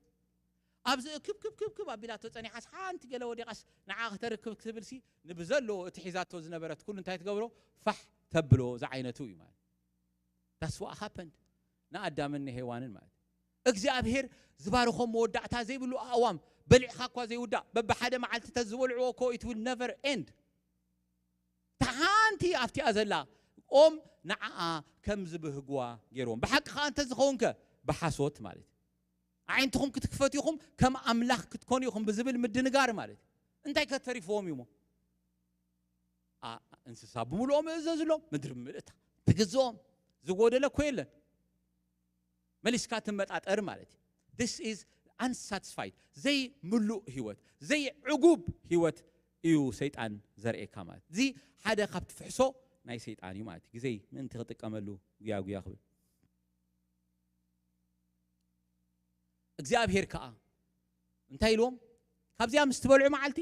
ኣብዚ ክብ ክብ ክብ ክብ ኣቢላቶ ጸኒሓስ ሓንቲ ገለ ወዲቓስ ንዓ ክተርክብ ክትብልሲ ንብዘሎ እቲ ሒዛቶ ዝነበረት ኩሉ እንታይ ትገብሮ? ፋሕ ተብሎ ዝዓይነቱ እዩ ማለት። That's what happened ንኣዳምን ንሄዋንን ማለት። እግዚኣብሔር ዝባርኾም መወዳእታ ዘይብሉ ኣእዋም፣ በሊዕኻ እኳ ዘይውዳእ፣ በብሓደ መዓልቲ ተዝበልዕዎ እኮ it will never end። እታ ሓንቲ ኣብቲኣ ዘላ ኦም ንዓኣ ከም ዝብህግዋ ገይርዎም። ብሓቂ ኸኣ እንተዝኸውንከ ብሓሶት ማለት እዩ። ኣዒንትኹም ክትክፈቱ ኢኹም፣ ከም ኣምላኽ ክትኮኑ ኢኹም ብዝብል ምድንጋር ማለት እዩ። እንታይ ከተሪፍዎም እዩ እሞ? ኣ- እንስሳ ብምልኦም እዘዝሎም፣ ምድሪ ብምልእታ ትግዝኦም፣ ዝጎደለ እኮ የለን። መሊስካ ትመጣጠር ማለት እዩ። This is unsatisfied፣ ዘይምሉእ ህይወት፣ ዘይዕጉብ ህይወት እዩ ሰይጣን ዘርእየካ ማለት። እዚ ሓደ ካብቲ ፍሕሶ ናይ ሰይጣን እዩ ማለት እዩ። ግዜ ምእንቲ ክጥቀመሉ ጉያጉያ ክብል። እግዚኣብሔር ከኣ እንታይ ኢልዎም? ካብዚኣ ምስ ትበልዑ መዓልቲ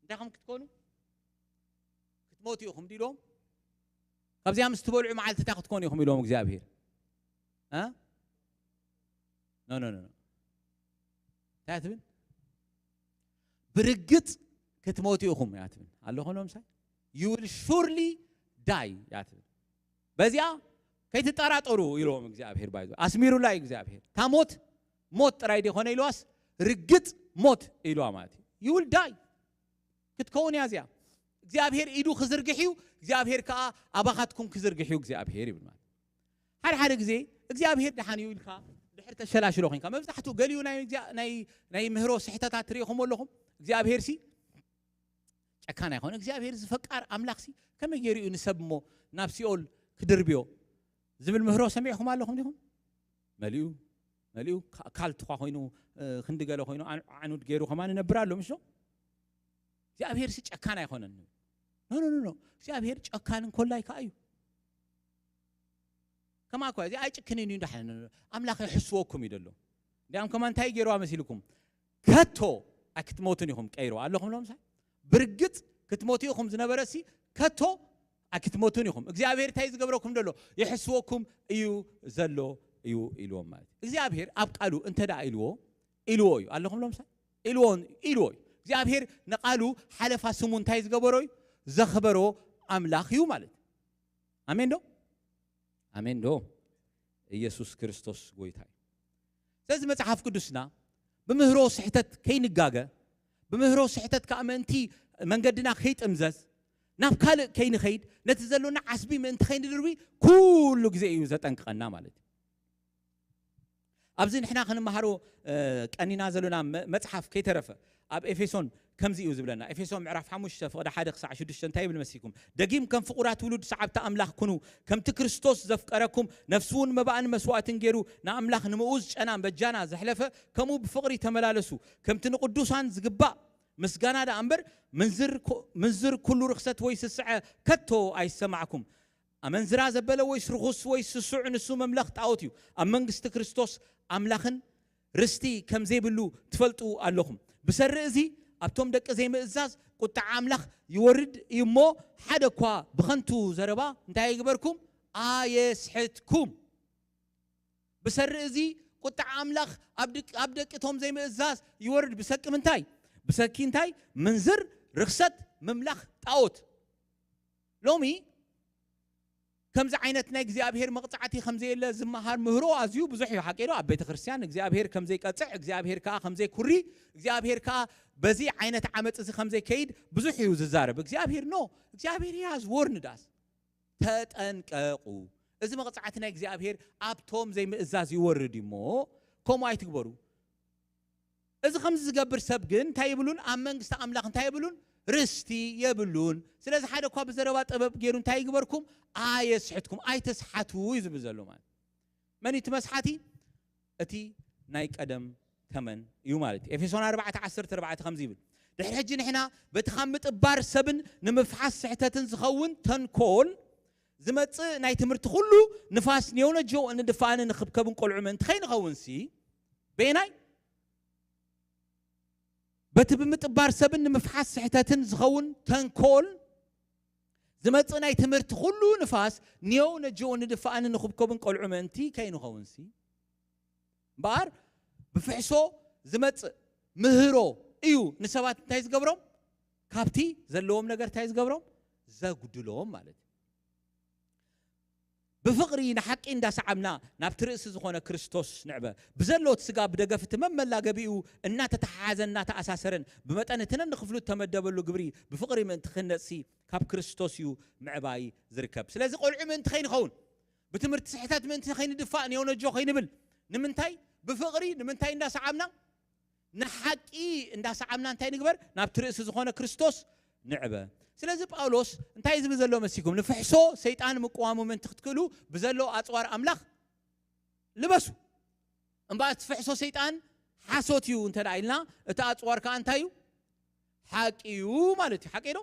እንታይ ከም ክትኮኑ? ክትሞቱ ኢኹም ዲልዎም? ካብዚኣ ምስ ትበልዑ መዓልቲ እንታይ ክትኮኑ ኢኹም ኢልዎም እግዚኣብሔር? እ? ኖ ኖ ኖ ኖ። እንታይ ትብል? ብርግጽ ክትሞቱ ኢኹም እያ ትብል። ኣለኹም ዶ ምሳይ? You will surely die እያ ትብል። በዚኣ ከይትጠራጠሩ ኢልዎም እግዚኣብሔር። ባይዞ ኣስሚሩላ እዩ እግዚኣብሔር። እታ ሞት ሞት ጥራይ ዲኾነ ኢልዋስ፣ ርግጽ ሞት ኢልዋ ማለት እዩ። You will die። ክትከውን እያ እዚኣ። እግዚኣብሔር ኢዱ ክዝርግሕ እዩ፣ እግዚኣብሔር ከዓ ኣባኻትኩም ክዝርግሕ እዩ እግዚኣብሔር ይብል ማለት። ሓደ ሓደ ግዜ እግዚኣብሔር ደሓን እዩ ኢልካ ድሕር ተሸላሽሎ ኮንካ፣ መብዛሕትኡ ገሊኡ ናይ እግዚኣብ- ናይ ናይ ምህሮ ስሕተታት ትሪኢኹም ኣለኹም። እግዚኣብሔር ሲ ጨካን ኣይኮነ። እግዚኣብሔር ዝፈቃር ኣምላኽ ሲ ከመይ ገይሩ እዩ ንሰብ እሞ ናብ ሲኦል ክድርብዮ ዝብል ምህሮ ሰሚዕኹም ኣለኹም ዲኹም? መሊኡ መሊኡ ካ- ካልት ኳ ኮይኑ፣ እ፣ ክንዲ ገለ ኮይኑ፣ ኣን- ኣዕኑድ ገይሩ ከማን ይነብር ኣሎ፣ ምሽ ዶ? እግዚኣብሔር ሲ ጨካን ኣይኮነን። ኖ ኖ ኖ ኖ። እግዚኣብሔር ጨካን እንኮላይ ከኣ እዩ። ከማ እኳ እዚ ኣይጭክንን እዩ እንዳሓነ ኣምላኽ ይሕስወኩም እዩ ደሎ። እንዲያም ከማ እንታይ ገይርዋ መሲልኩም? ከቶ ኣይክትሞቱን ኢኹም ቀይርዋ ኣለኹም ሎም ሳይ። ብርግጽ ክትሞቱ ኢኹም ዝነበረ ሲ ከቶ ኣይክትሞቱን ኢኹም። እግዚኣብሔር እንታይ ዝገብረኩም ደሎ? ይሕስወኩም እዩ ዘሎ እዩ ኢልዎም ማለት እዩ። እግዚኣብሔር ኣብ ቃሉ እንተ ደኣ ኢልዎ፣ ኢልዎ እዩ ኣለኹም ሎም ሳይ። ኢልዎ ኢልዎ እዩ። እግዚኣብሔር ንቃሉ ሓለፋ ስሙ እንታይ ዝገበሮ እዩ? ዘኽበሮ ኣምላኽ እዩ ማለት እዩ። ኣሜን ዶ? ኣሜን ዶ? ኢየሱስ ክርስቶስ ጎይታ እዩ። ስለዚ መጽሓፍ ቅዱስና ብምህሮ ስሕተት ከይንጋገ፣ ብምህሮ ስሕተት ከኣ ምእንቲ መንገድና ከይጥምዘዝ፣ ናብ ካልእ ከይንኸይድ፣ ነቲ ዘሎና ዓስቢ ምእንቲ ከይንድርቢ ኩሉ ግዜ እዩ ዘጠንቅቐና ማለት እዩ። ኣብዚ ንሕና ክንመሃሮ እ፣ ቀኒና ዘሎና መ- መጽሓፍ ከይተረፈ ኣብ ኤፌሶን ከምዚ እዩ ዝብለና። ኤፌሶን ምዕራፍ ሓሙሽተ ፍቕዲ ሓደ ክሳዕ ሽዱሽተ እንታይ ይብል መሲልኩም? ደጊም ከም ፍቑራት ውሉድ ሰዓብቲ ኣምላኽ ኩኑ፣ ከምቲ ክርስቶስ ዘፍቀረኩም፣ ነፍሱ እውን መባእን መስዋእትን ገይሩ ንኣምላኽ ንምኡዝ ጨናን በጃና ዘሕለፈ፣ ከምኡ ብፍቕሪ ተመላለሱ። ከምቲ ንቅዱሳን ዝግባእ ምስጋና ደኣ እምበር፣ ምንዝር ኩ- ምንዝር ኩሉ ርኽሰት ወይ ስስዐ ከቶ ኣይሰማዕኩም። ኣመንዝራ ዘበለ ወይስ ርኹስ ወይስ ስሱዕ፣ ንሱ መምለኽ ጣዖት እዩ፣ ኣብ መንግስቲ ክርስቶስ ኣምላኽን ርስቲ ከም ዘይብሉ ትፈልጡ ኣለኹም። ብሰሪ እዚ ኣብቶም ደቂ ዘይምእዛዝ ቁጥዓ ኣምላኽ ይወርድ እዩ እሞ፣ ሓደ እኳ ብኸንቱ ዘረባ እንታይ ኣይግበርኩም? ኣየስሕትኩም። ብሰሪ እዚ ቁጥዓ ኣምላኽ ኣብ ደቂ- ኣብ ደቂ እቶም ዘይምእዛዝ ይወርድ። ብሰቂ ምንታይ? ብሰኪ እንታይ? ምንዝር፣ ርኽሰት፣ ምምላኽ ጣዖት። ሎሚ ከምዚ ዓይነት ናይ እግዚኣብሔር መቕጻዕቲ ከም ዘየለ ዝመሃር ምህሮ ኣዝዩ ብዙሕ እዩ። ሓቂ ዶ? ኣብ ቤተ ክርስቲያን እግዚኣብሔር ከም ዘይቀጽዕ፣ እግዚኣብሔር ከኣ ከም ዘይኩሪ፣ እግዚኣብሔር ከኣ በዚ ዓይነት ዓመጽ እዚ ከም ዘይከይድ ብዙሕ እዩ ዝዛረብ። እግዚኣብሔር ኖ፣ እግዚኣብሔር ያዝ ወርንዳስ ተጠንቀቑ። እዚ መቕጻዕቲ ናይ እግዚኣብሔር ኣብቶም ዘይምእዛዝ ይወርድ እዩ እሞ ከምኡ ኣይትግበሩ። እዚ ከምዚ ዝገብር ሰብ ግን እንታይ ይብሉን? ኣብ መንግስቲ ኣምላኽ እንታይ ይብሉን? ርስቲ የብሉን። ስለዚ ሓደ እኳ ብዘረባ ጥበብ ገይሩ እንታይ ይግበርኩም? ኣየስሕትኩም፣ ኣይተስሓቱ እዩ ዝብል ዘሎ ማለት። መን እዩ እቲ መስሓቲ? እቲ ናይ ቀደም ተመን እዩ ማለት እዩ። ኤፌሶን ኣርባዕተ ዓሰርተ ኣርባዕተ ከምዚ ይብል፣ ድሕሪ ሕጂ ንሕና በቲ ካብ ምጥባር ሰብን ንምፍሓስ ስሕተትን ዝኸውን ተንኮል ዝመጽእ ናይ ትምህርቲ ኩሉ ንፋስ ንየውነጀው እንድፋኣንን ንክብከብን ቆልዑ ምእንቲ ከይንኸውንሲ፣ በየናይ? በቲ ብምጥባር ሰብን ንምፍሓስ ስሕተትን ዝኸውን ተንኮል ዝመጽእ ናይ ትምህርቲ ኩሉ ንፋስ ንየው ነጀው ንድፋኣንን ንኽብከቡን ቆልዑ ምእንቲ ከይንኸውንሲ እምበኣር፣ ብፍሕሶ ዝመጽእ ምህሮ እዩ ንሰባት እንታይ ዝገብሮም? ካብቲ ዘለዎም ነገር እንታይ ዝገብሮም? ዘጉድሎም ማለት እዩ። ብፍቕሪ ንሓቂ እንዳሰዓብና ናብቲ ርእሲ ዝኾነ ክርስቶስ ንዕበ። ብዘሎ እቲ ስጋ ብደገፍ እቲ መመላገቢኡ እናተተሓሓዘን እናተኣሳሰረን ብመጠን እቲ ነንክፍሉ እተመደበሉ ግብሪ ብፍቕሪ ምእንቲ ክንነጽሲ ካብ ክርስቶስ እዩ ምዕባይ ዝርከብ። ስለዚ ቆልዑ ምእንቲ ከይንኸውን፣ ብትምህርቲ ስሕተት ምእንቲ ከይንድፋእ፣ ኔዮነጆ ከይንብል፣ ንምንታይ? ብፍቕሪ ንምንታይ እንዳሰዓብና ንሓቂ እንዳሰዓብና እንታይ ንግበር? ናብቲ ርእሲ ዝኾነ ክርስቶስ ንዕበ። ስለዚ ጳውሎስ እንታይ ዝብል ዘሎ መሲኩም? ንፍሕሶ ሰይጣን ምቅዋሙ ምእንቲ ክትክእሉ ብዘሎ ኣጽዋር ኣምላኽ ልበሱ። እምበኣር እቲ ፍሕሶ ሰይጣን ሓሶት እዩ እንተ ደኣ ኢልና፣ እቲ ኣጽዋር ከኣ እንታይ እዩ? ሓቂ እዩ ማለት እዩ። ሓቂ ዶ?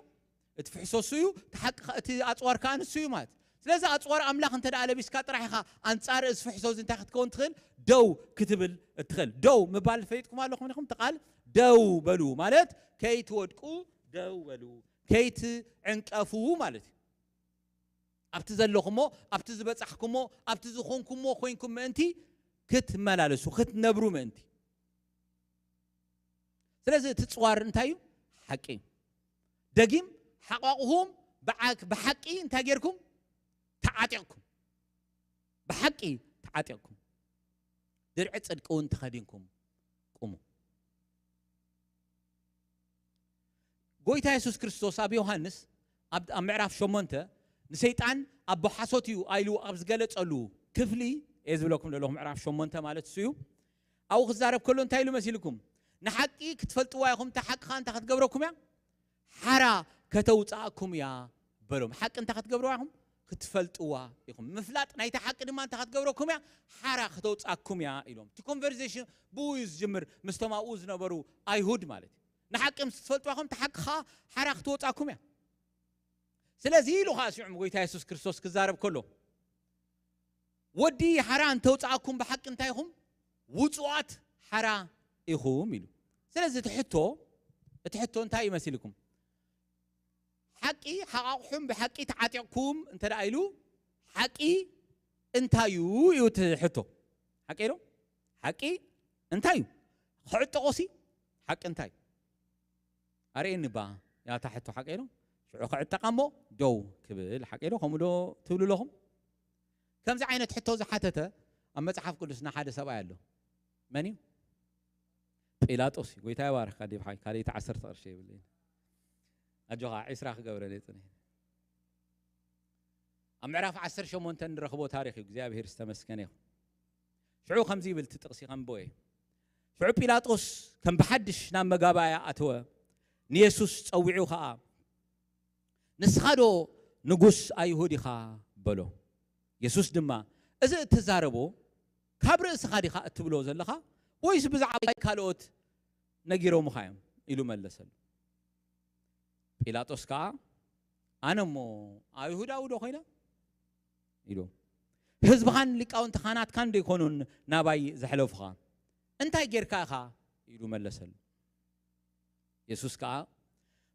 እቲ ፍሕሶ እሱ እዩ፣ እቲ ሓቂ ከ-፣ እቲ ኣጽዋር ከኣ ንሱ እዩ ማለት እዩ። ስለዚ ኣጽዋር ኣምላኽ እንተ ደኣ ለቢስካ ጥራሕ ኢኻ ኣንጻር እዚ ፍሕሶ እዚ እንታይ ክትከውን ትኽእል? ደው ክትብል እትኽእል። ደው ምባል ፈሊጥኩም ኣለኹም ኢኹም? እቲ ቃል ደው በሉ ማለት ከይትወድቁ ደው በሉ፣ ከይትዕንቀፉ ማለት እዩ። ኣብቲ ዘለኹሞ፣ ኣብቲ ዝበጻሕኩሞ፣ ኣብቲ ዝኾንኩሞ ኮይንኩም ምእንቲ ክትመላለሱ፣ ክትነብሩ ምእንቲ። ስለዚ እቲ ጽዋር እንታይ እዩ? ሓቂ እዩ። ደጊም ሓቋቑኹም ብዓ-፣ ብሓቂ እንታይ ጌርኩም? ተዓጢቕኩም። ብሓቂ ተዓጢቕኩም። ድርዒ ጽድቂ እውን ተኸዲንኩም ቁሙ። ጎይታ የሱስ ክርስቶስ ኣብ ዮሃንስ ኣብ፣ ኣብ ምዕራፍ ሸሞንተ ንሰይጣን ኣቦ ሓሶት እዩ ኢሉ ኣብ ዝገለጸሉ ክፍሊ እየ ዝብለኩም ዘለኹ፣ ምዕራፍ ሸሞንተ ማለት እሱ እዩ። ኣብኡ ክዛረብ ከሎ እንታይ ኢሉ መሲልኩም? ንሓቂ ክትፈልጥዋ ኢኹም፣ እታ ሓቂ ኸኣ እንታይ ክትገብረኩም እያ? ሓራ ከተውጽኣኩም እያ በሎም። ሓቂ እንታይ ክትገብርዋ ኢኹም? ክትፈልጥዋ ኢኹም። ምፍላጥ ናይቲ ሓቂ ድማ እንታይ ክትገብረኩም እያ? ሓራ ከተውጽኣኩም እያ ኢሎም። እቲ ኮንቨርሴሽን ብኡ እዩ ዝጅምር፣ ምስቶም ኣብኡ ዝነበሩ ኣይሁድ ማለት እዩ። ንሓቂ ምስ ትፈልጥዋ ኢኹም፣ እቲ ሓቂ ኸኣ ሓራ ክትወጽኣኩም እያ። ስለዚ ኢሉ ኸኣ ስምዑ፣ ጎይታ የሱስ ክርስቶስ ክዛረብ ከሎ፣ "ወዲ ሓራ እንተውጽኣኩም ብሓቂ እንታይ ኢኹም? ውጹኣት ሓራ ኢኹም" ኢሉ። ስለዚ እቲ ሕቶ፣ እቲ ሕቶ እንታይ ይመስልኩም? ሓቂ ሓቓቑሑም ብሓቂ ተዓጢቕኩም እንተ ደኣ ኢሉ፣ ሓቂ እንታይ እዩ እዩ እቲ ሕቶ? ሓቂ ዶ? ሓቂ እንታይ እዩ? ክዕጠቖሲ ሓቂ እንታይ እዩ? ኣርእየኒ ባ ያታ ሕቶ ሓቂ ዶ? ሽዑ ክዕጠቓ እሞ ደው ክብል ሓቂ ዶ? ከምኡ ዶ ትብሉ ኣለኹም? ከምዚ ዓይነት ሕቶ ዝሓተተ ኣብ መጽሓፍ ቅዱስና ሓደ ሰብኣይ ኣሎ። መን እዩ? ጲላጦስ እዩ። ጎይታ ይባርካ ዲብሓይ፣ ካልኣይቲ ዓሰርተ ቅርሺ የብለይን። ኣጆኻ፣ ዒስራ ክገብረን እየ ጽኒሐ። ኣብ ምዕራፍ ዓሰርተ ሸሞንተ ንረኽቦ ታሪኽ እዩ። እግዚኣብሔር ዝተመስገነ ይኹን። ሽዑ ከምዚ ይብል እቲ ጥቕሲ፣ ከንብቦ እየ። ሽዑ ጲላጦስ ከም ብሓድሽ ናብ መጋባእያ ኣተወ፣ ንየሱስ ጸዊዑ ኸኣ፣ "ንስኻ ዶ ንጉስ ኣይሁድ ኢኻ?" በሎ። የሱስ ድማ፣ "እዚ እትዛረቦ ካብ ርእስኻ ዲኻ እትብሎ ዘለኻ፣ ወይስ ብዛዕባ ካልኦት ነጊሮምኻ እዮም?" ኢሉ መለሰሉ። ጲላጦስ ከኣ፣ "ኣነ እሞ ኣይሁዳዊ ዶ ኮይነ?" ኢሉ። "ህዝብኻን ሊቃውንቲ ካህናትካን ዶ ኣይኮኑን ናባይ ዘሕለፉኻ? እንታይ ጌርካ ኢኻ?" ኢሉ መለሰሉ። የሱስ ከኣ፣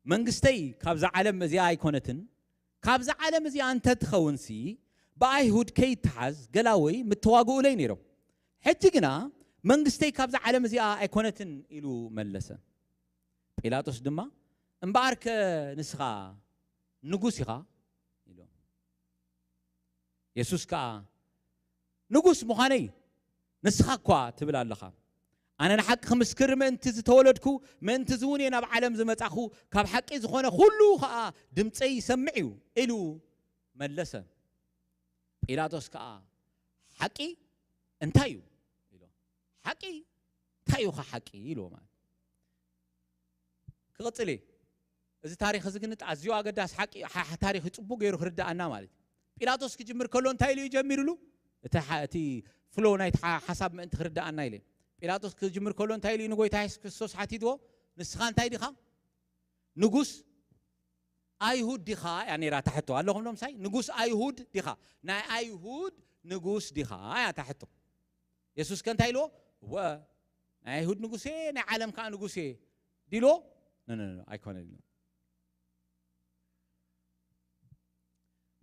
"መንግስተይ ካብዛ ዓለም እዚኣ ኣይኮነትን፣ ካብዛ ዓለም እዚኣ እንተ ትኸውንሲ፣ ብኣይሁድ ከይተሓዝ ገላወይ ምተዋግኡለይ ነይሮም። ሕጂ ግና መንግስተይ ካብዛ ዓለም እዚኣ ኣይኮነትን" ኢሉ መለሰ። ጲላጦስ ድማ፣ "እምበኣርከ ንስኻ ንጉስ ኢኻ?" ኢሉ። የሱስ ከኣ፣ "ንጉስ ምዃነይ ንስኻ እኳ ትብል ኣለኻ። ኣነ ንሓቂ ክምስክር ምእንቲ ዝተወለድኩ፣ ምእንቲ እዚ እውን እየ ናብ ዓለም ዝመጻኹ፣ ካብ ሓቂ ዝኾነ ኩሉ ኸኣ ድምፀይ ይሰምዕ እዩ" ኢሉ መለሰ። ጲላጦስ ከኣ፣ "ሓቂ እንታይ እዩ?" ኢሎ። "ሓቂ እንታይ እዩ ኸ ሓቂ?" ኢልዎ ማለት። ክቕጽል እየ። እዚ ታሪኽ እዚ ግን ኣዝዩ ኣገዳሲ ሓቂ፣ ሓ-፣ ሓ-፣ ታሪኽ እዩ፣ ጽቡቕ ገይሩ ክርድኣና ማለት እዩ። ጲላጦስ ክጅምር ከሎ እንታይ ኢሉ እዩ ጀሚሩሉ? እቲ ሓ-፣ እቲ ፍሎ ናይቲ ሓ-፣ ሓሳብ ምእንቲ ክርድኣና ኢለ። ጲላጦስ ክጅምር ከሎ እንታይ ኢሉ እዩ ንጎይታ የሱስ ክርስቶስ ሓቲትዎ? "ንስኻ እንታይ ዲኻ? ንጉስ ኣይሁድ ዲኻ?" እያ ነይራ እታ ሕቶ። ኣለኹም ዶ ምሳይ? "ንጉስ ኣይሁድ ዲኻ? ናይ ኣይሁድ ንጉስ ዲኻ?" እያ እታ ሕቶ። የሱስ ከ እንታይ ኢልዎ? "እወ፣ ናይ ኣይሁድ ንጉስ እየ፣ ናይ ዓለም ከኣ ንጉስ እየ" ዲልዎ? ኖ፣ ኖ፣ ኖ፣ ኣይኮነን ኢልዎ።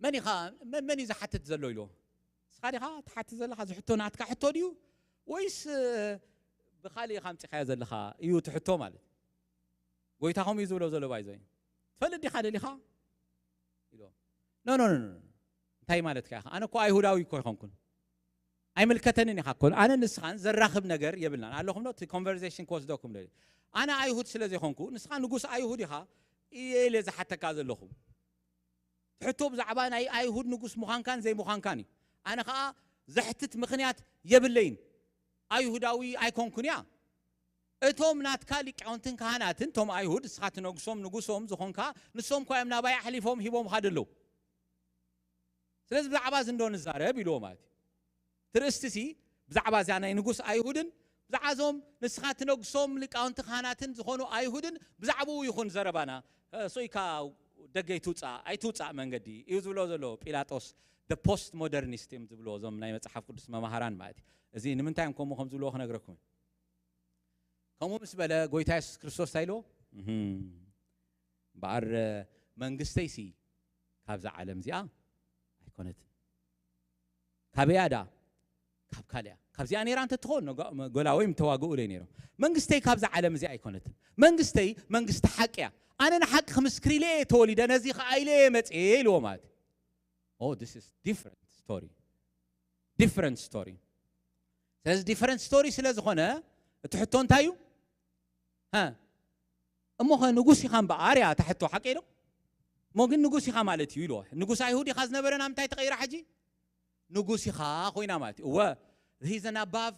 "መን ኢኻ? መን፣ መን እዩ ዝሓትት ዘሎ?" ኢልዎ። "ንስኻ ዲኻ ትሓትት ዘለኻ? እዚ ሕቶ ናትካ ሕቶ ድዩ? ወይስ፣ እ፣ ብኻሊእ ኢኻ ኣምፂኻዮ ዘለኻ እዩ ትሕቶ ማለት። ጎይታኹም እዩ ዝብሎ ዘሎ ባይዞይ። ትፈልጥ ዲኻ ደሊኻ? ኢሎ። ኖ፣ ኖ፣ ኖ፣ ኖ። እንታይ ማለትካ ኢኻ? ኣነ እኮ ኣይሁዳዊ እኮ ኣይኮንኩን። ኣይምልከተንን ኢኻ እኮ። ኣነ ንስኻን ዘራኽብ ነገር የብልናን። ኣለኹም ዶ? እቲ ኮንቨርሴሽን ክወስደኩም ደልየ። ኣነ ኣይሁድ ስለ ዘይኮንኩ፣ ንስኻ ንጉስ ኣይሁድ ኢኻ፣ እየ ኢለ ዝሓተካ ዘለኹ። ትሕቶ ብዛዕባ ናይ ኣይሁድ ንጉስ ምዃንካን ዘይምዃንካን እዩ። ኣነ ኸኣ ዘሕትት ምኽንያት የብለይን። ኣይሁዳዊ ኣይኮንኩን እያ። እቶም ናትካ ሊቃውንትን ካህናትን፣ እቶም ኣይሁድ፣ ንስኻ ትነግሶም ንጉሶም ዝኾንካ፣ ንሶም እኳ እዮም ናባይ ኣሕሊፎም ሂቦምኻ ዘለዉ። ስለዚ ብዛዕባ እዚ እንዶ ንዛረብ ኢልዎ ማለት እዩ። ትርእስቲ ሲ ብዛዕባ እዚኣ ናይ ንጉስ ኣይሁድን ብዛዕባ እዞም ንስኻ ትነግሶም ሊቃውንቲ ካህናትን ዝኾኑ ኣይሁድን ብዛዕባኡ ይኹን ዘረባና። እ፣ ስኢካ ደገ ይትውፃእ ኣይትውፃእ መንገዲ እዩ ዝብሎ ዘሎ ጲላጦስ። The post modernist እዮም ዝብልዎ እዞም ናይ መፅሓፍ ቅዱስ መማህራን ማለት እዩ። እዚ ንምንታይ እዮም ከምኡ ከም ዝብልዎ ክነግረኩም እዩ። ከምኡ ምስ በለ ጎይታ የሱስ ክርስቶስ እንታይ ኢልዎ? እህም፣ እምበኣር መንግስተይሲ ካብዛ ዓለም እዚኣ ኣይኮነትን። ካበያ ዳ? ካብ ካልያ። ካብዚኣ ነይራ እንተትኸውን ነጋ-፣ ጎላ ወይ ምተዋግኡ ለይ ነይሮም። መንግስተይ ካብዛ ዓለም እዚኣ ኣይኮነትን። መንግስተይ መንግስቲ ሓቂ እያ። ኣነ ንሓቂ ክምስክር ኢለ እየ ተወሊደ፣ ነዚ ኸዓ ኢለ እየ መፅየ ኢልዎ ማለት እዩ። Oh, this is different story. Different story. ስለዚ ዲፈረንት ስቶሪ ስለ ዝኾነ እቲ ሕቶ እንታይ እዩ? ሃ? እሞ ኸ ንጉስ ኢኻ እምበኣር እያ እታ ሕቶ፣ ሓቀይ ዶ? እሞ ግን ንጉስ ኢኻ ማለት እዩ ኢልዎ። ንጉስ ኣይሁድ ኢኻ ዝነበረ ናብ እንታይ ተቐይራ ሕጂ? ንጉስ ኢኻ ኮይና ማለት እዩ። እወ፣ he's an above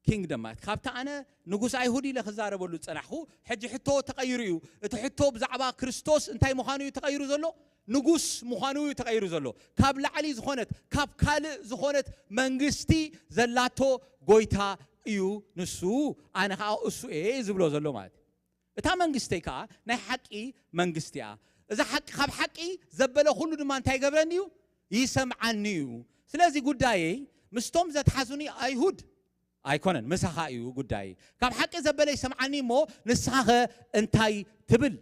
kingdom ማለት ካብቲ ኣነ ንጉስ ኣይሁድ ኢለ ክዛረበሉ ዝጸናሕኩ ሕጂ ሕቶ ተቐይሩ እዩ። እቲ ሕቶ ብዛዕባ ክርስቶስ እንታይ ምዃኑ እዩ ተቐይሩ ዘሎ? ንጉስ ምዃኑ እዩ ተቐይሩ ዘሎ። ካብ ላዕሊ ዝኾነት፣ ካብ ካልእ ዝኾነት መንግስቲ ዘላቶ ጎይታ እዩ ንሱ። ኣነ ኸኣ እሱ እየ ዝብሎ ዘሎ ማለት እዩ። እታ መንግስተይ ከኣ ናይ ሓቂ መንግስቲ እያ። እዛ ሓቂ፣ ካብ ሓቂ ዘበለ ኩሉ ድማ እንታይ ይገብረኒ እዩ? ይሰምዓኒ እዩ። ስለዚ ጉዳየይ ምስቶም ዘትሓዙኒ ኣይሁድ ኣይኮነን፣ ምሳኻ እዩ ጉዳይ። ካብ ሓቂ ዘበለ ይሰምዓኒ እሞ ንስኻ ኸ እንታይ ትብል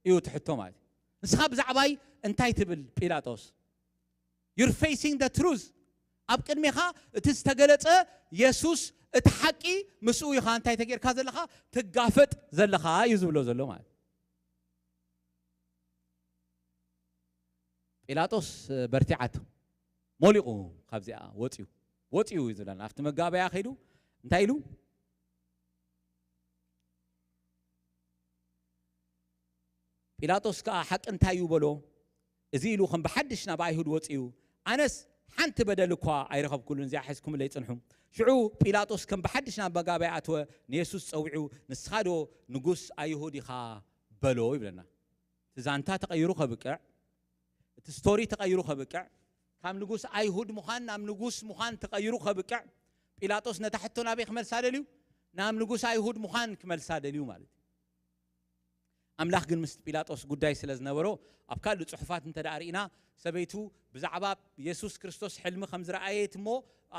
እዩ እቲ ሕቶ ማለት እዩ። ንስኻ ብዛዕባይ እንታይ ትብል ጲላጦስ? You're facing the truth። ኣብ ቅድሜኻ እቲ ዝተገለጸ የሱስ እቲ ሓቂ ምስኡ ኢኻ እንታይ ተጌርካ ዘለኻ? ትጋፈጥ ዘለኻ እዩ ዝብሎ ዘሎ ማለት እዩ። ጲላጦስ በርቲዓቶ፣ ሞሊቑ ካብዚኣ ወፂኡ፣ ወፂኡ እዩ ዝብለና። ኣብቲ መጋበያ ከይዱ እንታይ ኢሉ? ጲላጦስ ከኣ ሓቂ እንታይ እዩ በሎ? እዚ ኢሉ ከም ብሓድሽ ናብ ኣይሁድ ወፂኡ፣ ኣነስ ሓንቲ በደል እኳ ኣይረኸብኩሉን፣ እዚኣ ሒዝኩምለይ ፅንሑ። ሽዑ ጲላጦስ ከም ብሓድሽ ናብ መጋበያ ኣትወ፣ ንየሱስ ፀዊዑ፣ ንስኻ ዶ ንጉስ ኣይሁድ ኢኻ በሎ ይብለና። እቲ ዛንታ ተቐይሩ ከብቅዕ፣ እቲ ስቶሪ ተቐይሩ ከብቅዕ፣ ካብ ንጉስ ኣይሁድ ምዃን ናብ ንጉስ ምዃን ተቐይሩ ከብቅዕ፣ ጲላጦስ ነታ ሕቶ ናበይ ክመልሳ ደልዩ? ናብ ንጉስ ኣይሁድ ምዃን ክመልሳ ደልዩ ማለት እዩ። ኣምላኽ ግን ምስቲ ጲላጦስ ጉዳይ ስለ ዝነበሮ፣ ኣብ ካልእ ጽሑፋት እንተ ደኣ ርኢና፣ ሰበይቱ ብዛዕባ የሱስ ክርስቶስ ሕልሚ ከም ዝረኣየት እሞ፣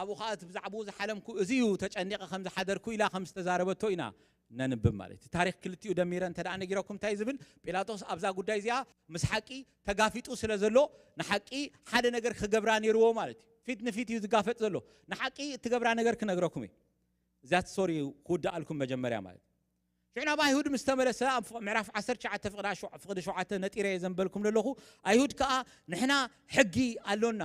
ኣብኡ ኸኣ እቲ ብዛዕባኡ ዝሓለምኩ እዚ እዩ፣ ተጨኒቐ ከም ዝሓደርኩ ኢላ ከም ዝተዛረበቶ ኢና ነንብብ ማለት እዩ። ታሪኽ ክልቲኡ ደሚረ እንተ ደኣ ነጊረኩም እንታይ ዝብል? ጲላጦስ ኣብዛ ጉዳይ እዚኣ ምስ ሓቂ ተጋፊጡ ስለ ዘሎ፣ ንሓቂ ሓደ ነገር ክገብራ ነይርዎ ማለት እዩ። ፊት ንፊት እዩ ዝጋፈጥ ዘሎ። ንሓቂ እትገብራ ነገር ክነግረኩም እዩ። እዚኣ ስቶሪ ክውድኣልኩም መጀመርያ ማለት እዩ። ሽዑ ናብ ኣይሁድ ምስ ተመለሰ፣ ኣብ ምዕራፍ ዓሰርተ ትሽዓተ ፍቕዲ ሸው-፣ ፍቕዲ ሸውዓተ ነጢረ እየ ዘንበልኩም ዘለኹ። ኣይሁድ ከኣ፣ "ንሕና ሕጊ ኣሎና፣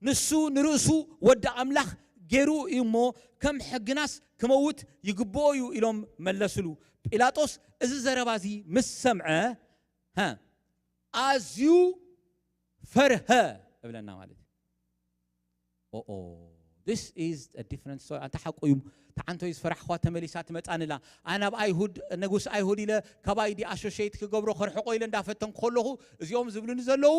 ንሱ ንርእሱ ወዲ ኣምላኽ ገይሩ እዩ እሞ፣ ከም ሕግናስ ክመውት ይግብኦ እዩ" ኢሎም መለስሉ። ጲላጦስ እዚ ዘረባ እዚ ምስ ሰምዐ፣ ሃ፣ ኣዝዩ ፈርሀ እብለና ማለት እዩ። ኦኦ፣ this is a different story። ኣንታ ሓቁ እዩ። ተዓንቶይ ዝፈራሕኳ ተመሊሳ ትመጻንላ። ኣነ ኣብ ኣይሁድ፣ ንጉስ ኣይሁድ ኢለ ካባይ ዲ ኣሾሸይት ክገብሮ ክርሕቆ ኢለ እንዳፈተንኩ ከለኹ፣ እዚኦም ዝብሉኒ ዘለዉ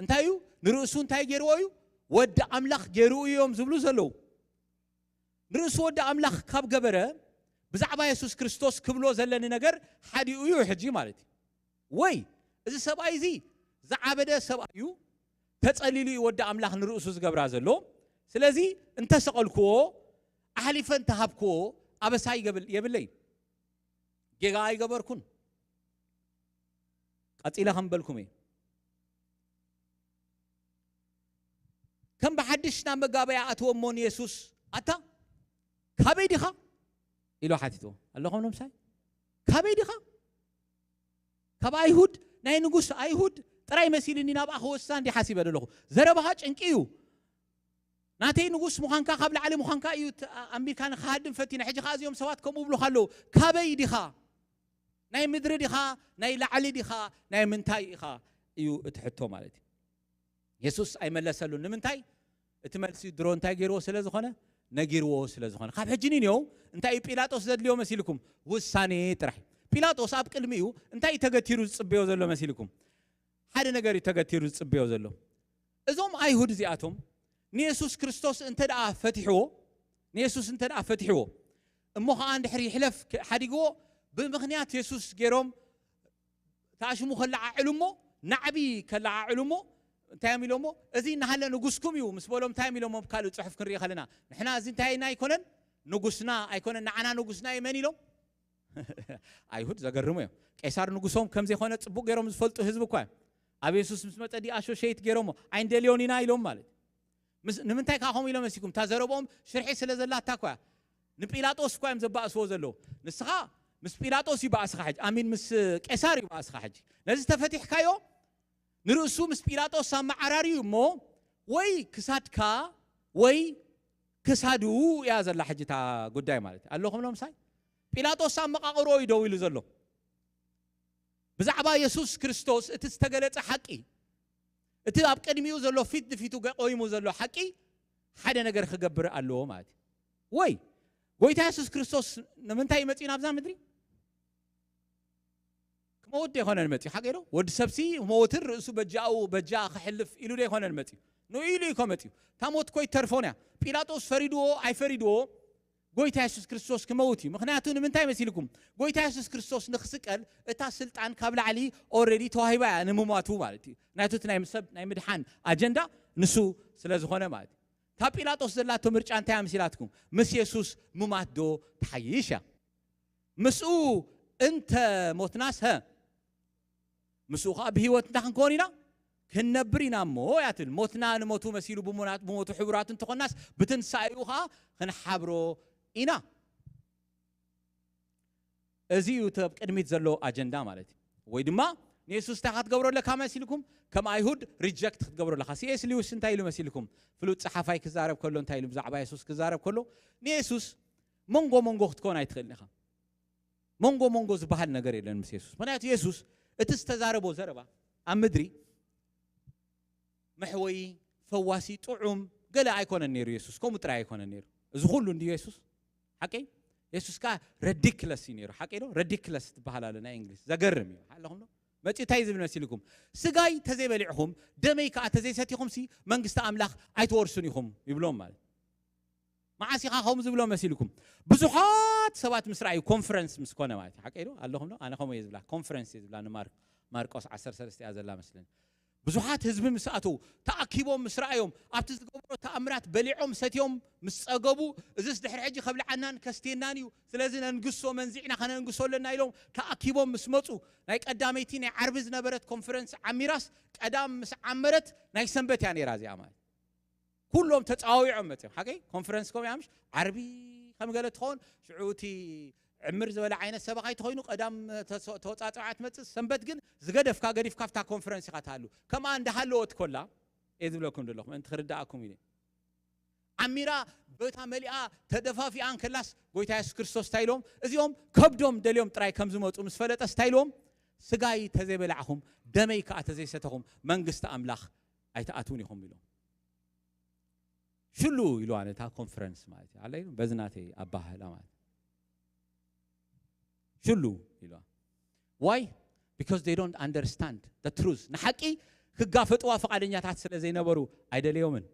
እንታይ እዩ? ንርእሱ እንታይ ገይርዎ እዩ? ወዲ ኣምላኽ ገይርዎ እዮም ዝብሉ ዘለዉ። ንርእሱ ወዲ ኣምላኽ ካብ ገበረ፣ ብዛዕባ የሱስ ክርስቶስ ክብሎ ዘለኒ ነገር ሓዲኡ እዩ ሕጂ ማለት እዩ። ወይ እዚ ሰብኣይ እዚ ዝዓበደ ሰብኣይ እዩ፣ ተጸሊሉ እዩ ወዲ ኣምላኽ ንርእሱ ዝገብራ ዘሎ። ስለዚ እንተሰቐልክዎ፣ ኣሕሊፈ እንተሃብክዎ፣ ኣበሳ ይገብል-፣ የብለይ። ጌጋ ኣይገበርኩን። ቀጺለ ከም በልኩም እየ። ከም ብሓድሽ ናብ መጋበያ ኣትዎ እሞ ንየሱስ፣ "ኣታ፣ ካበይ ዲኻ? ኢሎ ሓቲትዎ። ኣለኹም ኖምሳይ? ካበይ ዲኻ? ካብ ኣይሁድ፣ ናይ ንጉስ ኣይሁድ ጥራይ መሲልኒ ናብኣ ክወስሳ እንዲ ሓሲበ ዘለኹ። ዘረባኻ ጭንቂ እዩ። ናተይ ንጉስ ምዃንካ ካብ ላዕሊ ምዃንካ እዩ ኣንቢርካ ንክሃድም ፈቲነ። ሕጂ ከኣ እዚኦም ሰባት ከምኡ ብሉኻ ኣለዉ። ካበይ ዲኻ? ናይ ምድሪ ዲኻ? ናይ ላዕሊ ዲኻ? ናይ ምንታይ ኢኻ? እዩ እቲ ሕቶ ማለት እዩ። የሱስ ኣይመለሰሉን። ንምንታይ? እቲ መልሲ ድሮ እንታይ ገይርዎ ስለ ዝኾነ፣ ነጊርዎ ስለ ዝኾነ። ካብ ሕጂ ንንየው እንታይ እዩ ጲላጦስ ዘድልዮ መሲልኩም? ውሳኔ ጥራሕ። ጲላጦስ ኣብ ቅድሚኡ እንታይ እዩ ተገቲሩ ዝጽበዮ ዘሎ መሲልኩም? ሓደ ነገር እዩ ተገቲሩ ዝጽበዮ ዘሎ። እዞም ኣይሁድ እዚኣቶም ንየሱስ ክርስቶስ እንተ ደኣ ፈቲሕዎ፣ ንየሱስ እንተ ደኣ ፈቲሕዎ፣ እሞ ኸዓ እንድሕሪ ይሕለፍ ሓዲግዎ፣ ብምኽንያት የሱስ ገይሮም ተኣሽሙ ከለዓዕሉ እሞ፣ ናዕቢ ከለዓዕሉ እሞ፣ እንታይ እዮም ኢሎሞ? እዚ እናሃለ ንጉስኩም እዩ ምስ በሎም፣ እንታይ እዮም ኢሎሞ? ኣብ ካልእ ጽሑፍ ክንርኢ ከለና፣ ንሕና እዚ እንታይ ኣይኮነን? ንጉስና ኣይኮነን፣ ንዓና ንጉስና እዩ። መን ኢሎም? ኣይሁድ ዘገርሙ እዮም። ቄሳር ንጉሶም ከም ዘይኮነ ጽቡቕ ገይሮም ዝፈልጡ ህዝቢ እኳ እዮም። ኣብ የሱስ ምስ መጸ ዲኣሾሸይት ገይሮሞ፣ ኣይንደልዮን ኢና ኢሎም ማለት እዩ። ምስ-፣ ንምንታይ ከዓ ከምኡ ኢሎም መሲኩም? እታ ዘረብኦም ሽርሒ ስለ ዘላታ እኳ እያ። ንጲላጦስ እኳ እዮም ዘባእስዎ ዘለዉ። ንስኻ ምስ ጲላጦስ እዩ ባእስኻ ሕጂ፣ ኣሚን ምስ ቄሳር እዩ ባእስኻ ሕጂ። ነዚ ተፈቲሕካዮ ንርእሱ ምስ ጲላጦስ ኣመዓራርዩ እሞ ወይ ክሳድካ ወይ ክሳዱ እያ ዘላ ሕጂ እታ ጉዳይ ማለት እዩ። ኣለኹም ኖምሳይ? ጲላጦስ ኣመቓቕሮ እዩ ደው ኢሉ ዘሎ። ብዛዕባ የሱስ ክርስቶስ እቲ ዝተገለጸ ሓቂ፣ እቲ ኣብ ቅድሚኡ ዘሎ ፊት ንፊቱ ገ-፣ ቆይሙ ዘሎ ሓቂ ሓደ ነገር ክገብር ኣለዎ ማለት እዩ። ወይ ጎይታ የሱስ ክርስቶስ ንምንታይ እዩ መጺኡ ናብዛ ምድሪ? ክመውት ዶ ኣይኮነን መጺኡ? ሓቂ ዶ? ወዲ ሰብሲ ሞትን ርእሱ በጃኡ፣ በጃ ክሕልፍ ኢሉ ዶ ኣይኮነን መጺኡ? ንኡ ኢሉ እዩ እኮ መጺኡ። እታ ሞት እኮ ይተርፎን እያ። ጲላጦስ ፈሪድዎ ኣይፈሪድዎ፣ ጎይታ የሱስ ክርስቶስ ክመውት እዩ። ምኽንያቱ ንምንታይ መሲልኩም? ጎይታ የሱስ ክርስቶስ ንክስቀል እታ ስልጣን ካብ ላዕሊ ኦልሬዲ ተዋሂባ እያ ንምሟቱ ማለት እዩ። ምኽንያቱ እቲ ናይ ሰብ ናይ ምድሓን ኣጀንዳ ንሱ ስለ ዝኾነ ማለት እዩ። እታ ጲላጦስ ዘላቶ ምርጫ እንታይ እያ መሲላትኩም? ምስ የሱስ ምማት ዶ ትሓይሽ እያ? ምስኡ እንተ ሞትናስ፣ ሀ፣ ምስኡ ኸዓ ብህይወት እንታይ ክንከውን ኢና? ክንነብር ኢና እሞ እያ ትብል። ሞትና ንሞቱ መሲሉ ብሙና-፣ ብሞቱ ሕቡራት እንተኾንናስ፣ ብትንሳኤኡ ኸዓ ክንሓብሮ ኢና። እዚ እዩ እቲ ኣብ ቅድሚት ዘሎ ኣጀንዳ ማለት እዩ። ወይ ድማ ንየሱስ እንታይ ክትገብሮ ኣለካ መሲልኩም? ከም ኣይሁድ ሪጀክት ክትገብሮ ኣለካ። ሲ ኤስ ሊዊስ እንታይ ኢሉ መሲልኩም? ፍሉጥ ጸሓፋይ ክዛረብ ከሎ እንታይ ኢሉ ብዛዕባ የሱስ ክዛረብ ከሎ፣ ንየሱስ መንጎ መንጎ ክትከውን ኣይትኽእልን ኢኻ። መንጎ መንጎ ዝበሃል ነገር የለን ምስ የሱስ። ምኽንያቱ የሱስ እቲ ዝተዛረቦ ዘረባ ኣብ ምድሪ መሕወዪ፣ ፈዋሲ፣ ጥዑም ገለ ኣይኮነን ነይሩ የሱስ። ከምኡ ጥራይ ኣይኮነን ነይሩ። እዚ ኩሉ እንድዩ የሱስ? ሓቀይ? የሱስ ከኣ ረዲክለስ እዩ ነይሩ። ሓቀይ ዶ? ረዲክለስ ትበሃል ኣሎ ናይ እንግሊዝ። ዘገርም እዩ። ኣለኹም ዶ? መጺኡ እንታይ ዝብል መሲልኩም? ስጋይ ተዘይበሊዕኹም፣ ደመይ ከኣ ተዘይሰቲኹምሲ መንግስቲ ኣምላኽ ኣይትወርሱን ኢኹም ይብሎም ማለት። መዓስ ኢኻ ከምኡ ዝብሎ መሲልኩም? ብዙሓት ሰባት ምስ ረኣዩ ኮንፈረንስ ምስ ኮነ ማለት እዩ። ሓቀይ ዶ? ኣለኹም ዶ? ኣነ ከምኡ እየ ዝብላ። ኮንፈረንስ እየ ዝብላ ንማር-፣ ማርቆስ ዓሰርተ ሰለስተ እያ ዘላ መስለኒ። ብዙሓት ህዝቢ ምስ ኣተዉ፣ ተኣኪቦም ምስ ረኣዮም፣ ኣብቲ ዝገብሮ ተኣምራት በሊዖም ሰትዮም ምስ ጸገቡ፣ እዝስ ድሕሪ ሕጂ ከብልዓናን ከስትየናን እዩ፣ ስለዚ ነንግሶ መንዚዕና ከነንግሶ ኣለና ኢሎም ተኣኪቦም ምስ መጹ፣ ናይ ቀዳመይቲ ናይ ዓርቢ ዝነበረት ኮንፈረንስ ዓሚራስ፣ ቀዳም ምስ ዓመረት ናይ ሰንበት እያ ነይራ እዚኣ ማለት። ኩሎም ተጻዋዊዖም መጺኦም። ሓቀይ ኮንፈረንስ ከምኡ እያ ምሽ? ዓርቢ ከም ገለ ትኸውን፣ ሽዑ እቲ ዕምር ዝበለ ዓይነት ሰበኻ ኣይተኾይኑ፣ ቀዳም ተሶ-፣ ተወጻጽዓ ትመጽእ፣ ሰንበት ግን ዝገደፍካ ገዲፍካ ኣብታ ኮንፈረንስ ኢኻ ትሃሉ። ከምኣ እንዳሃለወት ኮላ እየ ዝብለኩም ዘለኹ፣ ምእንቲ ክርድኣኩም ኢለ። ዓሚራ፣ ቦታ መሊኣ፣ ተደፋፊኣ እንከላስ፣ ጎይታ የሱስ ክርስቶስ እንታይ ኢሎም? እዚኦም ከብዶም ደልዮም ጥራይ ከም ዝመጹ ምስ ፈለጠስ እንታይ ኢልዎም? ስጋይ ተዘይበላዕኹም፣ ደመይ ከኣ ተዘይሰተኹም፣ መንግስቲ ኣምላኽ ኣይትኣትዉን ኢኹም ኢሎም። ሽሉ ኢልዋ ነታ ኮንፈረንስ ማለት እዩ። ኣለይ በዚ ናተይ ኣባህላ ማለት እዩ። ሽሉ ኢልዋ። Why? Because they don't understand the truth። ንሓቂ ክጋፈጥዋ ፈቓደኛታት ስለ ዘይነበሩ ኣይደለዮምን።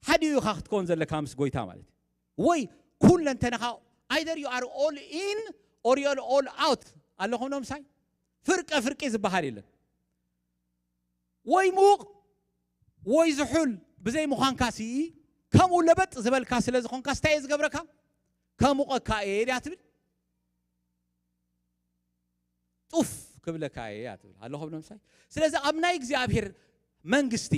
ሓዲኡ ኢኻ ክትከውን ዘለካ ምስ ጎይታ ማለት እዩ። ወይ ኩለንተናኻ፣ either you are all in or you are all out። ኣለኹም ዶ ምሳይ? ፍርቀ ፍርቂ ዝበሃል የለን። ወይ ምዉቕ ወይ ዝሑል ብዘይ ምዃንካ ሲ፣ ከምኡ ለበጥ ዝበልካ ስለ ዝኾንካ ስታይ እየ ዝገብረካ? ከሙቐካ እየ ድያ ትብል? ጡፍ ክብለካ እየ እያ ትብል። ኣለኹም ዶ ምሳይ? ስለዚ ኣብ ናይ እግዚኣብሔር መንግስቲ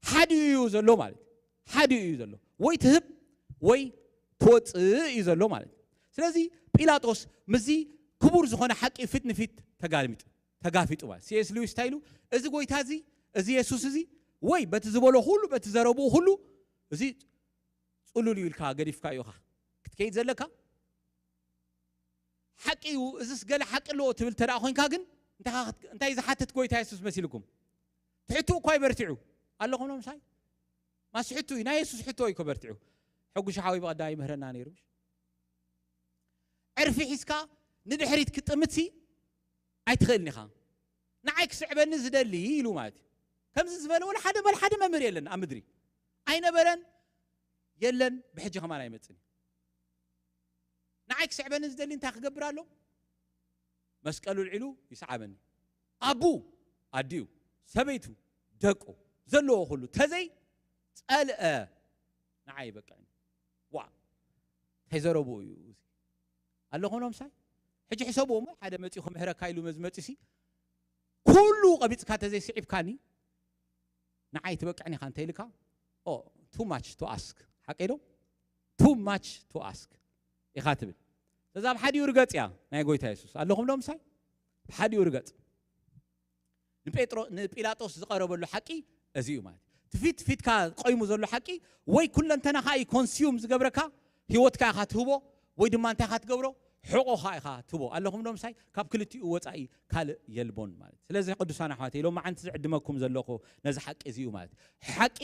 ሓዲኡ እዩ ዘሎ ማለት እዩ። ሓዲኡ እዩ ዘሎ። ወይ ትህብ ወይ ትወፅእ እዩ ዘሎ ማለት እዩ። ስለዚ ጲላጦስ ምስዚ ክቡር ዝኾነ ሓቂ ፊት ንፊት ተጋልሚጡ ተጋፊጡ ማለት። ሲኤስ ሉዊስ እንታይ ኢሉ? እዚ ጎይታ እዚ፣ እዚ የሱስ እዚ ወይ በቲ ዝበሎ ኩሉ፣ በቲ ዘረብኡ ኩሉ፣ እዚ ፅሉል እዩ ኢልካ ገዲፍካ እዩ ኢኻ ክትከይድ ዘለካ። ሓቂ እዩ፣ እዚስ ገለ ሓቂ ኣለዎ ትብል ተደኣ ኮይንካ ግን እንታይ ካ- እንታይ ዝሓትት ጎይታ የሱስ መሲልኩም? ትሕቱ እኳ ይበርትዑ ኣለኹም ምሳይ ማስ ሕቱ እዩ ናይ የሱስ ሕቶ እዩ በርትዑ። ሕጉሽ ሓወይ ብቐዳ ይምህረና ነይሩ። ዕርፊ ሒዝካ ንድሕሪት ክትጥምትሲ ኣይትኽእልን ኢኻ። ንዓይ ክስዕበኒ ዝደሊ ኢሉ ማለት እዩ። ከምዚ ዝበለ ወላ ሓደ በል ሓደ መምህር የለን ኣብ ምድሪ ኣይነበረን የለን፣ ብሕጂ ከማን ኣይመፅን እዩ። ንዓይ ክስዕበኒ ዝደሊ እንታይ ክገብር ኣሎ? መስቀሉ ልዒሉ ይስዓበኒ። ኣቡ ኣዲኡ ሰበይቱ ደቁ ዘለዎ ኩሉ ተዘይ ጸልአ ንዓይ ይበቅዕኒ። ዋ እንታይ ዘረብኡ እዩ እዚ? ኣለኹም ዶ ምሳይ? ሕጂ ሕሰብዎ እሞ ሓደ መጺኡ ክምሕረካ ኢሉ መዝመጺሲ ኩሉ ቀቢጽካ ተዘይስዒብካኒ ንዓይ ትበቅዕኒ ኢኻ እንተ ኢልካ ኦ ቱ ማች ቱ ኣስክ ሓቀይ ዶ? ቱ ማች ቱ ኣስክ ኢኻ ትብል። ስለዚ ኣብ ሓዲኡ ርገጽ እያ ናይ ጎይታ የሱስ። ኣለኹም ዶ ምሳይ? ብሓዲኡ ርገጽ። ንጴጥሮ ንጲላጦስ ዝቐረበሉ ሓቂ እዚ እዩ ማለት እዩ። ትፊት ፊትካ ቆይሙ ዘሎ ሓቂ ወይ ኩለንተናኻ እዩ ኮንሲዩም ዝገብረካ፣ ህይወትካ ኢኻ ትህቦ ወይ ድማ እንታይ ኢኻ ትገብሮ? ሕቖኻ ኢኻ ትህቦ። ኣለኹም ዶ ምሳይ? ካብ ክልቲኡ ወጻኢ ካልእ የልቦን ማለት እዩ። ስለዚ ቅዱሳን ኣሕዋተይ ሎም መዓንቲ ዝዕድመኩም ዘለኹ ነዚ ሓቂ እዚ እዩ ማለት እዩ። ሓቂ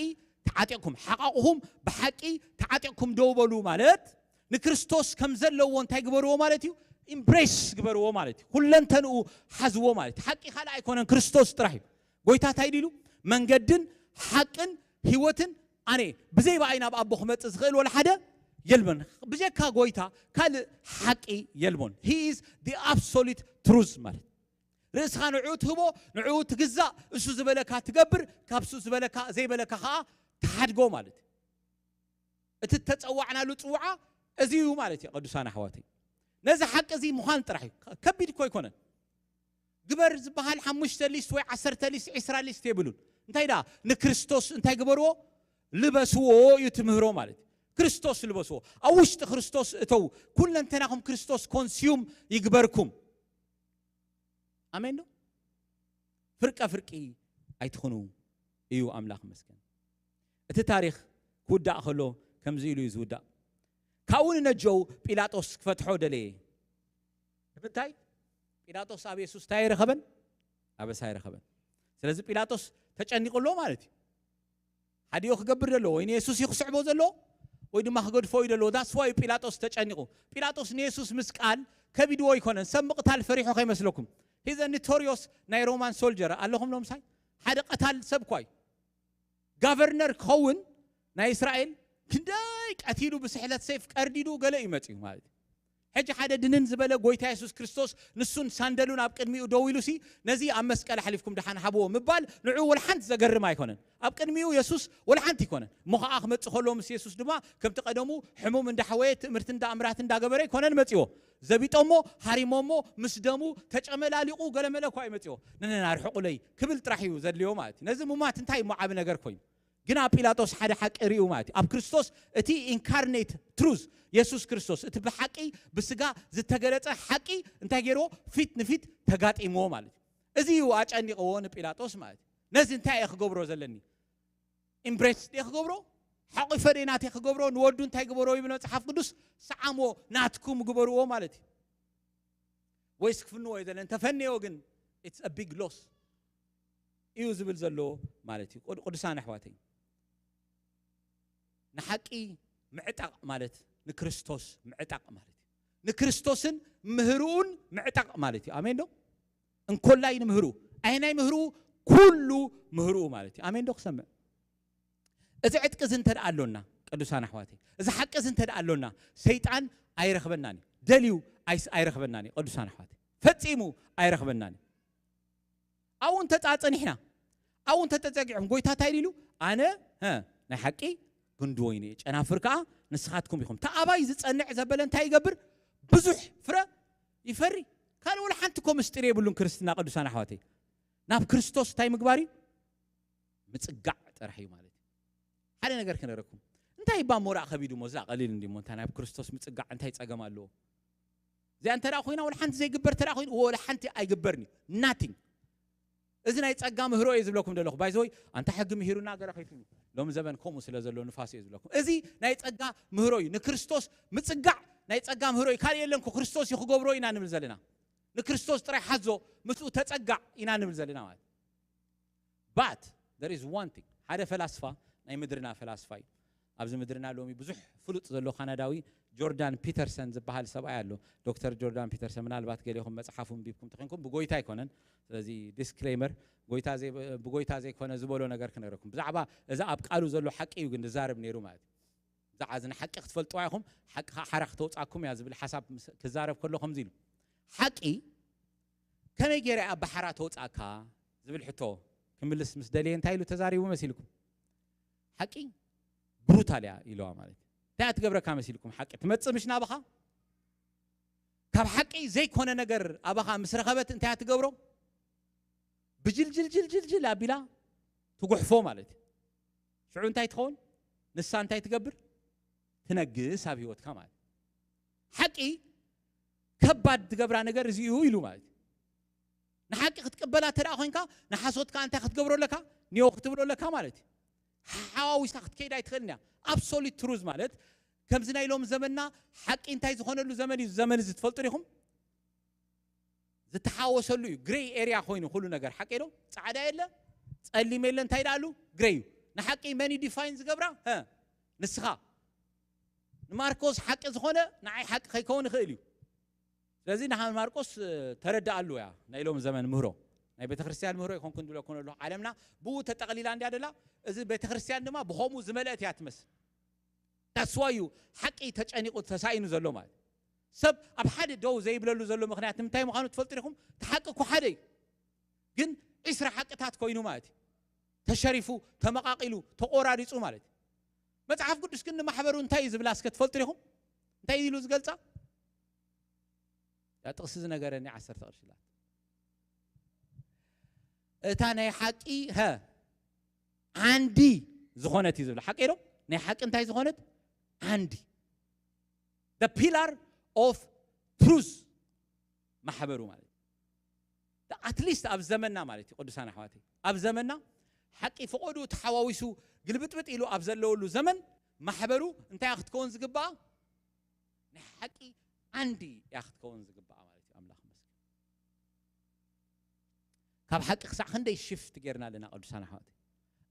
ተዓጢቕኩም ሓቓቕኹም ብሓቂ ተዓጢቕኩም ደው በሉ ማለት ንክርስቶስ ከም ዘለዎ እንታይ ግበርዎ ማለት እዩ? ኢምብሬስ ግበርዎ ማለት እዩ። ኩለንተንኡ ሓዝዎ ማለት እዩ። ሓቂ ካልእ ኣይኮነን ክርስቶስ ጥራሕ እዩ። ጎይታ እንታይ ኢሉ? መንገድን ሓቅን ህይወትን ኣነ ብዘይ ብኣይ ናብ ኣቦ ክመጽእ ዝኽእል ወላ ሓደ የልቦን። ብጀካ ጎይታ ካልእ ሓቂ የልቦን። He is the absolute truth ማለት ርእስኻ ንዕኡ ትህቦ፣ ንዕኡ ትግዛእ፣ እሱ ዝበለካ ትገብር፣ ካብ እሱ ዝበለካ ዘይበለካ ከዓ ትሓድጎ ማለት እዩ። እቲ እተፀዋዕናሉ ፅውዓ እዚ እዩ ማለት እዩ። ቅዱሳን ኣሕዋተይ ነዚ ሓቂ እዚ ምዃን ጥራሕ እዩ። ከቢድ እኮ ኣይኮነን። ግበር ዝበሃል ሓሙሽተ ሊስት ወይ ዓሰርተ ሊስት ዒስራ ሊስት የብሉን። እንታይ ደኣ ንክርስቶስ እንታይ ግበርዎ? ልበስዎ እዩ ትምህሮ ማለት እዩ። ክርስቶስ ልበስዎ። ኣብ ውሽጢ ክርስቶስ እተው። ኩለንተናኹም ክርስቶስ ኮንስዩም ይግበርኩም። ኣሜን ዶ? ፍርቀ ፍርቂ ኣይትኹኑ እዩ ኣምላኽ መስገን። እቲ ታሪኽ ክውዳእ ከሎ ከምዚ ኢሉ እዩ ዝውዳእ። ካብኡ ንነጀው ጲላጦስ ክፈትሖ ደለየ። ንምንታይ? ጲላጦስ ኣብ የሱስ እንታይ ኣይረኸበን? ኣበሳ ኣይረኸበን። ስለዚ ጲላጦስ ተጨኒቑ ኣሎ ማለት እዩ። ሓዲኡ ክገብር ዘለዎ ወይ ንየሱስ እዩ ክስዕቦ ዘለዎ ወይ ድማ ክገድፎ እዩ ዘለዎ። ዳስዋይ ጲላጦስ ተጨኒቑ። ጲላጦስ ንየሱስ ምስ ቃል ከቢድዎ ኣይኮነን። ሰብ ምቕታል ፈሪሖ ከይመስለኩም። ሂዘ ኒቶሪዮስ ናይ ሮማን ሶልጀር ኣለኹም ሎምሳይ ሓደ ቀታል ሰብ ኳ እዩ። ጋቨርነር ክኸውን ናይ እስራኤል ክንደይ ቀቲሉ ብስሕለት ሰይፍ ቀርዲዱ ገለ እዩ መፅኡ ማለት እዩ። ሕጂ ሓደ ድንን ዝበለ ጎይታ የሱስ ክርስቶስ ንሱን ሳንደሉን ኣብ ቅድሚኡ ደው ኢሉሲ ነዚ ኣብ መስቀል ኣሕሊፍኩም ደሓን ሃብዎ ምባል ንዕኡ ወላ ሓንቲ ዘገርም ኣይኮነን። ኣብ ቅድሚኡ የሱስ ወላ ሓንቲ ኣይኮነን እሞ ከዓ ክመፅእ ከሎ ምስ የሱስ ድማ ከምቲ ቀደሙ ሕሙም እንዳሓወየ ትእምርቲ እንዳኣምራት እንዳገበረ ኣይኮነን መፅዎ። ዘቢጦሞ ሃሪሞሞ ምስ ደሙ ተጨመላሊቑ ገለመለ እኳ እዩ መፅዎ። ንንና ርሕቑለይ ክብል ጥራሕ እዩ ዘድልዮ ማለት እዩ። ነዚ ምማት እንታይ እሞ ዓቢ ነገር ኮይኑ ግና ጲላጦስ ሓደ ሓቂ ርእዩ ማለት እዩ። ኣብ ክርስቶስ እቲ ኢንካርኔት ትሩዝ የሱስ ክርስቶስ እቲ ብሓቂ ብስጋ ዝተገለጸ ሓቂ እንታይ ገይርዎ? ፊት ንፊት ተጋጢምዎ ማለት እዩ። እዚ እዩ ኣጨኒቕዎ ንጲላጦስ ማለት እዩ። ነዚ እንታይ እየ ክገብሮ ዘለኒ? ኢምብሬስ ድየ ክገብሮ? ሓቂፈ ድየ ናተይ ክገብሮ? ንወዱ እንታይ ግበሮ ይብል መጽሓፍ ቅዱስ? ሰዓሞ ናትኩም ግበርዎ ማለት እዩ። ወይስ ክፍንዎ እየ ዘለ እንተፈንዮ ግን it's a big loss እዩ ዝብል ዘሎ ማለት እዩ። ቅዱሳን ኣሕዋተይ ንሓቂ ምዕጣቕ ማለት ንክርስቶስ ምዕጣቕ ማለት እዩ። ንክርስቶስን ምህርኡን ምዕጣቕ ማለት እዩ። ኣሜን ዶ? እንኮላይ ንምህርኡ ኣይናይ ምህርኡ ኩሉ ምህርኡ ማለት እዩ። ኣሜን ዶ ክሰምዕ? እዚ ዕጥቂ እዚ እንተ ደኣ ኣሎና ቅዱሳን ኣሕዋተይ፣ እዚ ሓቂ እዚ እንተ ደኣ ኣሎና ሰይጣን ኣይረኽበናን እዩ። ደልዩ ኣይስ- ኣይረኽበናን እዩ። ቅዱሳን ኣሕዋተይ ፈጺሙ ኣይረኽበናን እዩ። ኣብኡ እንተ ጸኒሕና ኣብኡ እንተ ተጸጊዕኩም ጎይታ እንታይ ኢሉ ኣነ ሀ፣ ናይ ሓቂ ግንዲ ወይኒ እየ ጨናፍር ከዓ ንስኻትኩም ኢኹም። ተኣባይ ዝጸንዕ ዘበለ እንታይ ይገብር? ብዙሕ ፍረ ይፈሪ። ካልእ ወላ ሓንቲ እኮ ምስጢር የብሉን ክርስትና ቅዱሳን ኣሕዋተይ። ናብ ክርስቶስ እንታይ ምግባር እዩ? ምጽጋዕ ጥራሕ እዩ ማለት እዩ። ሓደ ነገር ክነረኩም እንታይ እባ ሞራእ ከቢዱ እሞ፣ እዛ ቀሊል እንዲ እሞ፣ እንታይ ናብ ክርስቶስ ምጽጋዕ እንታይ ጸገም ኣለዎ? እዚኣ እንተ ደኣ ኮይና፣ ወላ ሓንቲ ዘይግበር እንተ ደኣ ኮይኑ፣ ወላ ሓንቲ ኣይግበርን እዩ። ናቲንግ። እዚ ናይ ጸጋ ምህሮ እየ ዝብለኩም ዘለኹ። ባይዘወይ፣ ኣንታ ሕጊ ምሂሩና ገለ ከይትብሉ። ሎሚ ዘበን ከምኡ ስለ ዘሎ ንፋስ እየ ዝብለኩም። እዚ ናይ ጸጋ ምህሮ እዩ። ንክርስቶስ ምጽጋዕ ናይ ጸጋ ምህሮ እዩ። ካልእ የለን እኮ፣ ክርስቶስ እዩ ክገብሮ ኢና ንብል ዘለና። ንክርስቶስ ጥራይ ሓዞ፣ ምስኡ ተጸጋዕ ኢና ንብል ዘለና ማለት። But there is one thing። ሓደ ፈላስፋ፣ ናይ ምድርና ፈላስፋ እዩ። ኣብዚ ምድርና ሎሚ ብዙሕ ፍሉጥ ዘሎ ካናዳዊ ጆርዳን ፒተርሰን ዝበሃል ሰብኣይ ኣሎ። ዶክተር ጆርዳን ፒተርሰን፣ ምናልባት ገሊኹም መጽሓፉ ኣንቢብኩም ተኾይንኩም፣ ብጎይታ ኣይኮነን። ስለዚ ዲስክሌመር፣ ጎይታ ዘይ-፣ ብጎይታ ዘይኮነ ዝበሎ ነገር ክነግረኩም። ብዛዕባ እዛ ኣብ ቃሉ ዘሎ ሓቂ እዩ ግን ዝዛረብ ነይሩ ማለት እዩ። ብዛዕባ እዚ ንሓቂ ክትፈልጥዋ ኢኹም፣ ሓቂ ኸዓ ሓራ ክተውጻኩም እያ ዝብል ሓሳብ ምስ-፣ ክዛረብ ከሎ ከምዚ ኢሉ፣ ሓቂ ከመይ ገይረ እያ ብሓራ ተውጻእካ ዝብል ሕቶ ክምልስ ምስ ደልየ እንታይ ኢሉ ተዛሪቡ መሲልኩም? ሓቂ ብሩታል እያ ኢለዋ ማለት እዩ። እንታይ እያ ትገብረካ መሲልኩም? ሓቂ ትመጽእ ምሽ ናባኻ? ካብ ሓቂ ዘይኮነ ነገር ኣባኻ ምስ ረኸበት እንታይ እያ ትገብሮ? ብጅልጅልጅልጅልጅል ኣቢላ ትጉሕፎ ማለት እዩ። ሽዑ እንታይ ትኸውን? ንሳ እንታይ ትገብር? ትነግስ ኣብ ህይወትካ ማለት እዩ። ሓቂ ከባድ ትገብራ ነገር እዚ እዩ ኢሉ ማለት እዩ። ንሓቂ ክትቅበላ እንተ ደኣ ኮይንካ፣ ንሓሶት ከኣ እንታይ ክትገብሮ ኣለካ? ኒዮ ክትብሎ ኣለካ ማለት እዩ። ሓዋዊሳ ክትከይድ ኣይትኽእልን እያ። ኣብሶሉት ትሩዝ ማለት ከምዚ ናይ ሎም ዘመንና ሓቂ እንታይ ዝኾነሉ ዘመን እዩ። ዘመን እዚ ትፈልጡ ዲኹም? ዝተሓወሰሉ እዩ። ግሬይ ኤርያ ኮይኑ ኩሉ ነገር ሓቂ ዶ? ጻዕዳ የለ፣ ጸሊም የለ፣ እንታይ ደኣሉ? ግሬይ እዩ። ንሓቂ መን እዩ ዲፋይን ዝገብራ? ሀ፣ ንስኻ። ንማርቆስ ሓቂ ዝኾነ ንዓይ ሓቂ ከይከውን ይኽእል እዩ። ስለዚ ንሓ-፣ ማርቆስ፣ እ፣ ተረዳኣሉ እያ ናይ ሎም ዘመን ምህሮ። ናይ ቤተ ክርስቲያን ምህሮ ይኮንኩን ድብለኩን ኣለኹ። ዓለምና ብኡ ተጠቕሊላ እንድያ ደላ። እዚ ቤተ ክርስቲያን ድማ ብኸምኡ ዝመልአት እያ ትመስል። That's why እዩ ሓቂ ተጨኒቑ ተሳኢኑ ዘሎ ማለት። ሰብ ኣብ ሓደ ደው ዘይብለሉ ዘሎ ምኽንያት ንምንታይ ምዃኑ ትፈልጡ ዲኹም? እቲ ሓቂ እኮ ሓደ እዩ። ግን ዒስራ ሓቅታት ኮይኑ ማለት እዩ። ተሸሪፉ፣ ተመቓቒሉ፣ ተቖራሪጹ ማለት እዩ። መጽሓፍ ቅዱስ ግን ንማሕበሩ እንታይ እዩ ዝብላ እስከ ትፈልጡ ዲኹም? እንታይ ኢሉ ዝገልጻ? ያ ጥቕሲ ዝነገረኒ ዓሰርተ ቅርሺ ኣላ። እታ ናይ ሓቂ፣ ሀ፣ ዓንዲ ዝኾነት እዩ ዝብላ። ሓቂ ዶ? ናይ ሓቂ እንታይ ዝኾነት? ዓንዲ። The pillar of truth ማሕበሩ ማለት እዩ። At least ኣብ ዘመንና ማለት እዩ፣ ቅዱሳን ኣሕዋተይ፣ ኣብ ዘመንና ሓቂ ፈቐዱ ተሓዋዊሱ ግልብጥብጥ ኢሉ ኣብ ዘለወሉ ዘመን ማሕበሩ እንታይ እያ ክትከውን ዝግባኣ? ናይ ሓቂ ዓንዲ እያ ክትከውን ዝግባኣ ማለት እዩ። ኣምላኽ ይመስገን። ካብ ሓቂ ክሳዕ ክንደይ ሽፍት ጌርና ኣለና ቅዱሳን ኣሕዋተይ?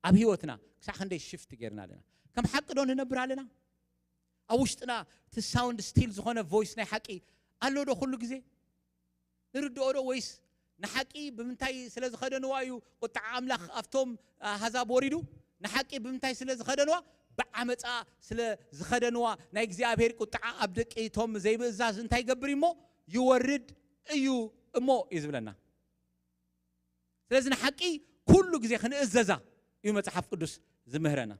ኣብ ህይወትና ክሳዕ ክንደይ ሽፍት ጌርና ኣለና? ከም ሓቂ ዶ ንነብር ኣለና? ኣብ ውሽጥና እቲ ሳውንድ ስቲል ዝኾነ ቮይስ ናይ ሓቂ ኣሎ ዶ ኩሉ ግዜ? ንርድኦ ዶ? ወይስ ንሓቂ ብምንታይ ስለ ዝኸደንዋ እዩ ቁጥዓ ኣምላኽ ኣብቶም ኣህዛብ ወሪዱ? ንሓቂ ብምንታይ ስለ ዝኸደንዋ? ብዓመፃ ስለ ዝኸደንዋ ናይ እግዚኣብሔር ቁጥዓ ኣብ ደቂ እቶም ዘይምእዛዝ እንታይ ይገብር እዩ እሞ? ይወርድ እዩ እሞ እዩ ዝብለና። ስለዚ ንሓቂ ኩሉ ግዜ ክንእዘዛ እዩ መጽሓፍ ቅዱስ ዝምህረና።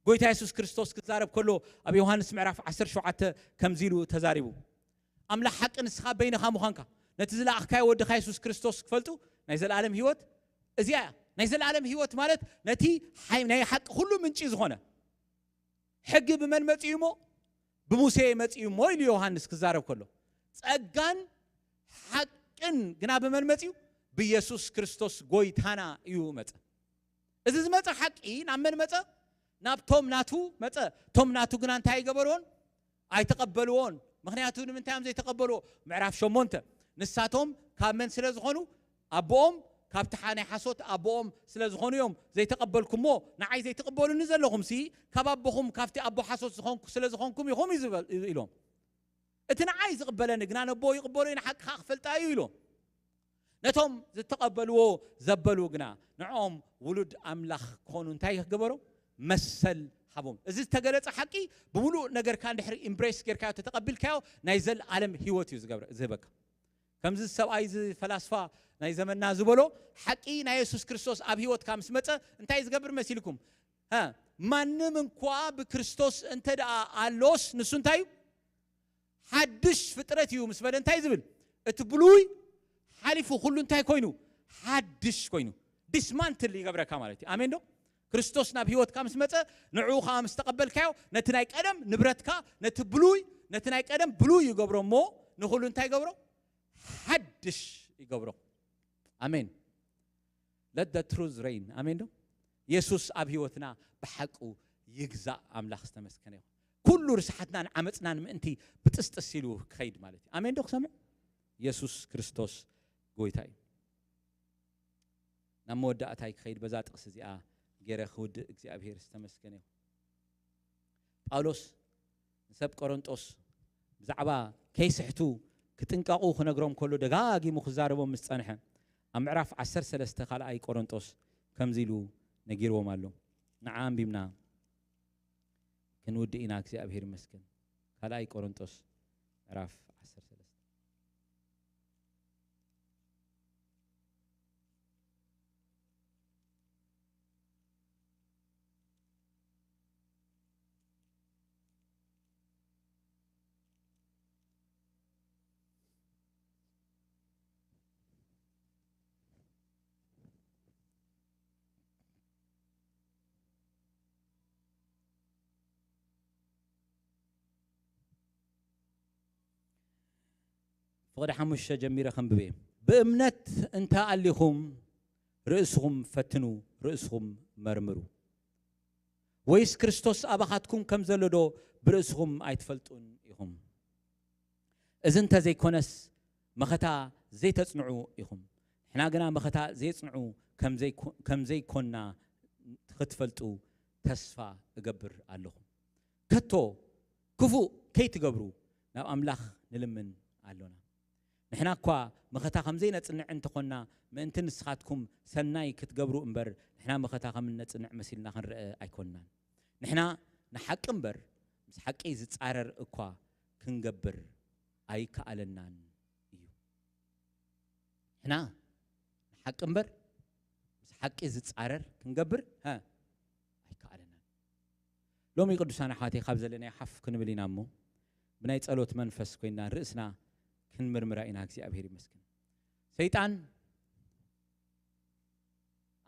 ጎይታ የሱስ ክርስቶስ ክዛረብ ከሎ ኣብ ዮሃንስ ምዕራፍ ዓሰርተ ሸውዓተ ከምዚ ኢሉ ተዛሪቡ፣ ኣምላኽ ሓቂ ንስኻ በይንኻ ምዃንካ፣ ነቲ ዝለኣኽካዮ ወድኻ የሱስ ክርስቶስ ክፈልጡ ናይ ዘለኣለም ህይወት እዚኣ እያ። ናይ ዘለኣለም ህይወት ማለት ነቲ ሓይ-፣ ናይ ሓቂ ኩሉ ምንጪ ዝኾነ ሕጊ ብመን መጺኡ እሞ? ብሙሴ መጺኡ እሞ ኢሉ ዮሃንስ ክዛረብ ከሎ፣ ጸጋን ሓቅን ግና ብመን መጺኡ? ብየሱስ ክርስቶስ ጎይታና እዩ መጸ። እዚ ዝመጸ ሓቂ ናብ መን መጸ? ናብቶም ናቱ መጸ። እቶም ናቱ ግና እንታይ ኣይገበርዎን? ኣይተቐበልዎን። ምኽንያቱ ንምንታይ እዮም ዘይተቐበልዎ? ምዕራፍ ሸሞንተ፣ ንሳቶም ካብ መን ስለ ዝኾኑ? ኣቦኦም ካብቲ ሓ-፣ ናይ ሓሶት ኣቦኦም ስለ ዝኾኑ እዮም ዘይተቐበልኩሞ። ንዓይ ዘይትቕበሉኒ ዘለኹምሲ ካብ ኣቦኹም ካብቲ ኣቦ ሓሶት ዝኾንኩ ስለ ዝኾንኩም ኢኹም እዩ ዝበል-፣ ኢሎም። እቲ ንዓይ ዝቕበለኒ ግና ነቦ ይቕበሎ እዩ፣ ንሓቂ ኸዓ ክፈልጣ እዩ ኢሎም። ነቶም ዝተቐበልዎ ዘበሉ ግና ንዕኦም ውሉድ ኣምላኽ ክኾኑ እንታይ ክገበሮ? መሰል ሃቦም። እዚ ዝተገለጸ ሓቂ ብምሉእ ነገርካ እንድሕሪ ኢምብሬስ ጌርካዮ፣ ተተቐቢልካዮ፣ ናይ ዘለኣለም ህይወት እዩ ዝገብረ-፣ ዝህበካ። ከምዚ ሰብኣይ እዚ ፈላስፋ ናይ ዘመንና ዝበሎ፣ ሓቂ ናይ የሱስ ክርስቶስ ኣብ ህይወትካ ምስ መጸ እንታይ ዝገብር መሲልኩም? ሀ፣ ማንም እንኳ ብክርስቶስ እንተ ደኣ ኣሎስ፣ ንሱ እንታይ እዩ? ሓድሽ ፍጥረት እዩ ምስ በለ እንታይ ዝብል? እቲ ብሉይ ሓሊፉ ኩሉ እንታይ ኮይኑ? ሓድሽ ኮይኑ። ዲስማንትል ይገብረካ ማለት እዩ። ኣሜን ዶ? ክርስቶስ ናብ ህይወትካ ምስ መጸ፣ ንዕኡ ኸዓ ምስ ተቐበልካዮ፣ ነቲ ናይ ቀደም ንብረትካ፣ ነቲ ብሉይ፣ ነቲ ናይ ቀደም ብሉይ ይገብሮ እሞ፣ ንኹሉ እንታይ ይገብሮ? ሓድሽ ይገብሮ። ኣሜን። Let the truth reign። ኣሜን ዶ? የሱስ ኣብ ህይወትና ብሓቁ ይግዛእ። ኣምላኽ ዝተመስገነ ይኹን። ኩሉ ርስሓትናን ዓመጽናን ምእንቲ ብጥስጥስ ኢሉ ክኸይድ ማለት እዩ። ኣሜን ዶ ክሰምዕ? የሱስ ክርስቶስ ጎይታ እዩ። ናብ መወዳእታይ ክኸይድ በዛ ጥቕሲ እዚኣ ገይረ ክውድእ እግዚኣብሔር ዝተመስገነ ይኹን። ጳውሎስ ንሰብ ቆሮንጦስ ብዛዕባ ከይስሕቱ ክጥንቀቑ ክነግሮም ከሎ ደጋጊሙ ክዛረቦም ምስ ጸንሐ ኣብ ምዕራፍ ዓሰርተ ሰለስተ ካልኣይ ቆሮንጦስ ከምዚ ኢሉ ነጊርዎም ኣሎ። ንዓ ኣንቢብና ክንውድእ ኢና። እግዚኣብሔር ይመስገን። ካልኣይ ቆሮንጦስ ምዕራፍ ዓሰርተ ሰለስተ። ፍቕዲ ሓሙሽተ ጀሚረ ከንብብ እየ። ብእምነት እንተ ኣሊኹም ርእስኹም ፈትኑ፣ ርእስኹም መርምሩ። ወይስ ክርስቶስ ኣባኻትኩም ከም ዘሎ ዶ ብርእስኹም ኣይትፈልጡን ኢኹም? እዚ እንተ ዘይኮነስ መኸታ ዘይተጽንዑ ኢኹም። ንሕና ግና መኸታ ዘየጽንዑ ከም ዘይኮ-፣ ከም ዘይኮንና ክትፈልጡ ተስፋ እገብር ኣለኹ። ከቶ ክፉእ ከይትገብሩ ናብ ኣምላኽ ንልምን ኣሎና። ንሕና እኳ መኸታ ከም ዘይነጽንዕ እንተኾንና፣ ምእንቲ ንስኻትኩም ሰናይ ክትገብሩ እምበር፣ ንሕና መኸታ ከም እነጽንዕ መሲልና ክንርአ ኣይኮንናን። ንሕና ንሓቂ እምበር፣ ምስ ሓቂ ዝጻረር እኳ ክንገብር ኣይከኣለናን እዩ። ንሕና ንሓቂ እምበር፣ ምስ ሓቂ ዝጻረር ክንገብር፣ ሀ፣ ኣይከኣለናን። ሎሚ ቅዱሳን ኣሕዋተይ፣ ካብ ዘለናዮ ሓፍ ክንብል ኢና እሞ፣ ብናይ ጸሎት መንፈስ ኮይንና ርእስና ክንምርምራ ኢና። እግዚኣብሔር ይመስገን። ሰይጣን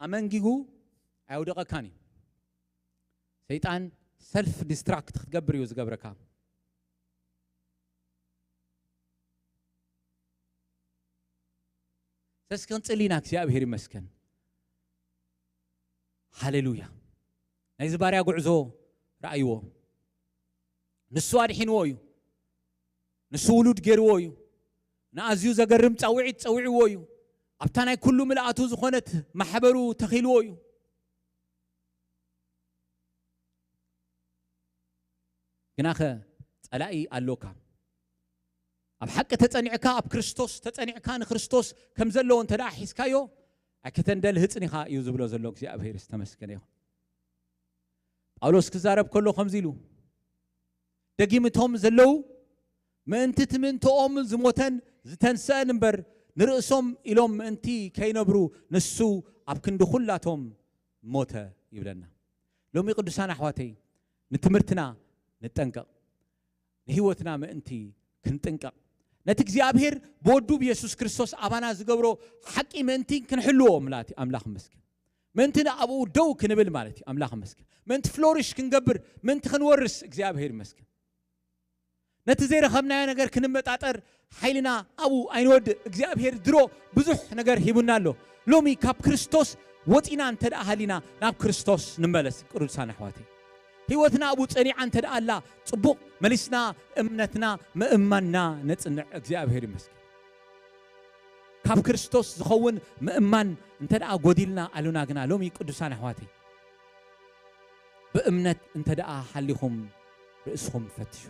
ኣመንጊጉ ኣየውደቐካን እዩ። ሰይጣን ሰልፍ ዲስትራክት ክትገብር እዩ ዝገብረካ። ሰስ ክንጽሊ ኢና። እግዚኣብሔር ይመስገን። ሃሌሉያ። ናይዚ ባርያ ጉዕዞ ረኣይዎ። ንሱ ኣድሒንዎ እዩ። ንሱ ውሉድ ገይርዎ እዩ። ንኣዝዩ ዘገርም ጻውዒት ጸዊዕዎ እዩ። ኣብታ ናይ ኩሉ ምልኣቱ ዝኾነት ማሕበሩ ተኺልዎ እዩ። ግናኸ ጸላኢ ኣሎካ። ኣብ ሓቂ ተጸኒዕካ፣ ኣብ ክርስቶስ ተጸኒዕካ፣ ንክርስቶስ ከም ዘለዎ እንተ ደኣ ሒዝካዮ፣ ኣይክተንደልህጽን ኢኻ እዩ ዝብሎ ዘሎ እግዚኣብሔር ዝተመስገነ ይኹን። ጳውሎስ ክዛረብ ከሎ ከምዚ ኢሉ፣ ደጊም እቶም ዘለዉ ምእንቲ ትምንትኦም ዝሞተን ዝተንስአን እምበር፣ ንርእሶም ኢሎም ምእንቲ ከይነብሩ፣ ንሱ ኣብ ክንዲ ኹላቶም ሞተ ይብለና። ሎሚ ቅዱሳን ኣሕዋተይ፣ ንትምህርትና ንጠንቀቕ፣ ንህይወትና ምእንቲ ክንጥንቀቕ፣ ነቲ እግዚኣብሔር ብወዱ ብየሱስ ክርስቶስ ኣባና ዝገብሮ ሓቂ ምእንቲ ክንሕልዎ፣ ምላቲ ኣምላኽ ይመስገን። ምእንቲ ንኣብኡ ደው ክንብል ማለት እዩ። ኣምላኽ ይመስገን። ምእንቲ ፍሎሪሽ ክንገብር፣ ምእንቲ ክንወርስ እግዚኣብሔር ይመስገን። ነቲ ዘይረኸብናዮ ነገር ክንመጣጠር ሓይልና ኣብኡ ኣይንወድእ። እግዚኣብሔር ድሮ ብዙሕ ነገር ሂቡና ኣሎ። ሎሚ ካብ ክርስቶስ ወፂና እንተ ደኣ ሃሊና፣ ናብ ክርስቶስ ንመለስ። ቅዱሳን ኣሕዋተይ፣ ህይወትና ኣብኡ ጸኒዓ እንተ ደኣ ኣላ፣ ጽቡቕ መሊስና እምነትና ምእማንና ነጽንዕ። እግዚኣብሔር ይመስገን። ካብ ክርስቶስ ዝኸውን ምእማን እንተ ደኣ ጎዲልና ኣሉና ግና፣ ሎሚ ቅዱሳን ኣሕዋተይ፣ ብእምነት እንተ ደኣ ሓሊኹም ርእስኹም ፈትሹ።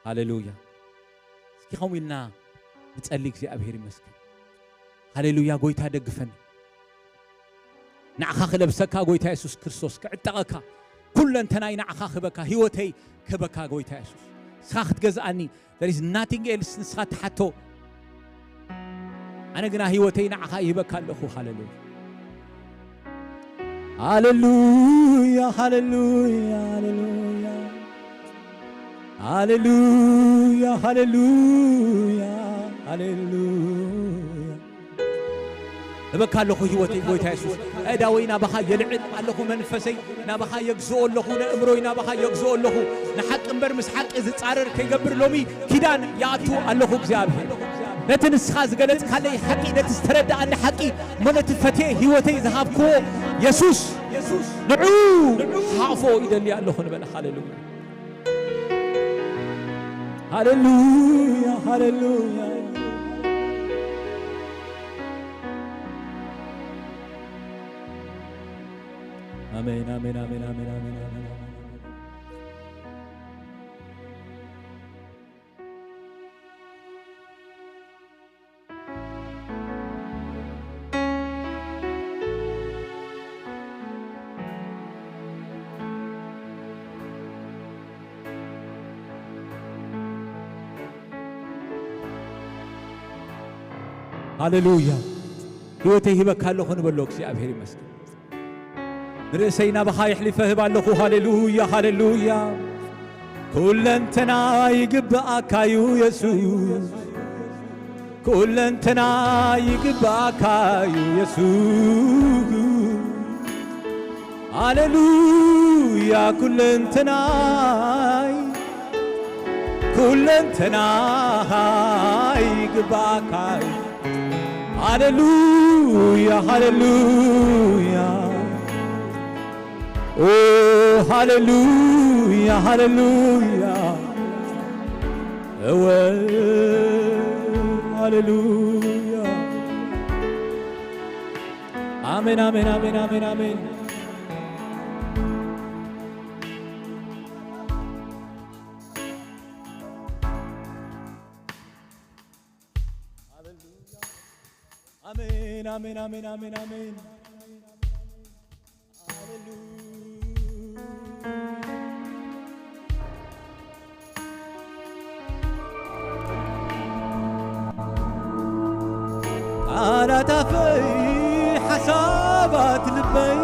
ሃሌሉያ። እስኪ ከምኡ ኢልና ንጸሊ። እግዚኣብሔር ይመስገን። ሃሌሉያ። ጎይታ ደግፈኒ። ንዓኻ ክለብሰካ ጎይታ የሱስ ክርስቶስ፣ ክዕጠቐካ፣ ኩለንተናይ ንዓኻ ክህበካ፣ ህይወተይ ክህበካ ጎይታ የሱስ። ንስኻ ክትገዝኣኒ፣ there is nothing else። ንስኻ ትሓቶ። ኣነ ግና ህይወተይ ንዓኻ ይህበካ ኣለኹ። ሃሌሉያ። ሃሌሉያ፣ ሃሌሉያ፣ ሃሌሉያ። ሃሌሉያ፣ ሃሌሉያ፣ ሃሌሉያ። እበካ ኣለኹ ህይወተይ ጎይታ የሱስ። ኣእዳወይ ናባኻ የልዕል ኣለኹ መንፈሰይ ናባኻ የግዝኦ ኣለኹ ነእምሮይ ናባኻ የግዝኦ ኣለኹ። ንሓቂ እምበር ምስ ሓቂ ዝጻረር ከይገብር ሎሚ ኪዳን ይኣቱ ኣለኹ እግዚኣብሔር። ነቲ ንስኻ ዝገለጽካለይ ሓቂ ነቲ ዝተረድኣኒ ሓቂ እሞ ነቲ ፈትየ ህይወተይ ዝሃብክዎ የሱስ ንዑ ክሓቕፎ ይደሊ ኣለኹ ንበል። ሃሌሉያ። ሃሌሉያ ሃሌሉያ። ኣሜን ኣሜን ኣሜን ኣሜን ኣሜን ኣሜን። ሃሌሉያ። ህይወተይ ሂበካ ኣለኹ ንበሎ እግዚኣብሔር ይመስገን። ንርእሰይ ናባኻ የሕሊፈ ህብ ኣለኹ። ሃሌሉያ ሃሌሉያ። ኩለንተና ይግብኣካ እዩ የሱስ። ኩለንተና ይግብኣካ እዩ የሱስ። ሃሌሉያ ኩለንተናይ ኩለንተናይ ይግብኣካ እዩ። ሃሌሉያ ሃሌሉያ። ኦ ሃሌሉያ ሃሌሉያ። እወ ሃሌሉያ። ኣሜን ኣሜን ኣሜን ኣሜን ኣሜን። ኣሜን ኣሜን ኣሜን ኣሜን ኣሜን። ሃሌሉያ። ቃላት ኣፈይ ሓሳባት ልበይ